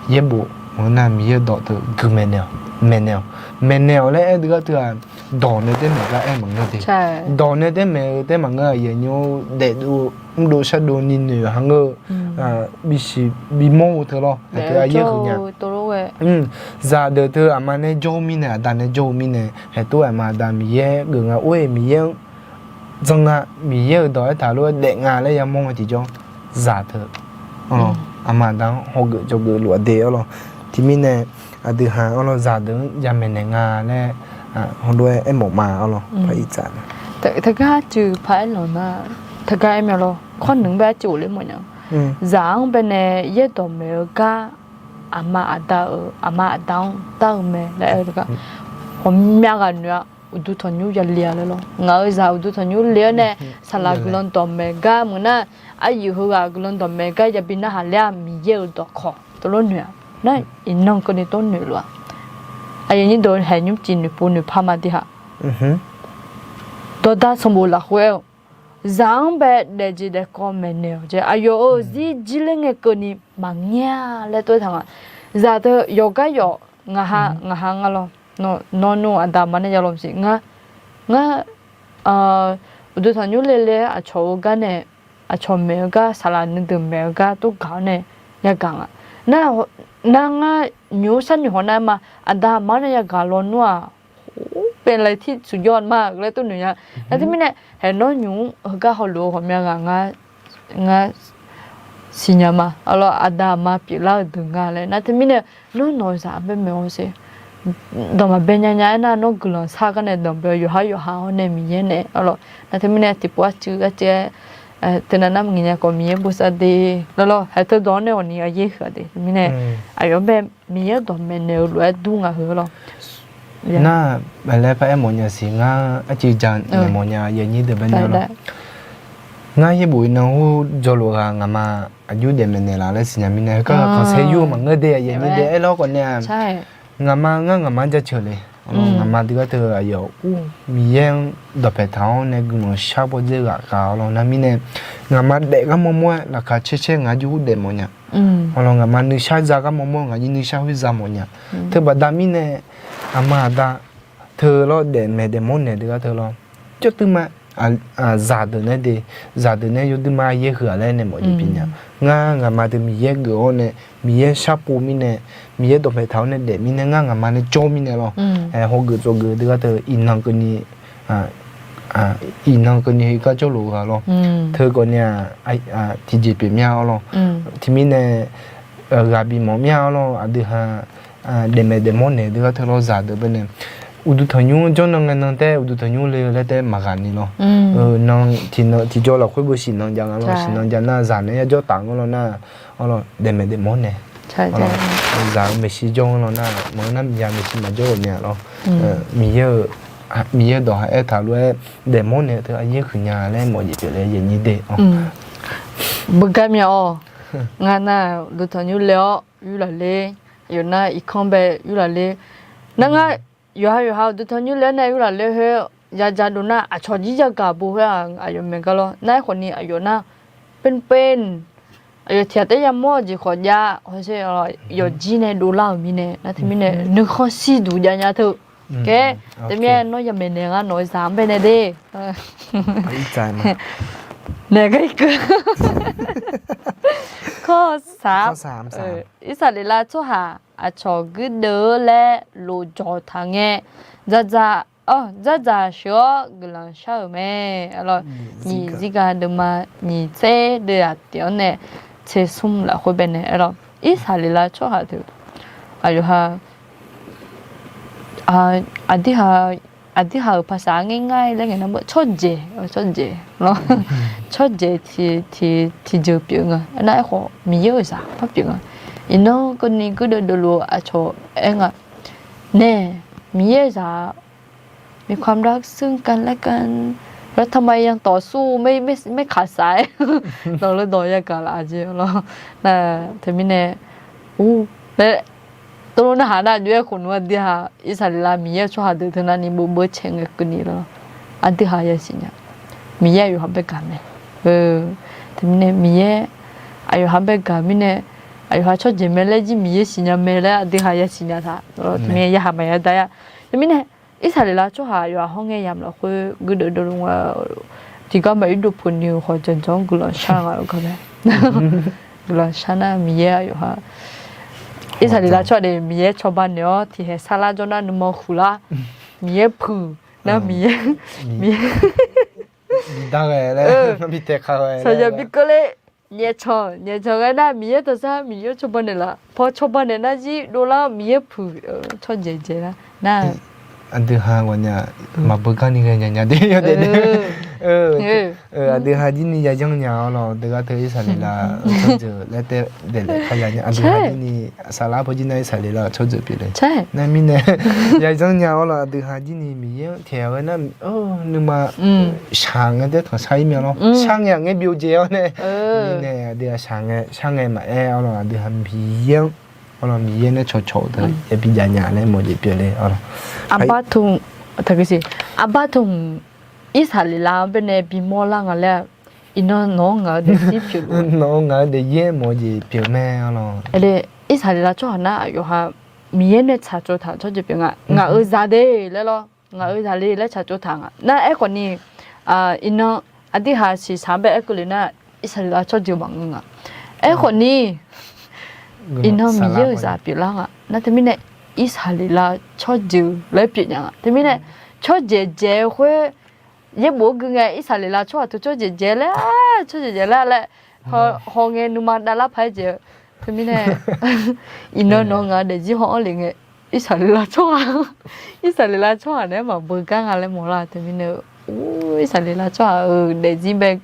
yaerbof maqngeur nar Miqyaer-euq dawq teu gui maeqnaeq-awq, maeqnaeq-awq, maeqnaeq-awq laer aer deuq-a teu-aq, dawq nae taef maeq gar aer maqngeur de. Dawq nae taef maeq-eu taef maqngeur, aqyuif aqnyir-or, daefdov mrdov shardov ni noeq ha ngeur-eu bisiq bimawr-eu teu lawr, aqteu aqyaer huiq nya. Zaqdeuq teu aqma nae jawr-eu mirnae, aqda nae jawr-eu mirnae, haeqtov aqma aqda Miqyaer geuf nga or-e, Miqyaer-anr jan nga, Miqyaer-euq dawq aertaq lof-aer daef nga laer yamawr nga tiqjawr, zaq teu aqma aqda-anr hawgeuf dzawgeuf luf-a de-awr lawr. Tiqmirnae aqdui ha-awr lawr, zaqdeuq-anr yamaeq naeq nga laer hawlof-aer aermawf ma-awr lawr. Teugar cuiv paq-aer lanq nar, teugar aer mya lawr, kawrneuq-anr bae arcuiv ghofler mawfnya. Zaq-anr baenae yaerdawq maeq-eu gar aqma aqda-euq, aqma aqda-anr dar-eu mae laer aer-eu gar, ghawqmya ghaq noeq-a. Uqduq tanqnymr yale-a laer lawr. Ngaq-euq zaq uqduq tanqnymr le-awr nae saqlaq guiqlanq dawqmaeq gar meuq nar, aqyuif heughaq guiqlanq dawqmaeq gar yabi narhaq ler-a, Miqyaer-euq dawqkawq teulof noeq-a. Nar iqnan keuvni tawr noeq lof-a. Aqyuif aqnyir deuq haeq nymrcif noeqpov noeqpar ma de haq. Dawqda sanqbof lafkhoer aer-eu, zaq-anr bae daefjeq daefkawv maeqnaeq-awq jeq, aqyawf-euq zir jir ler ngae keuvni maqngaer-a laer tov-aer taq nga. Zaq teu yawqgar yawq ngaq ha ngaq ha nga lawr. Nawr nmr aqda aqma nae ya lawr maqsiq ngar, ngar uqduq tanqnymr le le-aer aqcawq-eu gar nae, aqcawq maeq-eu gar, saqlaq nuideuq maeq-eu gar tov gaq-awr nae yagaq nga. Nar, nar ngar nymq-mr sharnoeq haw nar ma, aqda aqma-anr nae yagaq lawnmr-aq, เป็นอะไรที่สุดยอดมาก laer tov noeq nya. Nar teumirnae haeq nawr nymq-mr heugar hawluf-eu ghawqmya ghaq ngar siqnya ma. Arlawr, aqda aqma pyeuflar-eu deuq nga laer. Nar teumirnae nawr nawq-eu zaq-anr bae maeq-awr ser, dawq maqbae nya nya aernar, nawr guiqlanq shar gar nae danqbae-awr yawqhar yawqha-awr nae Miqyaer nae arlawr. Nar teumirnae tiqpov arcuiv arcuiv-aer teunav nar maqngaeq nya khawf Miqyaer bosav de. Lawrlawr, haeq teu dawq-anr nae awqni aqyaer huiq-a de. Teumirnae aqyawf-anr bae Miqyaer dawq maeqnaeq-eu lof-aer dur nga heu lawr. Nar, laer par aer mawfnya siq ngar arcuiv ja naeq mawfnya, aqyuif aqnyir deuq bae nya lawr. Ngar yaerbof iqnan hawr jawrluf ghaq ngaqma aqjox daef maeqnaeq laf laer siqnya mirnae, heugar ghaq khanqsaer yur-eu maqngeur de, aqyuif aqnyir deuq aer lawr khawf nae-a. Ngaqma ngar ngaqma-anr jaceuq le. Ngaqma dui gar teu aqyawf ur Miqyaer-anr dawqpaeq taq-awr nae guiqlanq shar bawdzer ghaq ghaq-awr lawr. Nar mirnae ngaqma daef garmawr mawr-aer laqkhaq caer caer ngaq aqjox ur daef mawfnya. Awr lawr, ngaqma nuishar za garmawr mawr-eu ngaq aqjox nuishar khoer za mawfnya. Teubaqda mirnae aqma aqda teu lawr, daef maeq daef mawr naeq dui gar teu lawr, jawrduima zaqdeuq nae de, zaqdeuq nae yawduima yaer huiq-aq laer nae mawf jeq pyeuf nya. Ngar ngaqma deuq Miqyaer geuf-awr nae, Miqyaer sharpov mirnae, Miqyaer dawqpaeq taq-awr nae daef mirnae ngar ngaqma nae jawr mirnae lawr. Hawgeuf tsawgeuf dui gar teu iqnan keuvni iqnan keuvni heugar jawrluf-eu ghaq lawr. Teu khawf nae-aq, tiqjeq pyeuf mya-awr lawr. Tiqmirnae ghaq bimawf mya-awr lawr, aqdui ha daef maeq daef mawr naeq dui gar teu lawr, zaqdeuq bae nae uqduq tanqnymr jawrnan ngae nan taef uqduq tanqnymr le-eu laer taef maqghaq ni lawr. Nan tiqnan tiqjawr lafkhoer beu siqnan jav nga lawr, siqnan jav nar zaq nae yajawr taf-anr lawr nar, awr lawr, daef maeq daef mawr naeq. Zaq-eu maeqshi jawr-anr lawr nar, maqngeur nar zaq maeqshi maqjawr-euq nya lawr. Miqyaer-eu, Miqyaer-eu dawq ha aertaq lof-aer daef mawr naeq teu aqyaer huiq nya laer mawf jeq pyeuf le, aqyuif aqnyir deuq. Beugar mya-awr. Ngar nar, duqtanqnymr le-awr yurlaf ler, aqyawf nar irkanr bae yurlaf ler. Nar ngar, yawqha yawqha-euq duqtanqnymr le-awr nae yurlaf ler khoer, ya ja dov nar aqcawq jir yagaq bo khoer-aq, aqyawf maeq gar lawr. Nar aerkhawf ni aqyawf nar, เป็น เป็น, aqyawf tiq ghaq taef yamawr-eu jeq khawf jav, hawsher, yawqjir nae dovlar-euq mirnae, nar teumirnae nuikhanr shirduq jav nya teu. Kaer, teumirnae nawr yamaeq naeq ngar nawq-eu zaq-anr baenae de. Naeq gar irkeuv. Kawr saq, Irsaqleqlav tsawrhaq aqcawq guirdeuv-eu laer lofjawq taq ngae, dzardzaq, dzardzaq sheuq-awr guiqlanq shar-euq mae. Nyiq zirga deuvma nyiq tser deuv-aq tiq-anr nae tser smr lafkhoer baenae aer lawr. Irsaqleqlav tsawrhaq deuq, aqyawf ha aqdirhaq, aqdirhaq-euq paqsaq ngaer ngar laer ngaeq nar, tsawrjeuq, tsawrjeuq lawr. Tsawrjeuq tiq, tiq, tiqjeuq pyeuf nga. Aernar aerkhawf Miqyaer-euq zaq par pyeuf nga. Iqnan keuvni guirdeuv deuv luf-eu aqcawq aer nga. Nae, Miqyaer-euq zaq มีความรักซึ่งกันและกัน แล้วทำไมยังต่อสู้ ไม่ ไม่ ไม่ขาดสาย dawq leu dawq yagaq laf jeq lawr. Nar teumirnae, ur, laer tov narhaq nar, aqjox-aer khofnmr aqdui ha, Irsaqleqlav Miqyaer-euq tsawrhaq deuq teu narni bov beuv cae ngae keuvni lawr. Aqdui ha yasiq nya. Miqyaer aqyawf ha bae gaq mae. Teumirnae Miqyaer aqyawf ha bae gaq mirnae, aqyawf ha tsawrjeuq mae laer jir Miqyaer siqnya mae laer aqdui ha yasiq nya taq. Teumirnae yahaq maqya dar-a. Teumirnae Irsaqleqlav tsawrhaq aqyawf ha hawr ngae yamq lafkhoer guirdeuv deuv luf nga. Tiqgar maqir dov peuq ni-euq khawf janjawr-anr guiqlanq shar nga-eu gar mae. Guiqlanq shar nar Miqyaer aqyawf ha, Irsaqleqlav tsawrhaq de Miqyaer cawba naeq-awr tiqhaeq sarlar jawr nar nuima huiqlar. Miqyaer puiq nar Miqyaer, Miqyaer bi dar ghae laer, bi taeq kaq ghae laer, bi keuvle. Nyaefcanq, nyaefcanq ghae nar Miqyaer tawqsar Miqyaer cawba naeqlaf, paw cawba naeq nar jir dovlar-awr Miqyaer puiq, tsawrjeuq dzaeq lar nar. Aqdui ha ghawqnya maqbeugar ni ghae nya nya de, yawdaef de. Aqdui ha jir ni yayanr nya-awr lawr, deugar teu Irsaqleqlav-eu tsawrjeuq laer taef daeflaef kar ya nya. Aqdui ha jir ni saflar paw jir nar Irsaqleqlav-euq tsawrjeuq pyeuf le. Nar mirnae yayanr nya-awr lawr, aqdui ha jir ni Miqyaer-anr taeq ghae nar, nuima shaq ngae daer tanqshar-ir mya lawr. Shar ngae aqngaer byovdzae-awr nae, mirnae aqdui ha shaq ngae, shar ngae maqaer-awr lawr, aqdui ha Miqyaer-anr, awr lawr, Miqyaer nae cawqcawq-eu teu yabi jav nya laer mawf jeq pyeuf le-awr lawr. Aqbar tmq, taqgui siq, aqbar tmq Irsaqleqlav-anr baenae bimawr lar nga laer, iqnan nawq-anr ngaq-eu daefzir pyeuf, nawq-anr ngaq-eu daefzir-aer mawf jeq pyeuf mae-awr lawr. Irsaqleqlav tsawrhaq nar aqyawf ha Miqyaer nae tsaqtsov taq tsawrjeuq pyeuf nga. Ngaq-euq zaq de laer lawr, ngaq-euq zaq le laer tsaqtsov taq nga. Nar aerkhawf ni, iqnan aqdui ha siqsaq-anr bae aer keuvle nar, Irsaqleqlav tsawrjeuq maqngeur nga. Aerkhawf ni, iqnan Miqyaer-euq zaq pyeuflar nga. Nar teumirnae Irsaqleqlav tsawrjeuq laer pyeuf nya nga. Teumirnae tsawrjeuq dzaeq-eu khoer, yaerbof-aer gui ngae Irsaqleqlav tsawrhaq teu tsawrjeuq dzaeq laer, tsawrjeuq dzaeq laer laer haw ngae nuima davlar paq-aer dzaeq-eu. Teumirnae iqnan nawq-eu ngaq-eu daefzir haw-anr le ngae, Irsaqleqlav tsawrhaq, Irsaqleqlav tsawrhaq naeq-aer maqbeugar nga laer mawrlar. Teumirnae, Irsaqleqlav tsawrhaq-euq daefzir bae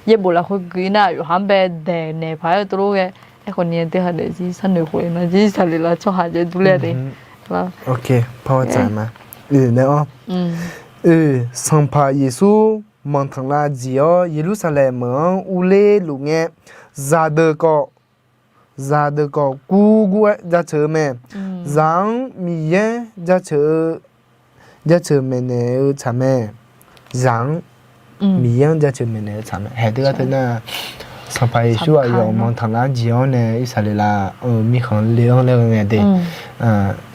yaerbof lafkhoer gui nar, aqyawf ha-anr bae daeqnaeq paq-aer tov lof ghae. Aerkhawf ni aqdui ha daefzir sharnoeq khof-aer nar jir Irsaqleqlav tsawrhaq jaeq durler-a de. Sanqpaq Yeqsur manqtanqlav jeq-awr Yeqlursaqlaeq meuq-anr urler luf ngae, zaqdeuq khawf, zaqdeuq khawf gurgur-aer jaceuq-eu mae. Zaq-anr Miqyaer jaceuq-eu, jaceuq maeqnaeq-eu tsaq mae. Zaq-anr Miqyaer-anr jaceuq maeqnaeq-eu tsaq mae. Haeq teugar teu nar, Sanqpaq Yeqsur aqyawf manqtanqlav jeq-awr nae Irsaqleqlav-euq mirkhanq le-anr laer ghae ngae de.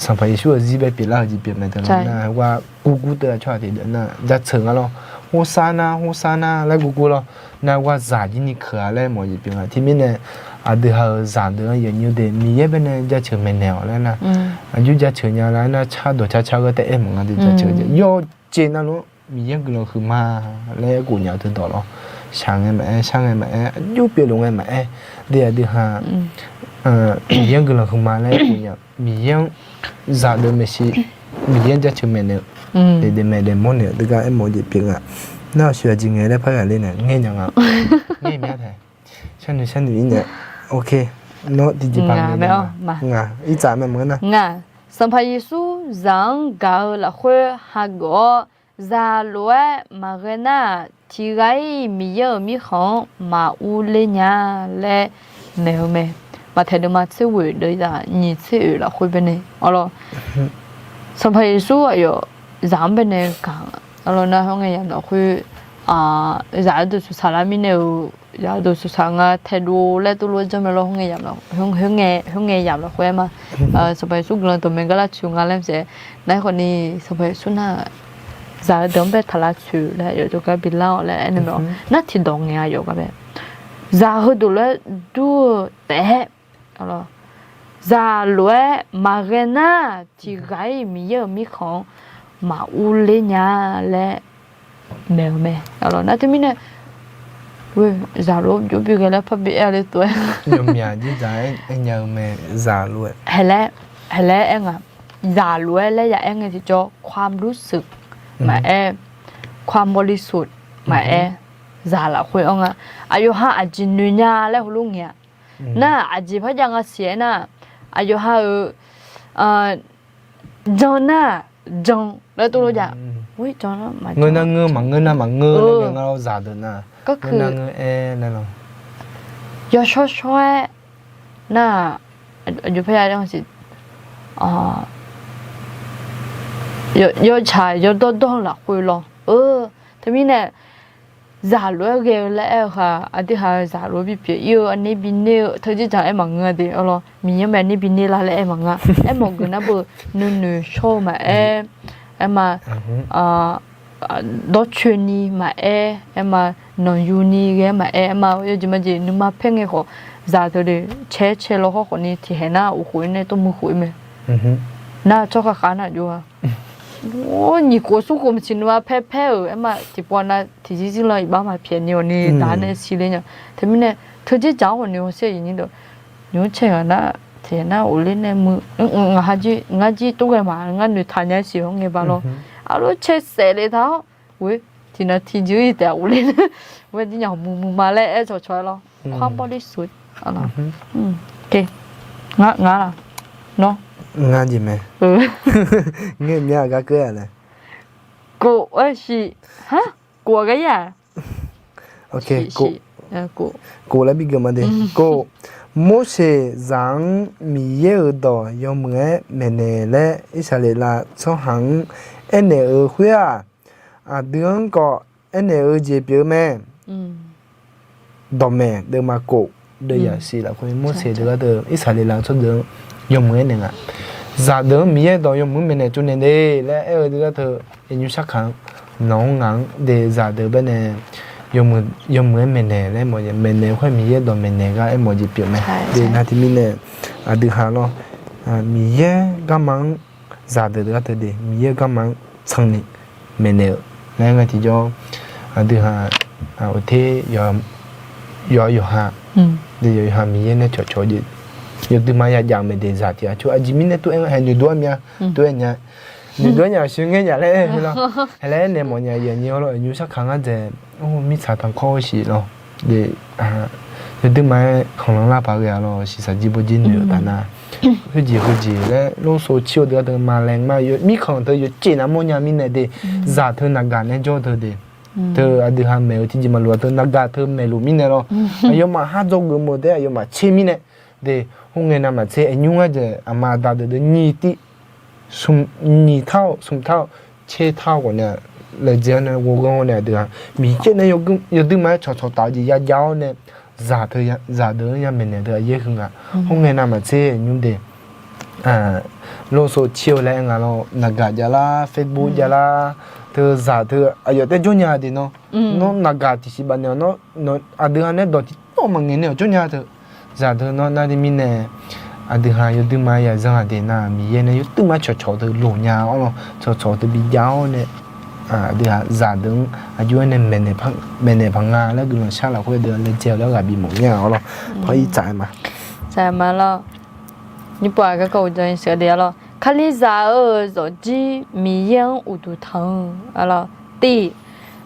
Sanqpaq Yeqsur-euq zir bae pyeuflar-euq jeq pyeuf mae teu nar, gurgur teu-aq tsawrhaq tiqdeuq nar jaceuq nga lawr. Horsar nar, horsar nar laer gurgur lawr. Nar ghar zaq jir ni keuq-a laer mawf jeq pyeuf nga. Tiqmirnae aqdui ha-euq zaqdeuq-anr yawqnymr de Miqyaer baenae jaceuq maeqnaeq-awq laer nar, aqjox jaceuq nya laer nar, car dawq car car ghae taef-aer maqnga de jaceuq. Yawjeq navluf-anr Miqyaer-anr guiqlanq huiqma laer aerkhof nya-eu teudawq lawr. Shaq ngae maqaer, shar ngae maqaer, aqjox pyeufluf ngae maqaer, de aqdui ha Miqyaer-anr guiqlanq huiqma laer aerkhof nya. Miqyaer-anr zaqdeuq maeqshi, Miqyaer-anr jaceuq maeqnaeq-eu, daef daef maeq daef mawrnaeq-eu teugar aermawf-eu jeq pyeuf nga. Nar-aq sheuq-aq jeq ngae laer par ghaqler nae ngae nya nga. Ngae mya tae. Sharnoeq sharnoeq-ir nae. Ok. Nawr tiqjeqpaq ngae nya nga. Irtsaq mae maqngeur nar. Ngaq, Sanqpaq Yeqsur zaq-anr gaq-eu lafkhoer hageuf-awr, zaq lof-aer maqghae nar-aq, tiqghaq-iq Miqyaer-euq mirkhanq-anr maqur ler nya laer naeq-eu mae. Maqtaeq deuvma tser ghoeq deuv zaq nyiq tser oeq lafkhoer baenae arlawr. Sanqpaq Yeqsur aqyawf zaq-anr baenae gaq arlawr nar, khoerngae yamq lafkhoer zaq-eu deuq suqsaq lar mirnae-euq, zaq-eu deuq suqsaq nga taedov laer tuvlof-aer janr mae lawr. Khoerngae yamq lafkhoer aer ma. Sanqpaq Yeqsur guiqlanq dawqmaeq gar lavtsoeq nga laer maqsiq. Nar-aer khawfni Sanqpaq Yeqsur nar-aq, zaq-eu deuq-anr bae taq lavtsoeq laer yawqjawr gar bilar-awq laer aernaeq mae-awr nar, tiqdawq ngaeq-a yawf gar bae. Zaq heudeuq lof-aer dur-eu taef-aer, zaq lof-aer maqghae nar, tiqghaq-iq Miqyaer-euq mirkhanq-anr maqurler nya laer naeq-eu mae. Nar teumirnae, zaq lof-aer byov bighae laer parbi aer-a le tov-aer, yawmyaq jir dzaq-aer aer nya-eu mae. Zaq lof-aer, haqlaer, haqlaer aer nga. Zaq lof-aer laer ya aer ngae tiqjawr ความรู้สึก maqaer, ความบริสุทธิ์ maqaer, zaq lafkhoer anr nga. Aqyawf ha aqjeq noeq nya laer heulof ngaeq-a. Nar aqjeq par jav nga siq aernar, aqyawf ha-euq jan nar, jan laer tuvlof jav. Ngeur nar ngeur, maqngeur nar maqngeur laer ngae nga lawr. Zaqdeuq nar, ngeur nar ngeur-aer laer lawr. Yawshawr shawr-aer nar-aq, aqjox parya siq, yawtsaq yawdawr dawr-eu lafkhoer lawr. Teumirnae, zaq lof-aer ghae-eu laer aer-eu khaq, aqdui ha-euq zaq lof-aer bipyeuf ir-eu, aqner bi ner-eu teujeq dzaq-aer maqngeur-a de arlawr. Miqyaer mae aqner bi ner lar laer aer maqnga. Aermawf geuf nar beu, nuinoeq shawr-eu maqaer, aerma, dawrcoeni maqaer, aerma, nanqyuni ghae-aer maqaer, aerma, yawjeq majeq nuima paer ngae khawf, zaq deuq de cae cae law hawr khawfni tiqhaeq nar uqkhof-ir nae tawrmuiq khof-ir mae. Nar tsawrhaq khav nar jov-a. Nyiq khof smr khof maqsiq nuima paer paer-euq aerma tiqpov nav tiqzir zir lan iqbax maqpyaeq ni awq ni daq nae siqle nya. Teumirnae teujeq dzaq-anr khawfni hawsher aqyuif nyir deuq, nymr cae ghaq nar tiqhaeq nar uqler nae muiq, ngaq ha jir ngar jir tov ghae ma ngar noeqtaq nya siq-awr ngae ba lawr. Arlof cae saef le taq-awr, ghoer tiqnan tiqjir-ir taef-a uqler nae, ghoer jir nya muiq muiq ma laer aer cawqcawq-aer lawr. ความบริสุทธิ์ arlawr. Ngar laq, nawr, ngar jeq mae. Ngaer mya-aq gar keuv-a laer. Kof-aer siq. Kof-aq gar ir-aq. Kof laer bi geuf ma de. Kof, Morseq zaq-anr Miqyaer-euq dawq yawmuiq-aer maeqnaeq laer Irsaqleqlav tsawrhaq-anr aernaeq-euq khoer-aq, aqdui-anr khawf aernaeq-eu jeq pyeuf-eu mae. Dawqmaeq deuvma kof deuv yasiq lafkhoer Morseq deuq gharduq Irsaqleqlav tsawrdeuq-anr yawmuiq-aer naeq nga. Zaqdeuq-anr Miqyaer dawq yawmuiq-anr maeqnaeq tsovnaeq de laer aer-eu deuq gharduq, aqnymr sarkaq-anr, nawq-anr ngaq-anr de zaqdeuq baenae yawmuiq-aer maeqnaeq laer aermawf-eu jeq, maeqnaeq khoer Miqyaer dawq maeqnaeq gar aermawf-eu jeq pyeuf mae. De nar tiqmirnae aqdui ha lawr, Miqyaer garma-anr zaqdeuq deuq gharduq de Miqyaer garma-anr tsanqni maeqnaeq-euq laer nga tiqjawr, aqdui ha, aqter, yawqha yawqha, de yawqha Miqyaer nae cawqcawq jeq, yawduima yajav-eu mae de zaq tiq ghaq cawq aqjeq mirnae tov-aer nga haeq noeqdov-aer mya, tov-aer nya, noeqdov-aer nya aqshoe ngaer nya laer aer-eu lawr. Haeq laer aernaeq mawf nya yawnyir-awr lawr, aqnymr sarkaq ngar dzaeq, mirtsaq tanqkawr-eu siq lawr. De, yawduima-aer khanqlanr lar paq ghae-a lawr, shiqshaq jir bawr jir noeq-euq taf nar, khoerjeq khoerjeq laer lawrsov cir-eu deuq gharduq maqlaeq ma, mirkhanq teu yawceq navmawr nya mirnae de, zaq teu naqgaq nae jawr teu de, teu aqdui ha maeq-eu tiqjeq maqloq-a teu naqgaq teu maeqluf mirnae lawr. Aqyawfmaf har dzawgeuf meuq taef-aer aqyawfmaf tser mirnae de, khoerngae navmaqtser aqnymr ngar dzaeq aqma aqda deuq deuq nyiq tiv nyiq tar-awr smq tar-awr tser tar-awr ghawqnae laejae-awr nae ghawqghanr-awr nae aqdui ha Miqyaer nae yawduima-aer cawqcawq taf-eu jeq yajav-awr nae zaq teu zaqdeuq-anr yamaeq naeq deuq aqyaer heu nga. Khoerngae navmaqtser aqnymr de, lawrsov cir-eu laer aer nga lawr, naqgaq javlar Facebook javlar, teu zaq teu aqyawf taef jawr nya de nawr, nawr naqgaq tiqsiq bafnaeq-awq nawr, aqdui ha nae dawq tiqtawv maqngaeq nae-awq jawr nya teu, zaqdeuq nawr nar de mirnae, aqdui ha yawduima yaqzanr aqdeq nar Miqyaer nae yawduima cawqcawq teu loq nya-awr lawr, cawqcawq teu bijav-awr nae, aqdui ha zaqdeuq-anr aqjox-aer nae maeqnaeq paq nga laer guiqlanq shar lafkhoer deuq laejae-awq laer ghaq bimawf mir-a-awr lawr. Paq-ir tsaf-aer ma. Tsaf-aer ma lawr. Nymr pov-aq garkawv uqdzan-ir sheuq-a de-a lawr. Kalizaq-euq zawqjir Miqyaer-anr uqduq tanq-eu-a lawr. Tiq,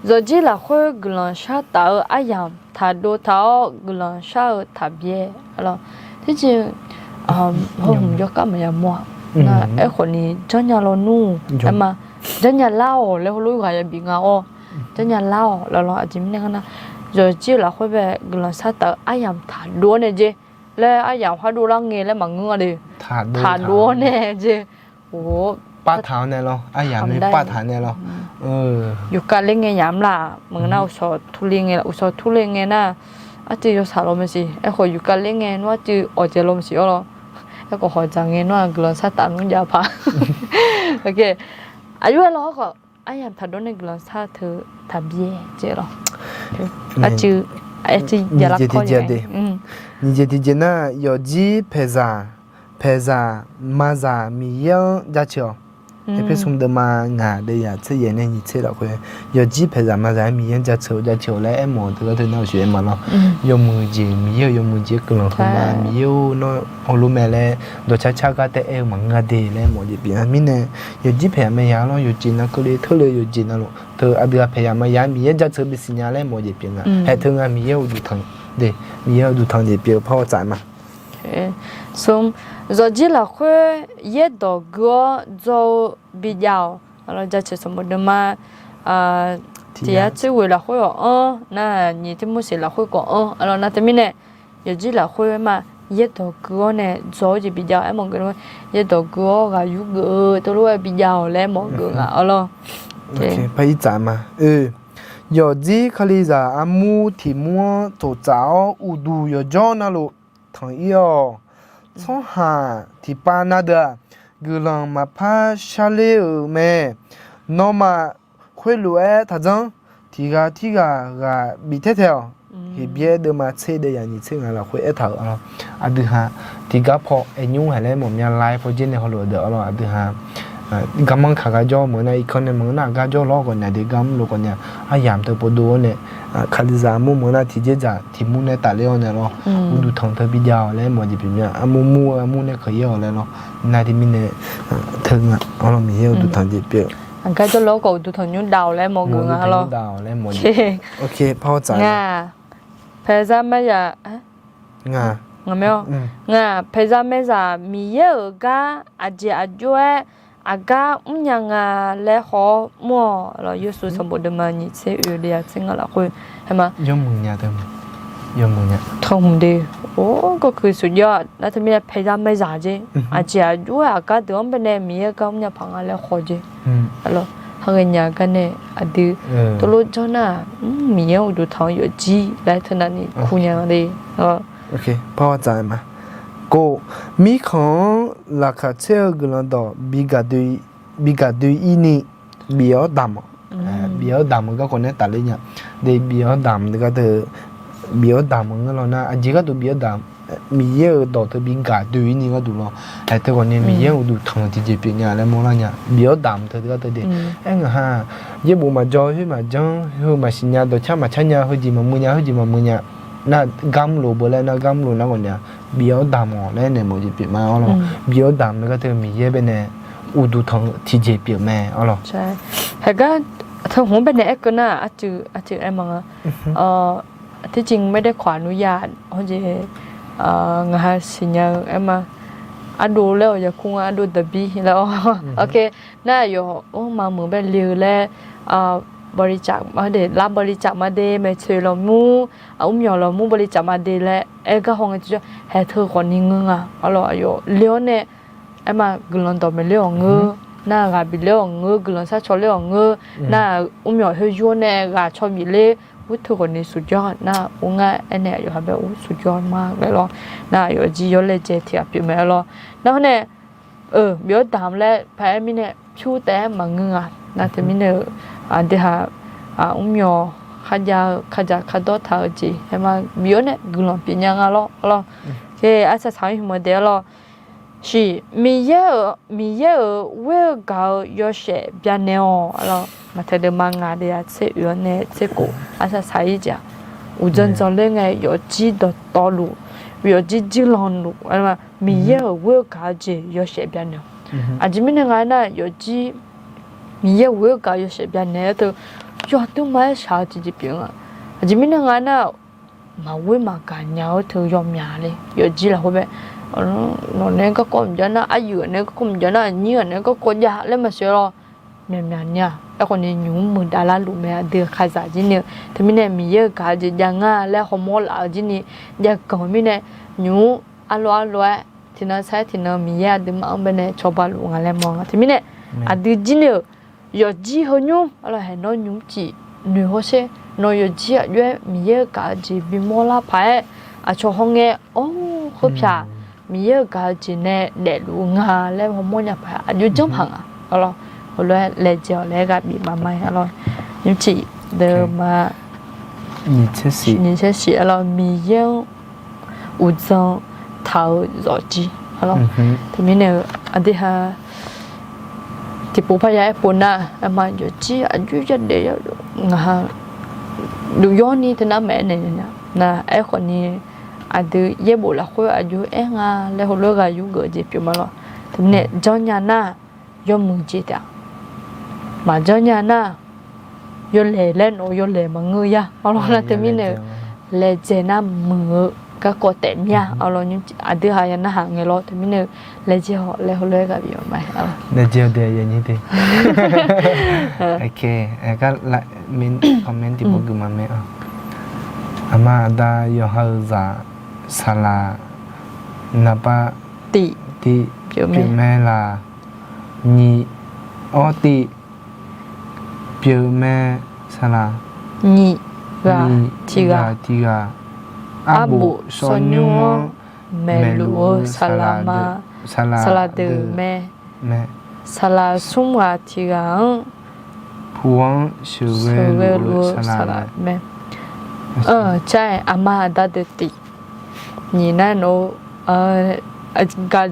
zawqjir lafkhoer guiqlanq shar taf-eu aryamq taqdov taq-awr guiqlanq shar-eu taqbyaer-a lawr. Tiqjeq, hawhmq jawrkar maqya mawr-aq. Nar aerkhawf ni janrnya lawnmr, aerma, janrnya lar-awq laer heulof ghaq yabif nga-awr, janrnya lar-awq laer lawr. Aqjeq mirnae ngar nar, zawqjir-eu lafkhoer bae guiqlanq shar taf-eu aryamq taqdov-awr nae jer laer aryamq khar dovlar ngae laer maqngeur nga de. Taqdov-awr nae jeq. Pav taq-awr nae lawr, aryamq nae pav taq nae lawr. Yufkav ler ngae yamq laf maqngeur nar, uqshawq turler ngae, uqshawq turler ngae nar, arcuiv yawshaq law maqsiq. Aerkhawf yufkav ler ngae nar arcuiv awqdzaeq law maqsiq-awr lawr. Aerkhawf hawqdzaq ngae nar-aq guiqlanq sar taf nmr jav paq. Aqyawf-aer lawr hawrkhawf aryamq taqdov nae guiqlanq sar teu taqbi-aer jeq lawr. Arcuiv, arcuiv javlar kawr-a. Nyiqjeq tiqjeq nar, yawqjir paeqzaq, paeqzaq maqzaq Miqyaer-anr jaceuq-awq. Erpersu deuvma ngaq deuvyaq tser yaeq nae nyiq tser lafkhoer, yawqjir paeqzaq maqzaq-aer Miqyaer-anr jaceuq-awq, jaceuq-awq laer aermawf-eu teu gharduq nar-aq, yawmuiq jeq, Miqyaer-euq yawmuiq jeq guiqlanq heu ma, Miqyaer-or, nawr heulof mae laer dawqcar car gar taef aer-eu maqngeur de laer aermawf jeq pyeuf-a. Mirnae yawqjir paeqzaq maqzaq-anr lawr, yawqjeq nav keuvle teurle-eu yawqjeq navluf teu aqdui-aq paeqzaq maqzaq-anr Miqyaer jaceuq bisiq nya laer aermawf jeq pyeuf nga. Haeq teu nga Miqyaer-euq uqduq tanq de, Miqyaer-euq uqduq tanq jeq pyeuf-eu par hawrtaf ma. Smr, zawqjir lafkhoer yaerdawq gui-awr dzaw-eu bijav-awq. Jaceuq sanqbof deuvma tiq yar tser ghoeq lafkhoer ghawq anr nar, nyiq Tirmorseq lafkhoer ghawq anr. Aqlawq nar teumirnae yawqjir lafkhoer ma yaerdawq gui-awr nae dzaw-eu jeq bijav-awq. Aermawf geuf-eu yaerdawq gui-awr ghaq yurgeuf-eu teulof-aer bijav-awq laer aermawf geuf nga aqlawq. Par irtsaf ma. Yawqjir Kalizaq armur tiq mur-anr tsoftsaf-awr uqduq yawqjawr navluf tanq-ir-awq. Tsawrhaq tiqpav na deuq-aq, guiqlanq maqpar sharler-euq mae. Nawmaf khoerlof-aer taqjanr. Tiq ghaq tirghaq ghaq bif taer tae-awq. Heqbyaer deuvma tser deuvyaq nyiq tser ngaq lafkhoer aertaq-euq aqlawq. Aqdui ha tiqgar paw aer nymr haq laer mawf mya laer paw dzer nae hawlof-eu deuq aqlawq. Aqdui ha garmanr kaq gar jawr meuq nar, irkanr nae meuq nar gar jawr lawr khawf nae, aqdui garmr lof khawf nae, aryamq teu pov dov-awr nae, Kalizaq armur meuq nar tiqjeq dzaq tiq mur nae tafler-awr nae lawr, uqduq tanq teu bijav-awq laer mawf jeq pyeuf mya. Armur mur-eu armur nae keuq yaer-awq laer lawr. Nar teumirnae teu nga aqlawq, Miqyaer uqduq tanq jeq pyeuf. Aqgar jawr lawr khawf uqduq tanqnymr dav-awq laer mawf geuf nga aqlawq. Par hawrtsaf nga. Paeqzaq maeqzaq, ngaq, paeqzaq maeqzaq Miqyaer-euq gar aqjeq aqjox-aer aqgar mrnya nga laer haw-awr mr-awq. Aqlawq, Yeqsur sanqbof deuvma nyiq tser oe deuvyaq tser ngaq lafkhoer aer ma. Yawmuiq nya teu, yawmuiq nya teu. Tanqhmq de, or, gawrkuiq suqjawr-aq nar teumirnae paeqzaq maeqzaq jeq. Aqjeq aqjox-aer aqgar deuq-anr baenae Miqyaer gar mrnya paq nga laer haw jeq. Aqlawq, haghae nya gar nae aqdui teulof janr nar-aq, Miqyaer-anr uqduq tanq-eu yawqjir laer teunav ni kur nya de. Par hawrtsaf ma. Kov, mirkhanq-anr laqkhaq caer-eu guiqlanq dawq bi gaq doe-ir ni bif-awr damq-awq. Bif-awr damq-eu garkawv nae tafler nya. De bif-awr damq-eu gar teu, bif-awr damq-eu ngeur law nar, aqjeq gharduq bif-awr damq, Miqyaer-euq dawq teu bi gaq doe-ir ni gharduq law. Aer teukhawf ni Miqyaer-anr uqduq tanq-eu tiqjeq pyeuf nya laer mawrlar nya. Bif-awr damq teu gharduq de. Aer ngaq ha, yaerbof maqjawr, khoer maqjanr, heu maqsiq nya, dawqcar maqcar nya, heujeq maqmuiq nya, heujeq maqmuiq nya. Nar garmr lof beu laer nar garmr lof nar ghawqmya, bif-awr damq-awq laer naeq mawf jeq pyeuf ma-awr lawr. Bif-awr damq-eu gar teu Miqyaer baenae uqduq tanq-eu tiqjeq pyeuf mae-awr lawr. Haegar teu hmq-anr baenae aerkeuv nar, arcuiv, arcuiv aer ma nga. Tircif maerdaer kawq aqnuya, hawjeq, ngaq ha siqnya-eu aer ma. Ardov laer-awq, yaqkur-anr ardov daqbir laer-awr. Nar aqyawf-anr maqmuiq bae le-eu laer, bawlicav, lar bawlicav maqde, maeqtsoeq lawqmur, mrmyawq lawqmur bawlicav maqde laer aer gar haw ngae tiqjawr, haeq teu khawfni ngeur nga. Aqlawq, aqyawf le-awr nae aer ma, guiqlanq dawq maeq ler-awq ngeur, nar ghaq bif ler-awq ngeur, guiqlanq sharcaw ler-awq ngeur, nar mrmyawq khoer yur-awr nae ghaq caw bif ler, ur teu khawfni suqjawr nar ur ngar aernaeq aqyawf ha bae ur suqjawr ma laer lawr. Nar aqyawf jir yawlaejae tiq ghaq pyeuf mae-awr lawr. Nar hawr nae, bif-awr damq laer paq-aer mirnae pyur taef-aer maqngeur nga. Nar teumirnae-eu, aqdui ha, mrmyawq kharjav-eu, khardzaq khardawr taq-eu jeq aer ma, bif-awr nae guiqlanq pyeuf nya nga lawr, lawr. Arsaq saq-anr hmq-eu daef-awr lawr. Shiq, Miqyaer-euq, Miqyaer-euq ghoer-eu gaq-eu yawshaef byanaeq-awq. Aqlawq, maqtaeq deuq ma ngaq deuq-aq tser oeq-awr nae tser khof arsaq saq-ir jeq-aq, uqdzan dzanler ngae yawfjir dawqtawvluf, yawfjir jirlanq luf, Miqyaer-euq ghoer-eu gaq-eu jeq yawshaef byanaeq-awq. Aqjeq mirnae nga aernar, yawfjir Miqyaer-euq ghoer-eu gaq-eu yawshaef byanaeq-aer teu, yawdmr ma-aer shaq-eu tiqjeq pyeuf nga. Aqjeq mirnae nga aernar, maqghoer maqgaq nya-eu teu yawmyaq le. Yawfjir lafkhoer bae, nawq nae garkawv mqjav nar, aryuif nae garkawv mqjav nar, aqnyir ghaq nae garkawv jav laer maqsiq lawr. Myaqmyaq ni-aq, aerkhawf ni nymq-mr muiqdav larluf mae, aqdui kalizaq jir ni-eu. Teumirnae Miqyaer-euq gaq-eu jeq jav ngar laer hawmawr laf-eu jir ni, jav ganq mirnae, nymq-mr arlof arlof-aer tiqnan sar-aer tiqnan Miqyaer aqduimaf-anr baenae cawba luf nga laer mawr nga. Teumirnae aqdui jir ni-euq yawqjir heunymr arlawr haeq nawr nymr cif noeq hawsher, nawq yawqjir aqjox-aer Miqyaer-euq gaq-eu jeq bimawr lar paq-aer aqcawq hawngae-awr khoerpyaq Miqyaer-euq gaq-eu jeq nae daefluf-eu nga laer hawmawr nya paq-aer aqjox janr paq nga. Arlawr heulof-aer laejae-awq laer ghaq bif maqma-aer arlawr nymr cif deuq ma nyiq tser shif arlawr Miqyaer-anr uqdzan taq-eu zawqjir arlawr. Teumirnae-eu aqdui ha tiqpov parya aerpov nar, aerma yawqjir aqjox yadaef ngaq ha duf yawr ni teunar maqaer naeq nya nar, aerkhawf ni aqdui yaerbof lafkhoer aqjox aer nga laer heulof-aer ghaq yurgeuf-eu jeq pyeuf ma lawr. Teumirnae janrnya nar yawmuiq jeq taef-a. Maqjanr nya nar yawlaeq laer nawq-eu yawlaeq maqngeur ya arlawr nar. Teumirnae-eu laejae nar muiq-eu garkawv taef mir-a arlawr. Aqdui ha ya narhaq ngae lawr. Teumirnae-eu laejae-awq laer heulof-aer ghaq bif-awq ma laejae-awq de. Comment tiqpov geuf ma mae-a. Aqma aqda yawqha-euq zaq saqlaq naqpav tiq pyeufmae la? Nyiq, awr tiq pyeufmae saqlaq. Nyiq ghaq tiq ghaq tiq ghaq arbof sawrnymr-anr maeqluf-eu saqlaq ma. Saqlaq deuq mae. Saqlaq smr ghaq tiq ghaq-anr puq-anr sheuqghae luf-eu saqlaq mae. Car-aer aqma aqda deuq tiq nyiq nar nawq-eu gaq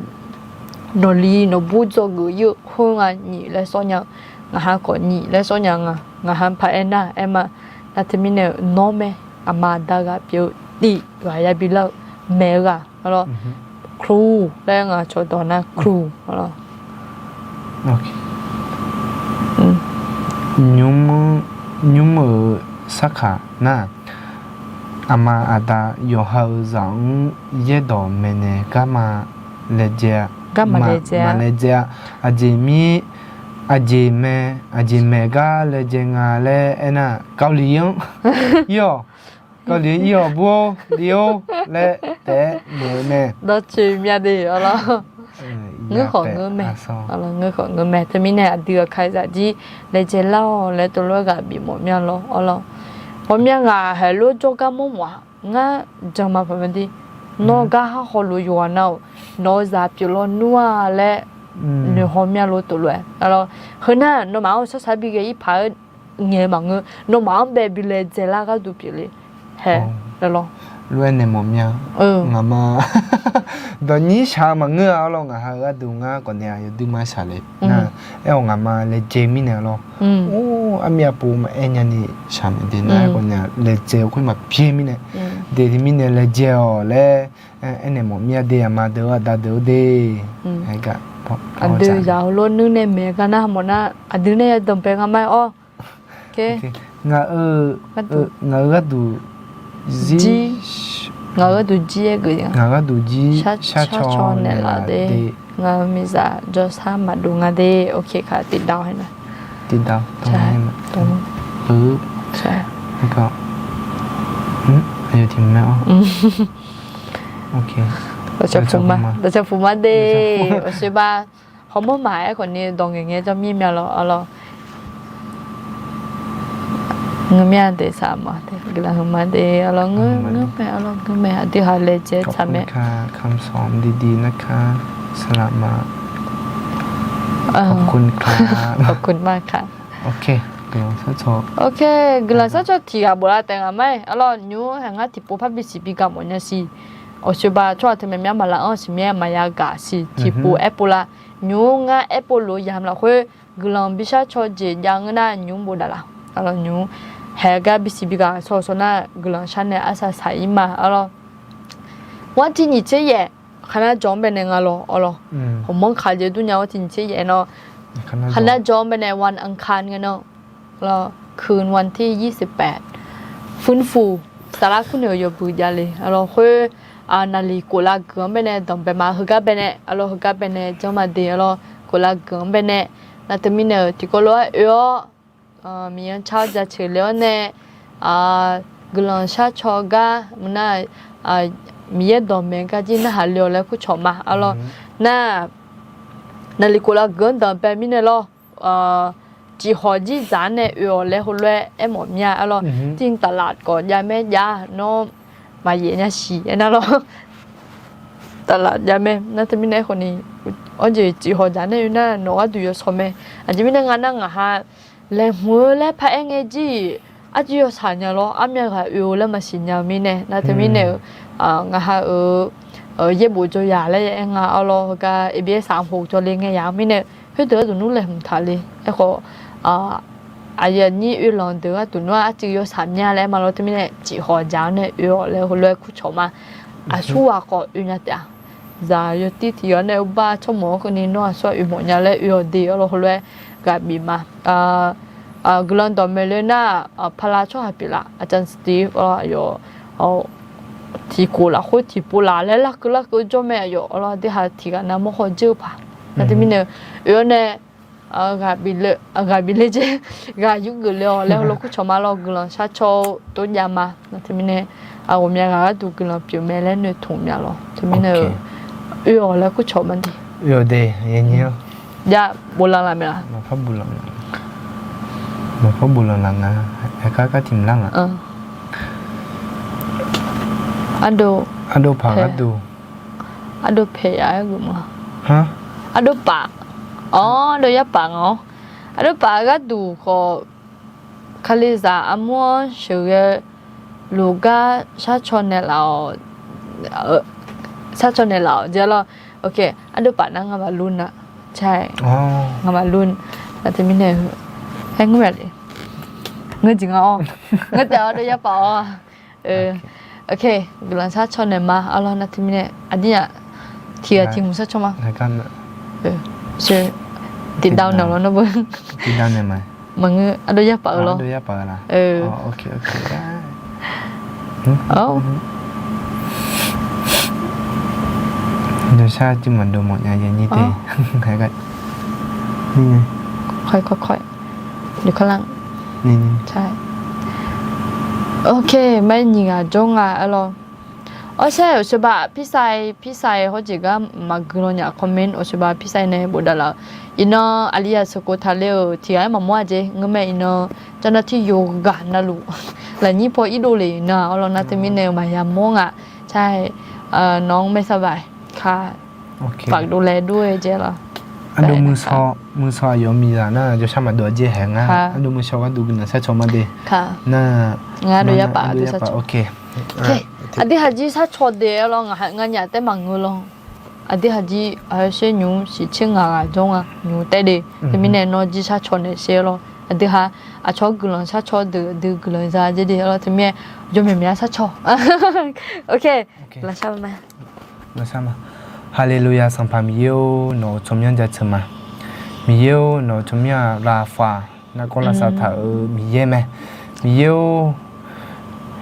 nawqli nawqbur dzawgeuf ir-eu khoer nga nyiq laer sawr nya-eu. Ngaq ha khawf nyiq laer sawr nya nga. Ngaq ha paq-aer nar aerma. Nar teumirnae-eu nawr mae. Aqma aqda ghaq pyeuf-eu tiq ghaq yabi lar-eu maeq-eu ghaq arlawr. Kruq laer ngaq cawqdawq nar kruq arlawr. Nymr-euq sarkaq nar, aqma aqda yawqha-euq zaq-anr yaerdawq maeqnaeq garma laejae-a. Maqlaejae-a. Aqjeq mir, aqjeq mae, aqjeq maeq gar laejae nga laer aernar, Kali-anr ir-awq. Kali-anr ir-awq bur-or li-or laer taef-aer maeq-eu mae. Dawrcoeq myav de arlawr. Ngeur khawf ngeur mae. Ngeur khawf ngeur mae. Teumirnae aqdui aqkaqzaq jir laejae lar-awq laer tov lof-aer ghaq bif mawf myav lawr arlawr. Ghawqmya ghaq haeq lof jawrgar mawrmawf-a. Ngar jan ma paq ma de. Nawr gar har hawluf yawqghaq nar-awq, nawq-eu zaq pyeuf lawnmr-a laer noeqhaw myav lof tov lof-aer arlawr. Heu nar nawmaf-anr sharshaq bighae ir paq-aer ngaeq-eu maqngeur. Nawmaf-anr bae bi laejae lar gharduq pyeufle. Hae, lawr. Lof-aer naeq mawf myav. Ngaqma dawqnyir shaq-eu maqngeur-a arlawr. Ngaq ha-eu gharduq ngar khawf nae-aq yawduima shaq le nar, aer-awq ngaqma laejae mirnae arlawr. Or, armyav pov maqaer nyani shaq mae de nar, aer khawf nae-aq laejae-eu khoer maqpyaer mirnae. De teumirnae laejae-awq laer aernaeq mawf myav de, aqma deuq-or aqda deuq-or de. Aqdui zaq heulof nuir nae maeq gar nar mawf nar aqdui nae ya danqbae nga ma-aer awr. Ngaq-euq gharduq jir, ngaq-euq gharduq jir-aer geuf, ngaq-euq gharduq jir shar caw naeqlaf de. Ngaq-euq miqzaq jawrshar maqdov nga de. Ok, kaq tiqdav-awr hae nar. Tiqdav-awr tiqmae-awr. Dawqcawq puq ma de. Awqshoeba hawmawr maqaer khawf ni dawq ngaeq ngae jawr mir myav lawr arlawr. Ngeur myav de saq ma de, guiqlanq huiqma de arlawr. Ngeur mae arlawr, ngeur mae. Aqdui ha laejae tsaq mae. Ok, guiqlanq sharcaw tiq ghaq boflar taef ngaq ma-aer arlawr. Nymr hae ngar tiqpov par bisiq bi gaq mawf nya siq. Awqshoeba tsawrhaq teu maeq myav maqlaq anr siq myav maqya gaq siq. Tiqpov aerpov la. Nymr ngar aerpov lof-eu yamq lafkhoer guiqlanq bi sharcaw jeq jav ngeur nar nymr bof daf laf. Arlawr nymr hae gar bisiq bi gaq shawr shawr nar guiqlanq shar nae arsaq saq-ir ma arlawr. Ngar tiq nyiq tser yaef khaqnav jawq-anr baenae nga lawr arlawr. Hawmawr kaq jeq durnya-awr tiq nyiq tser yaef nar khaqnav jawq-anr baenae วันอังคาร ngae nar คืนวันที่ยี่สิบแปด furfuq saflar kurnaeq-eu yawbui javle arlawr. Khoer naqliq กดไลค์ guiq-anr baenae danqbae ma. Heugar baenae arlawr, heugar baenae janr ma de arlawr. กดไลค์ guiq-anr baenae nar teumirnae-euq tiqkawv lof-aer oe-awr Miqyaer-anr car jaceuq le-awr nae guiqlanq sharcaw gar meuq nar Miqyaer dawqmaeq gar jir narhaq le-awq laer kurcawq ma arlawr. Nar, naqliq khof lavguq-anr danqbae mirnae lawr. Cifhawq jir dzaq-anr nae oe-awq laer heulof-aer aermawf mir-a arlawr. Tirni taflaf khawf jav mae jav nawr maqyaef nya siq aernar lawr. Taflaf jav mae nar teumirnae aerkhawf ni, awr jeq cifhawq dzaq-anr nae oe nar nawq gharduq yawshawr mae. Aqjeq mirnae nga nar ngaq ha laeqhmq-eu laer paraer ngae jir-iq, arjir yawshaq nya lawr, armyav ghaq oe-eu laer maqsiq nya-eu mirnae nar teumirnae-euq ngaq ha-euq yaerbof jawr ya laer aer nga arlawr. Heugar abs saq hmq jawr le ngae ya-eu mirnae, khoerdeuq gharduq nmr laeqhmq taq le. Aerkhawf, aqyuif aqnyir oelanq deuq gharduq nawr arcuiv yawshaq mya laer aer ma lawr. Teumirnae cifhawq dzaq-anr nae oe-awq laer heulof-aer kurcawq ma. Aqsur ghaq khawf oe nya taef-a. Zaq yawtir tiq ghaq nae uqbar tsawrmawf-anr keuvni nawr aqsur-aq oe mawf nya laer oe-awq de arlawr heulof-aer ghaq bif ma. Guiqlanq dawqmaeq le nar, pala tsawrhaq pyeuflaf aqcawq Steve arlawr aqyawf tiqkhof lafkhoer tiqpov laf laer larkeuv larkeuv jawr mae aqyawf arlawr. Aqdui ha tiq ghaq nav mawrhaw dzeur-eu paq nar teumirnae oe-awr nae ghaq bif le jeq, ghaq yurgeuf le-awq laer heulof kurcawq ma lawr. Guiqlanq sharcaw-eu tov jav ma nar teumirnae, ghawqmya ghaq gharduq guiqlanq pyeuf mae laer noeqtmq mya lawr. Teumirnae-eu oe-awq laer kurcawq ma de. Oe-awq de, yanyir-awr. Jav boflanq laf maeq laf. Maqpar boflanq laf nga. Aqkar kar tiq mq lar nga. Ardov paq gharduq. Ardov paeq ya-aer geuf ma. Ardov paf. Awr, ardov yar paf nga-awr. Ardov paf gharduq khawf, Kalizaq armur-anr sheuqghae luf gar sharcaw naeqlaf-awq, sharcaw naeqlaf-awq jeq lawr. Ardov paf nar ngamaf lun-a. Ngamaf lun. Nar teumirnae, aer ngeur ma le. Ngeur jeq nga-awr. Ngeur taef-awr ardov yar paf-awr. Guiqlanq sharcaw naeq ma arlawr nar teumirnae aqdir-aq, tiq ghaq tiq hmq sharcaw ma. Tiqdav naeq lawr nawr beu. Maqngeur, ardov yar paf-eu lawr. Jawrshar jir maqdov mawf nya yanyir te. Ok, mar nyiq ghaq jawr nga arlawr. Awr, saer-euq สวัสดี pirsav, pirsav hawr jeq gar maqgui lan nya comment สวัสดี pirsav nae bofdav laf-eu. Iqnan aqli yaq sheuqkhof taqler-euq tiq ghaq-aer maqmawr-a jeq ngeur mae. Iqnan เจ้าหน้าที่ yawqghaq navluf lafnyir paw irdov le iqnan arlawr nar teumirnae-eu maqya mawr nga. Saer, nawq-anr ไม่สบาย ka ฝากดูแลด้วย jeq lawr. Ardov muiqshawr, muiqshawr aqyawf miqzaq nar jawrshar maqdov-a jeq haeq nga. Ardov muiqshawr gharduq guiqlanq sharcaw ma de. Nar, ardov yar paf, ardov yar paf. Aqdui haq jir sharcaw de arlawr, nganyaf taef maqngeur lawr. Aqdui haq jir aqyawf sher nymq-mr shiqtser ngaq ghaq jawr nga nymq taef de. Teumirnae nawr jir sharcaw naeq sher lawr. Aqdui haq aqcawq-anr guiqlanq sharcaw deuq aqdui guiqlanq za jeq de arlawr. Teumirnae yawmyaeq myav sharcaw. Ok, laqshar ma. Haleluya, Sanqpaq Miqyaer-or, nawq-euq tsawrmyanr jaceuq ma. Miqyaer-or, nawq-euq tsawrmyanr-aq, Lafaq, nargawr lavsav taq-euq Miqyaer mae. Miqyaer-or,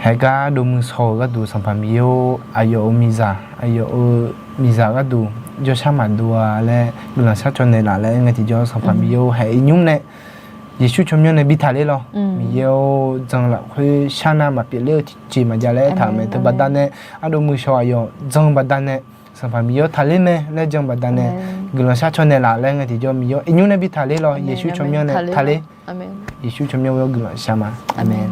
haeqgar dovmuiq shaw-euq gharduq Sanqpaq Miqyaer-or, aqyawf-euq miqzaq, aqyawf-euq miqzaq gharduq jawrshar maqdov-a laer guiqlanq sharcaw naeqlaf laer aer ngae tiqjawr, Sanqpaq Miqyaer-or, haeq iqnymr nae Yeqsur tsawrmyanr nae bi taqler lawr. Miqyaer-or, jan lafkhoer sharnar maqpyeufler-eu tiqjeq maqjav laer aertaq-euq mae. Teubaqda nae ardov muiqshawr aqyawf jan baqda nae Sanqpaq Miqyaer-or taqler mae laer jan baqda nae guiqlanq sharcaw naeqlaf laer ngae tiqjawr, Miqyaer-or, iqnymr nae bi taqler lawr. Yeqsur tsawrmyanr nae taqler. Yeqsur tsawrmyanr ghoe-awr guiqlanq shar ma. Aqmeq.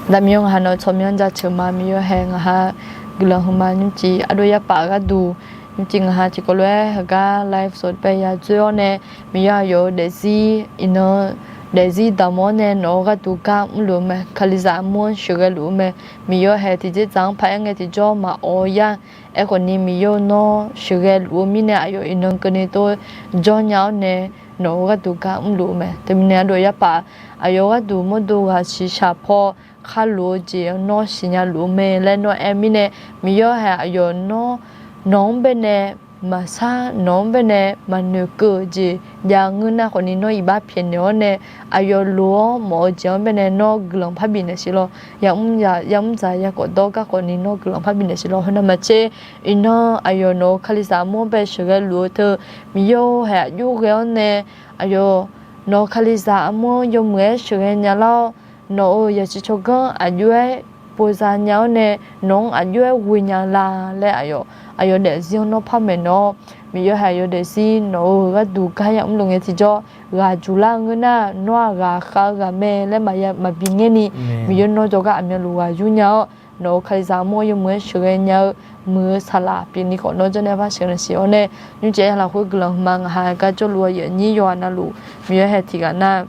Aqda Miqyaer, ngaq ha nawq-eu tsawrmyanr jaceuq ma. Miqyaer haeq ngaq ha guiqlanq huiqma nymrcif ardov yar paf gharduq, nymrcif ngaq ha tiqkawv lof-aer heugar live สด bae ya dzoer-awr nae, Miqyaer aqyawf-euq daefzir iqnan daefzir damq-awr nae nawq-eu gharduq gar mrluf-eu mae. Kalizaq armur-anr sheuqghae luf-eu mae. Miqyaer haeq tiqjeq dzaq-anr paq-aer ngae tiqjawr maqawq-eu yar. Aerkhawf ni Miqyaer-or, nawr sheuqghae luf-eu mirnae aqyawf iqnan keuvni tov jawr nya-awr nae nawq-eu gharduq gar mrluf-eu mae. Teumirnae ardov yar paf aqyawf gharduq mawrdo ghaq shiqshaq paw kharluf-eu jeq-anr nawr siqnya luf-eu mae laer nawr aer mirnae, Miqyaer haeq aqyawf nawr nawq-anr baenae maqsar, nawq-anr baenae maqnoeq keuv-eu jeq jav ngeur nar khawf ni nawr iqbax pyaeqnaeq-awr nae aqyawf loq-awr mawf-eu jeq-anr baenae nawr guiqlanq parbi naeq siq lawr. Yamr dzaq yakawf dawr gar khawf ni nawr guiqlanq parbi naeq siq lawr. Heu navmaqtser iqnan aqyawf nawq-euq Kalizaq armur-anr bae sheuqghae luf-eu teu, Miqyaer-or, haeq aqjox ghae-awr nae aqyawf nawq-euq Kalizaq armur-anr yawmuiq-aer sheuqghae nya lar-awr, nawq-euq yasiq tsawrganr aqjox-aer boza nya-awr nae, nawq-anr aqjox-aer ghoe nya la laer aqyawf, aqyawf daefzir-anr nawr par maeqnaeq-awr, Miqyaer haiq aqyawf daefzir nawq-euq gharduq gar yamr luf ngae tiqjawr, ghaq juq lar-eu ngeur nar, nawr-aq ghaq khav-eu ghaq mae laer maqya maqbi ngaer ni, Miqyaer nawr jawrgar aqmyanluf ghaq yur nya-awr, nawq-euq Kalizaq armur-anr yawmuiq-aer sheuqghae nya-eu muiq-eu saqlaq pyeufni khawf nawr janrnae par sheuqghae siq-awr nae, nymrcaev-aer lafkhoer guiqlanq hmq ma. Ngaq ha gar jawrluf-eu aqyuif aqnyir yawqghaq navluf, Miqyaer hae tiqghaq nar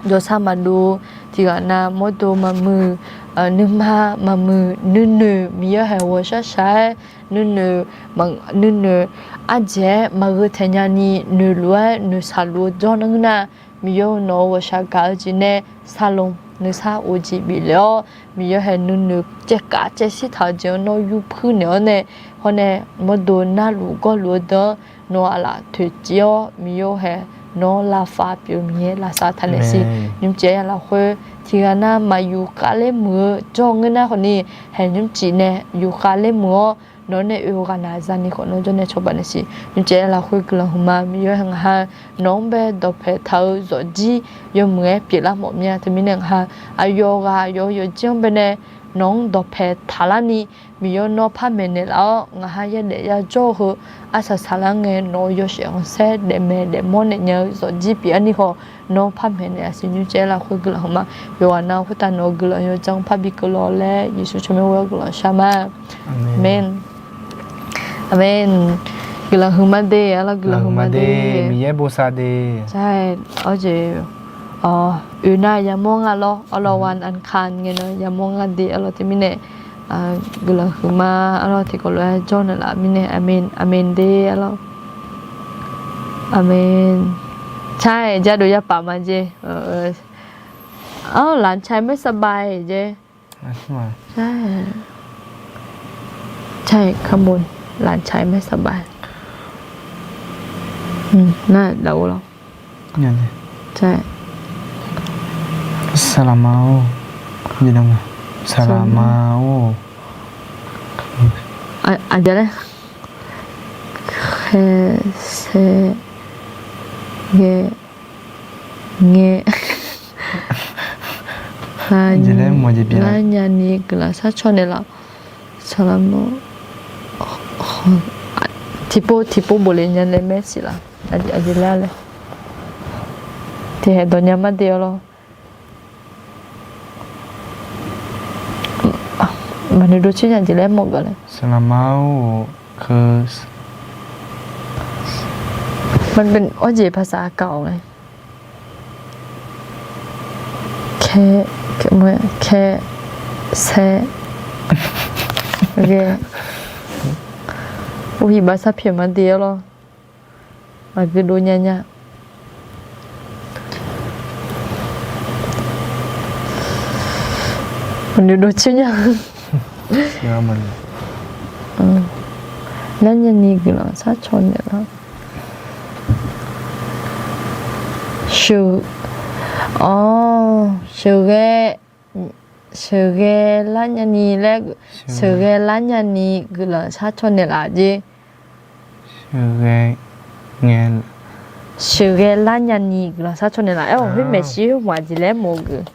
jawrshar maqdov, tiqghaq nar mawrdo maqmuiq, nuima maqmuiq, nuinoeq Miqyaer haeq ghawqshaq shaq-aer, nuinoeq, nuinoeq ardzaeq-aer maqgheu taeq nya ni noeqluf-aer noeqshaq luf-eu jawr nar ngeur nar, Miqyaer-eu nawq-euq ghawqshaq gaq-eu jeq nae salon nuisar of jeq bif lef-awr, Miqyaer haeq nuinoeq caevkaf caevshir taq-eu jeq-anr nawr yurpuir naeq-awr nae, hawr nae mawrdo narluf gawrluf-eu deuq-anr nawq aqlaf toeqciv-awr, Miqyaer haeq nawr lavfav pyeuf-eu Miqyaer lavsav taqnaeq siq. Nymrcaev-aer lafkhoer tiqghaq nar maqyuf khavler muiq-eu jawr ngeur nar khawfni, haeq nymrcif nae yuf khavler muiq-awr, nawq-anr nae oe-eu ghaq naq zani khawf nawr jawrnae cawba naeq siq. Nymrcaev-aer lafkhoer guiqlanq hmq ma. Miqyaer haeq ngaq ha nawq-anr bae dawqpae taq-eu zawqjir yawmuiq-aer pyeuflar mawf mir-a. Teumirnae ngaq ha aqyawf ghaq aqyawf-eu yawqjir-anr baenae nawq-anr dawqpae taqlar ni, Miqyaer nawr par maeqnaeq laf-awr, ngaq ha yadaef yajawr-eu heu arsaq saqlar ngae, nawq-euq yawshaef khanqsaer daefmaeq daefmawr naeq nya-eu zawqjir pyeuf-a ni khawf, nawr par maeqnaeq-a siq. Nymrcaev-aer lafkhoer guiqlanq hmq ma. Yawqghaq nav khoertav nawq-euq guiqlanq yawdzanr parbi keuvlar laer Yeqsur tsawrmyanr ghoer-awr guiqlanq shar ma. Aqmeq. Aqmeq. Guiqlanq huiqma de arlawr, guiqlanq huiqma de. Miqyaer bosav de. Jar, awr jeq oe nar yamawr nga lawr, arlawr วันอังคาร ngae nawr yamawr nga de arlawr. Teumirnae guiqlanq huiqma arlawr, tiqkawv lof-aer jawr naeqlaf mirnae aqmeq, aqmeq de arlawr. Aqmeq. Jar, jadov yapaf ma jeq. Arlawr, หลานชายไม่สบาย jeq. Jar, ข้างบน หลานชายไม่สบาย nar laf-eu lawr. Saqlaqma-or, saqlaqma-or. Aqjeq laer khaeq saeq ghae ngae lar nyani guiqlanq sharcaw naeqlaf. Saqlaqma-or, tiqpov tiqpov bofle nya nae maer siq laf. Aqjeq laer laer tiqhaeq dawq nya ma de arlawr. Maqnoeq dov coer nya jeq laer mawr geuf laer. Saqlaqma-or, keu มันเป็น awr jeq ภาษาเก่าไง khaeq saeq ghae. Or, iqbax sarpyaeq ma de arlawr. Maqgeu dov nya nya. Maqnoeq dov coer nya. Lar nyani guiqlanq sharcaw naeqlaf. Sheuq, awr, sheuqghae, sheuqghae lar nyani laer, sheuqghae lar nyani guiqlanq sharcaw naeqlaf jeq. Sheuqghae lar nyani guiqlanq sharcaw naeqlaf. Aer-awq, khoer maeqshi khoer hmq aqjeq laer mawr-eu geuf.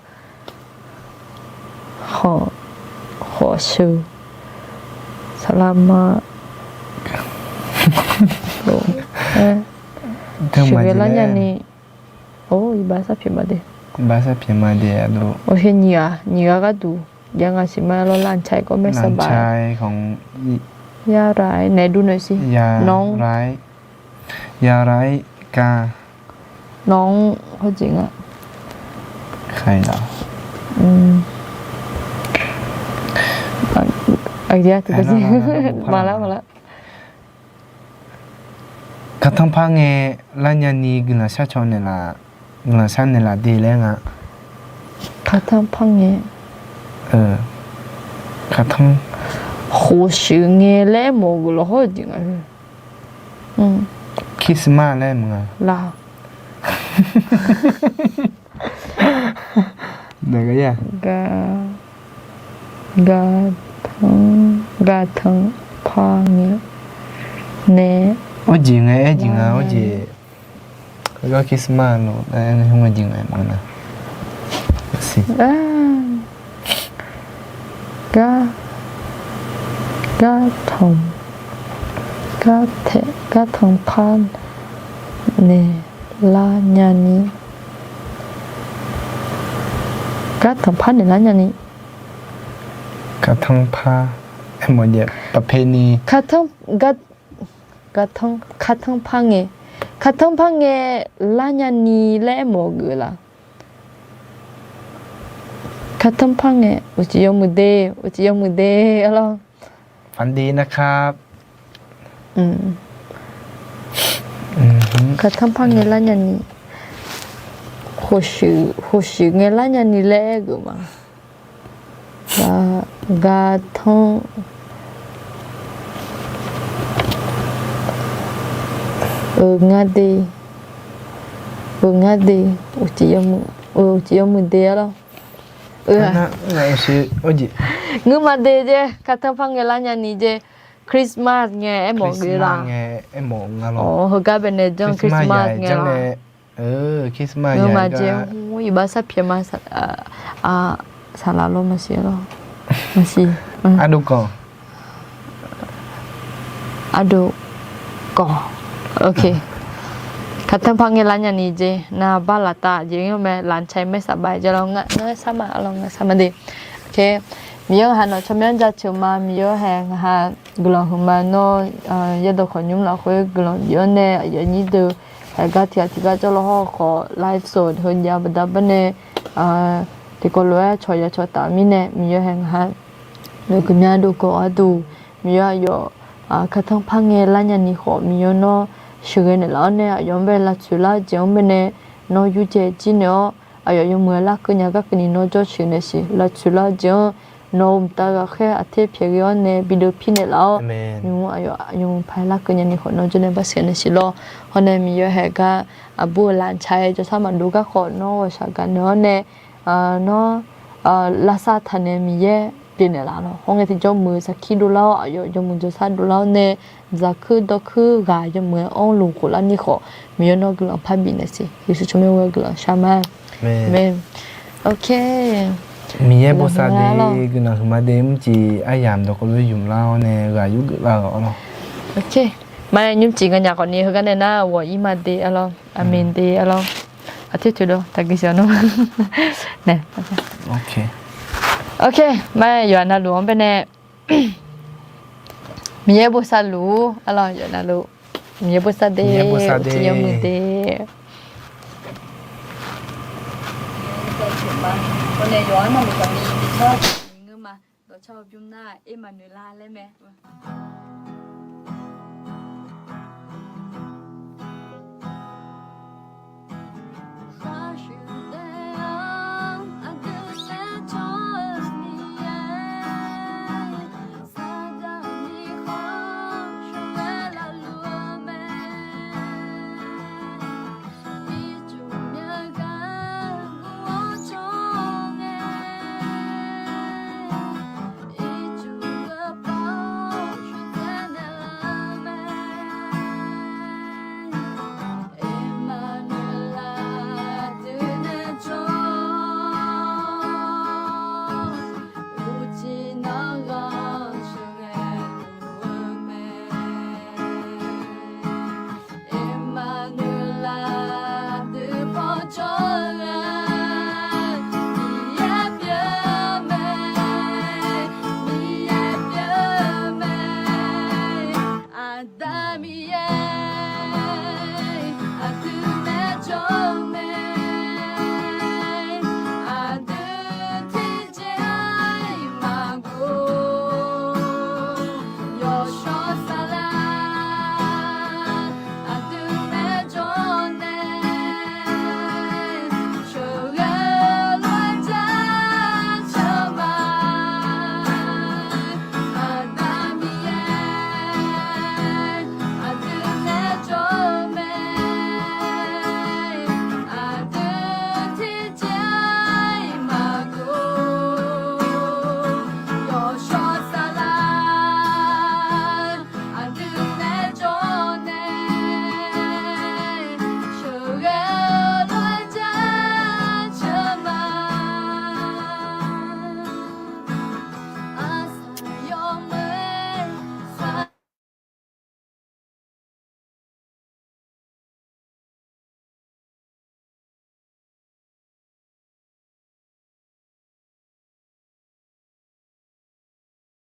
Khawf sheuq, saqlaqma, sheuqghae lar nyani. Or, iqbax sarpyaeq ma de. Iqbax sarpyaeq ma de arlawr. Awq, heu nyiq ghaq, nyiq ghaq gharduq jav nga siq ma arlawr. หลานชายก็ไม่สบาย yarae naeq dur naeq sir. Nawq-anr, yarae ka, nawq-anr hawjeq nga. Aqjeq, maqlar maqlar. Kartanr par ngae lar nyani guiqlanq sharcaw naeqlaf, guiqlanq shar naeqlaf de laer nga. Kartanr par ngae, kartanr, khof sheuq ngae laer mawf-eu geuf lawq hawr jeq nga. Christmas laer maqnga laf. Ga, ga, tanr, ga tanr par ngae nae, awr jeq ngae, aer jeq nga, awr jeq. Gar Christmas lawr, aer ngae, hmq jeq nga maqnga. Gar, gar tanq, gar taeq, gar tanq par naeq lar nyani. Gar tanq par naeq lar nyani. Kartanr par, aermawf jeq ประเพณี. Kartanr, gar, kartanr, kartanr par ngae, kartanr par ngae lar nyani laer aermawf-eu geuf laf. Kartanr par ngae uqcif yawmuiq de, uqcif yawmuiq de, arlawr. ฝันดีนะครับ. Kartanr par ngae lar nyani, khof shuif ngae lar nyani laer aer-eu geuf ma. Gar, gartanr, euq ngar de, euq ngar de, uqcif yawmuiq de, arlawr. Ngeur ma de jeq, kartanr par ngae lar nyani jeq, Christmas ngae aermawf-eu geuf laf. Heugar baenae janr Christmas ngae laf. Ngeur ma jeq, iqbax sarpyaeq ma, saqlaq lawr maqsiq lawr, maqsiq. Ardov kawq, ardov kawq. Kartanr par ngae lar nyani jeq, naqbar laftav jeq-anr mae, laqcae maer saqbav jeq lawr, ngar sar ma, arlawr, ngar sar ma de. Miqyaer ngaq ha nawq tsawrmyanr jaceuq ma, Miqyaer hae ngaq ha guiqlanq huiqma nawr, yaerdawq khawf nymr lafkhoer guiqlanq bif-awr nae aqyuif aqnyir deuq haegar tiqghaq tiqgar jawrlawr hawr khawf live show heu jav baqda baqnae tiqkawv lof-aer cawq ya cawq taf mirnae Miqyaer hae ngaq ha noeqkeuq mya dov gawq arduq, Miqyaer aqyawf kartanr par ngae lar nyani khawf Miqyaer nawr sheuqghae naeqlaf-awr nae aqyawf-anr bae lavtsoeq lar-eu jeq-anr baenae nawr yurdzae jir naeq-awr aqyawf yawmuiq-aer larkeuv nya garkeuv ni nawr jawrshuif naeq siq. Lavtsoeq lar-eu jeq-anr nawq-euq mqtav ghaqkhaer aqter pyaeq ghae-awr nae bideuv pir naeqlaf-awr, nymq-mr aqyawf yawmuiq paq-aer larkeuv nyani khawf nawr jawrnae barsiq naeq siq lawr. Hawr nae Miqyaer haegar aqbur-euq laqcae jawrshar maqdov garkawv nawr ghawqshaq gaq naeq-awr nae nawr lavsav taq nae Miqyaer pyeuf naeqlaf lawr. Hawr ngae tiqjawr muiq-eu sarkir dovlar-awr aqyawf yawmuiq jawrshar dovlar-awr nae dzaqkuir dawrkuir ghaq yawmuiq-aer anrluf khoflar ni khawf Miqyaer nawr guiqlanq parbif naeq siq. Yeqsur tsawrmyanr ghoe-awr guiqlanq shar ma. Amen. Ok. Miqyaer bosav de, guiqlanq huiqma de, mrcif aryamq dawqkawv lof-aer ymq lar-awr nae ghaq yurgeuf lar-euq arlawr. Ok. Maqaer nymrcif nganyaf khawfni heugar nae nar ghawq-ir ma de arlawr. Aqmeq de arlawr. Aqtir toeq dov taqguiq siq-awr nawr. Ok. Ok. Maqaer yawqha navluf-anr baenae Miqyaer bosav luf-ur arlawr, yawqha navluf. Miqyaer bosav de, uqcif yawmuiq de. Yawqha navluf khawfni ngeur ma, dawqcar-eu bymr nar Ermaqnoeqlar laer mae.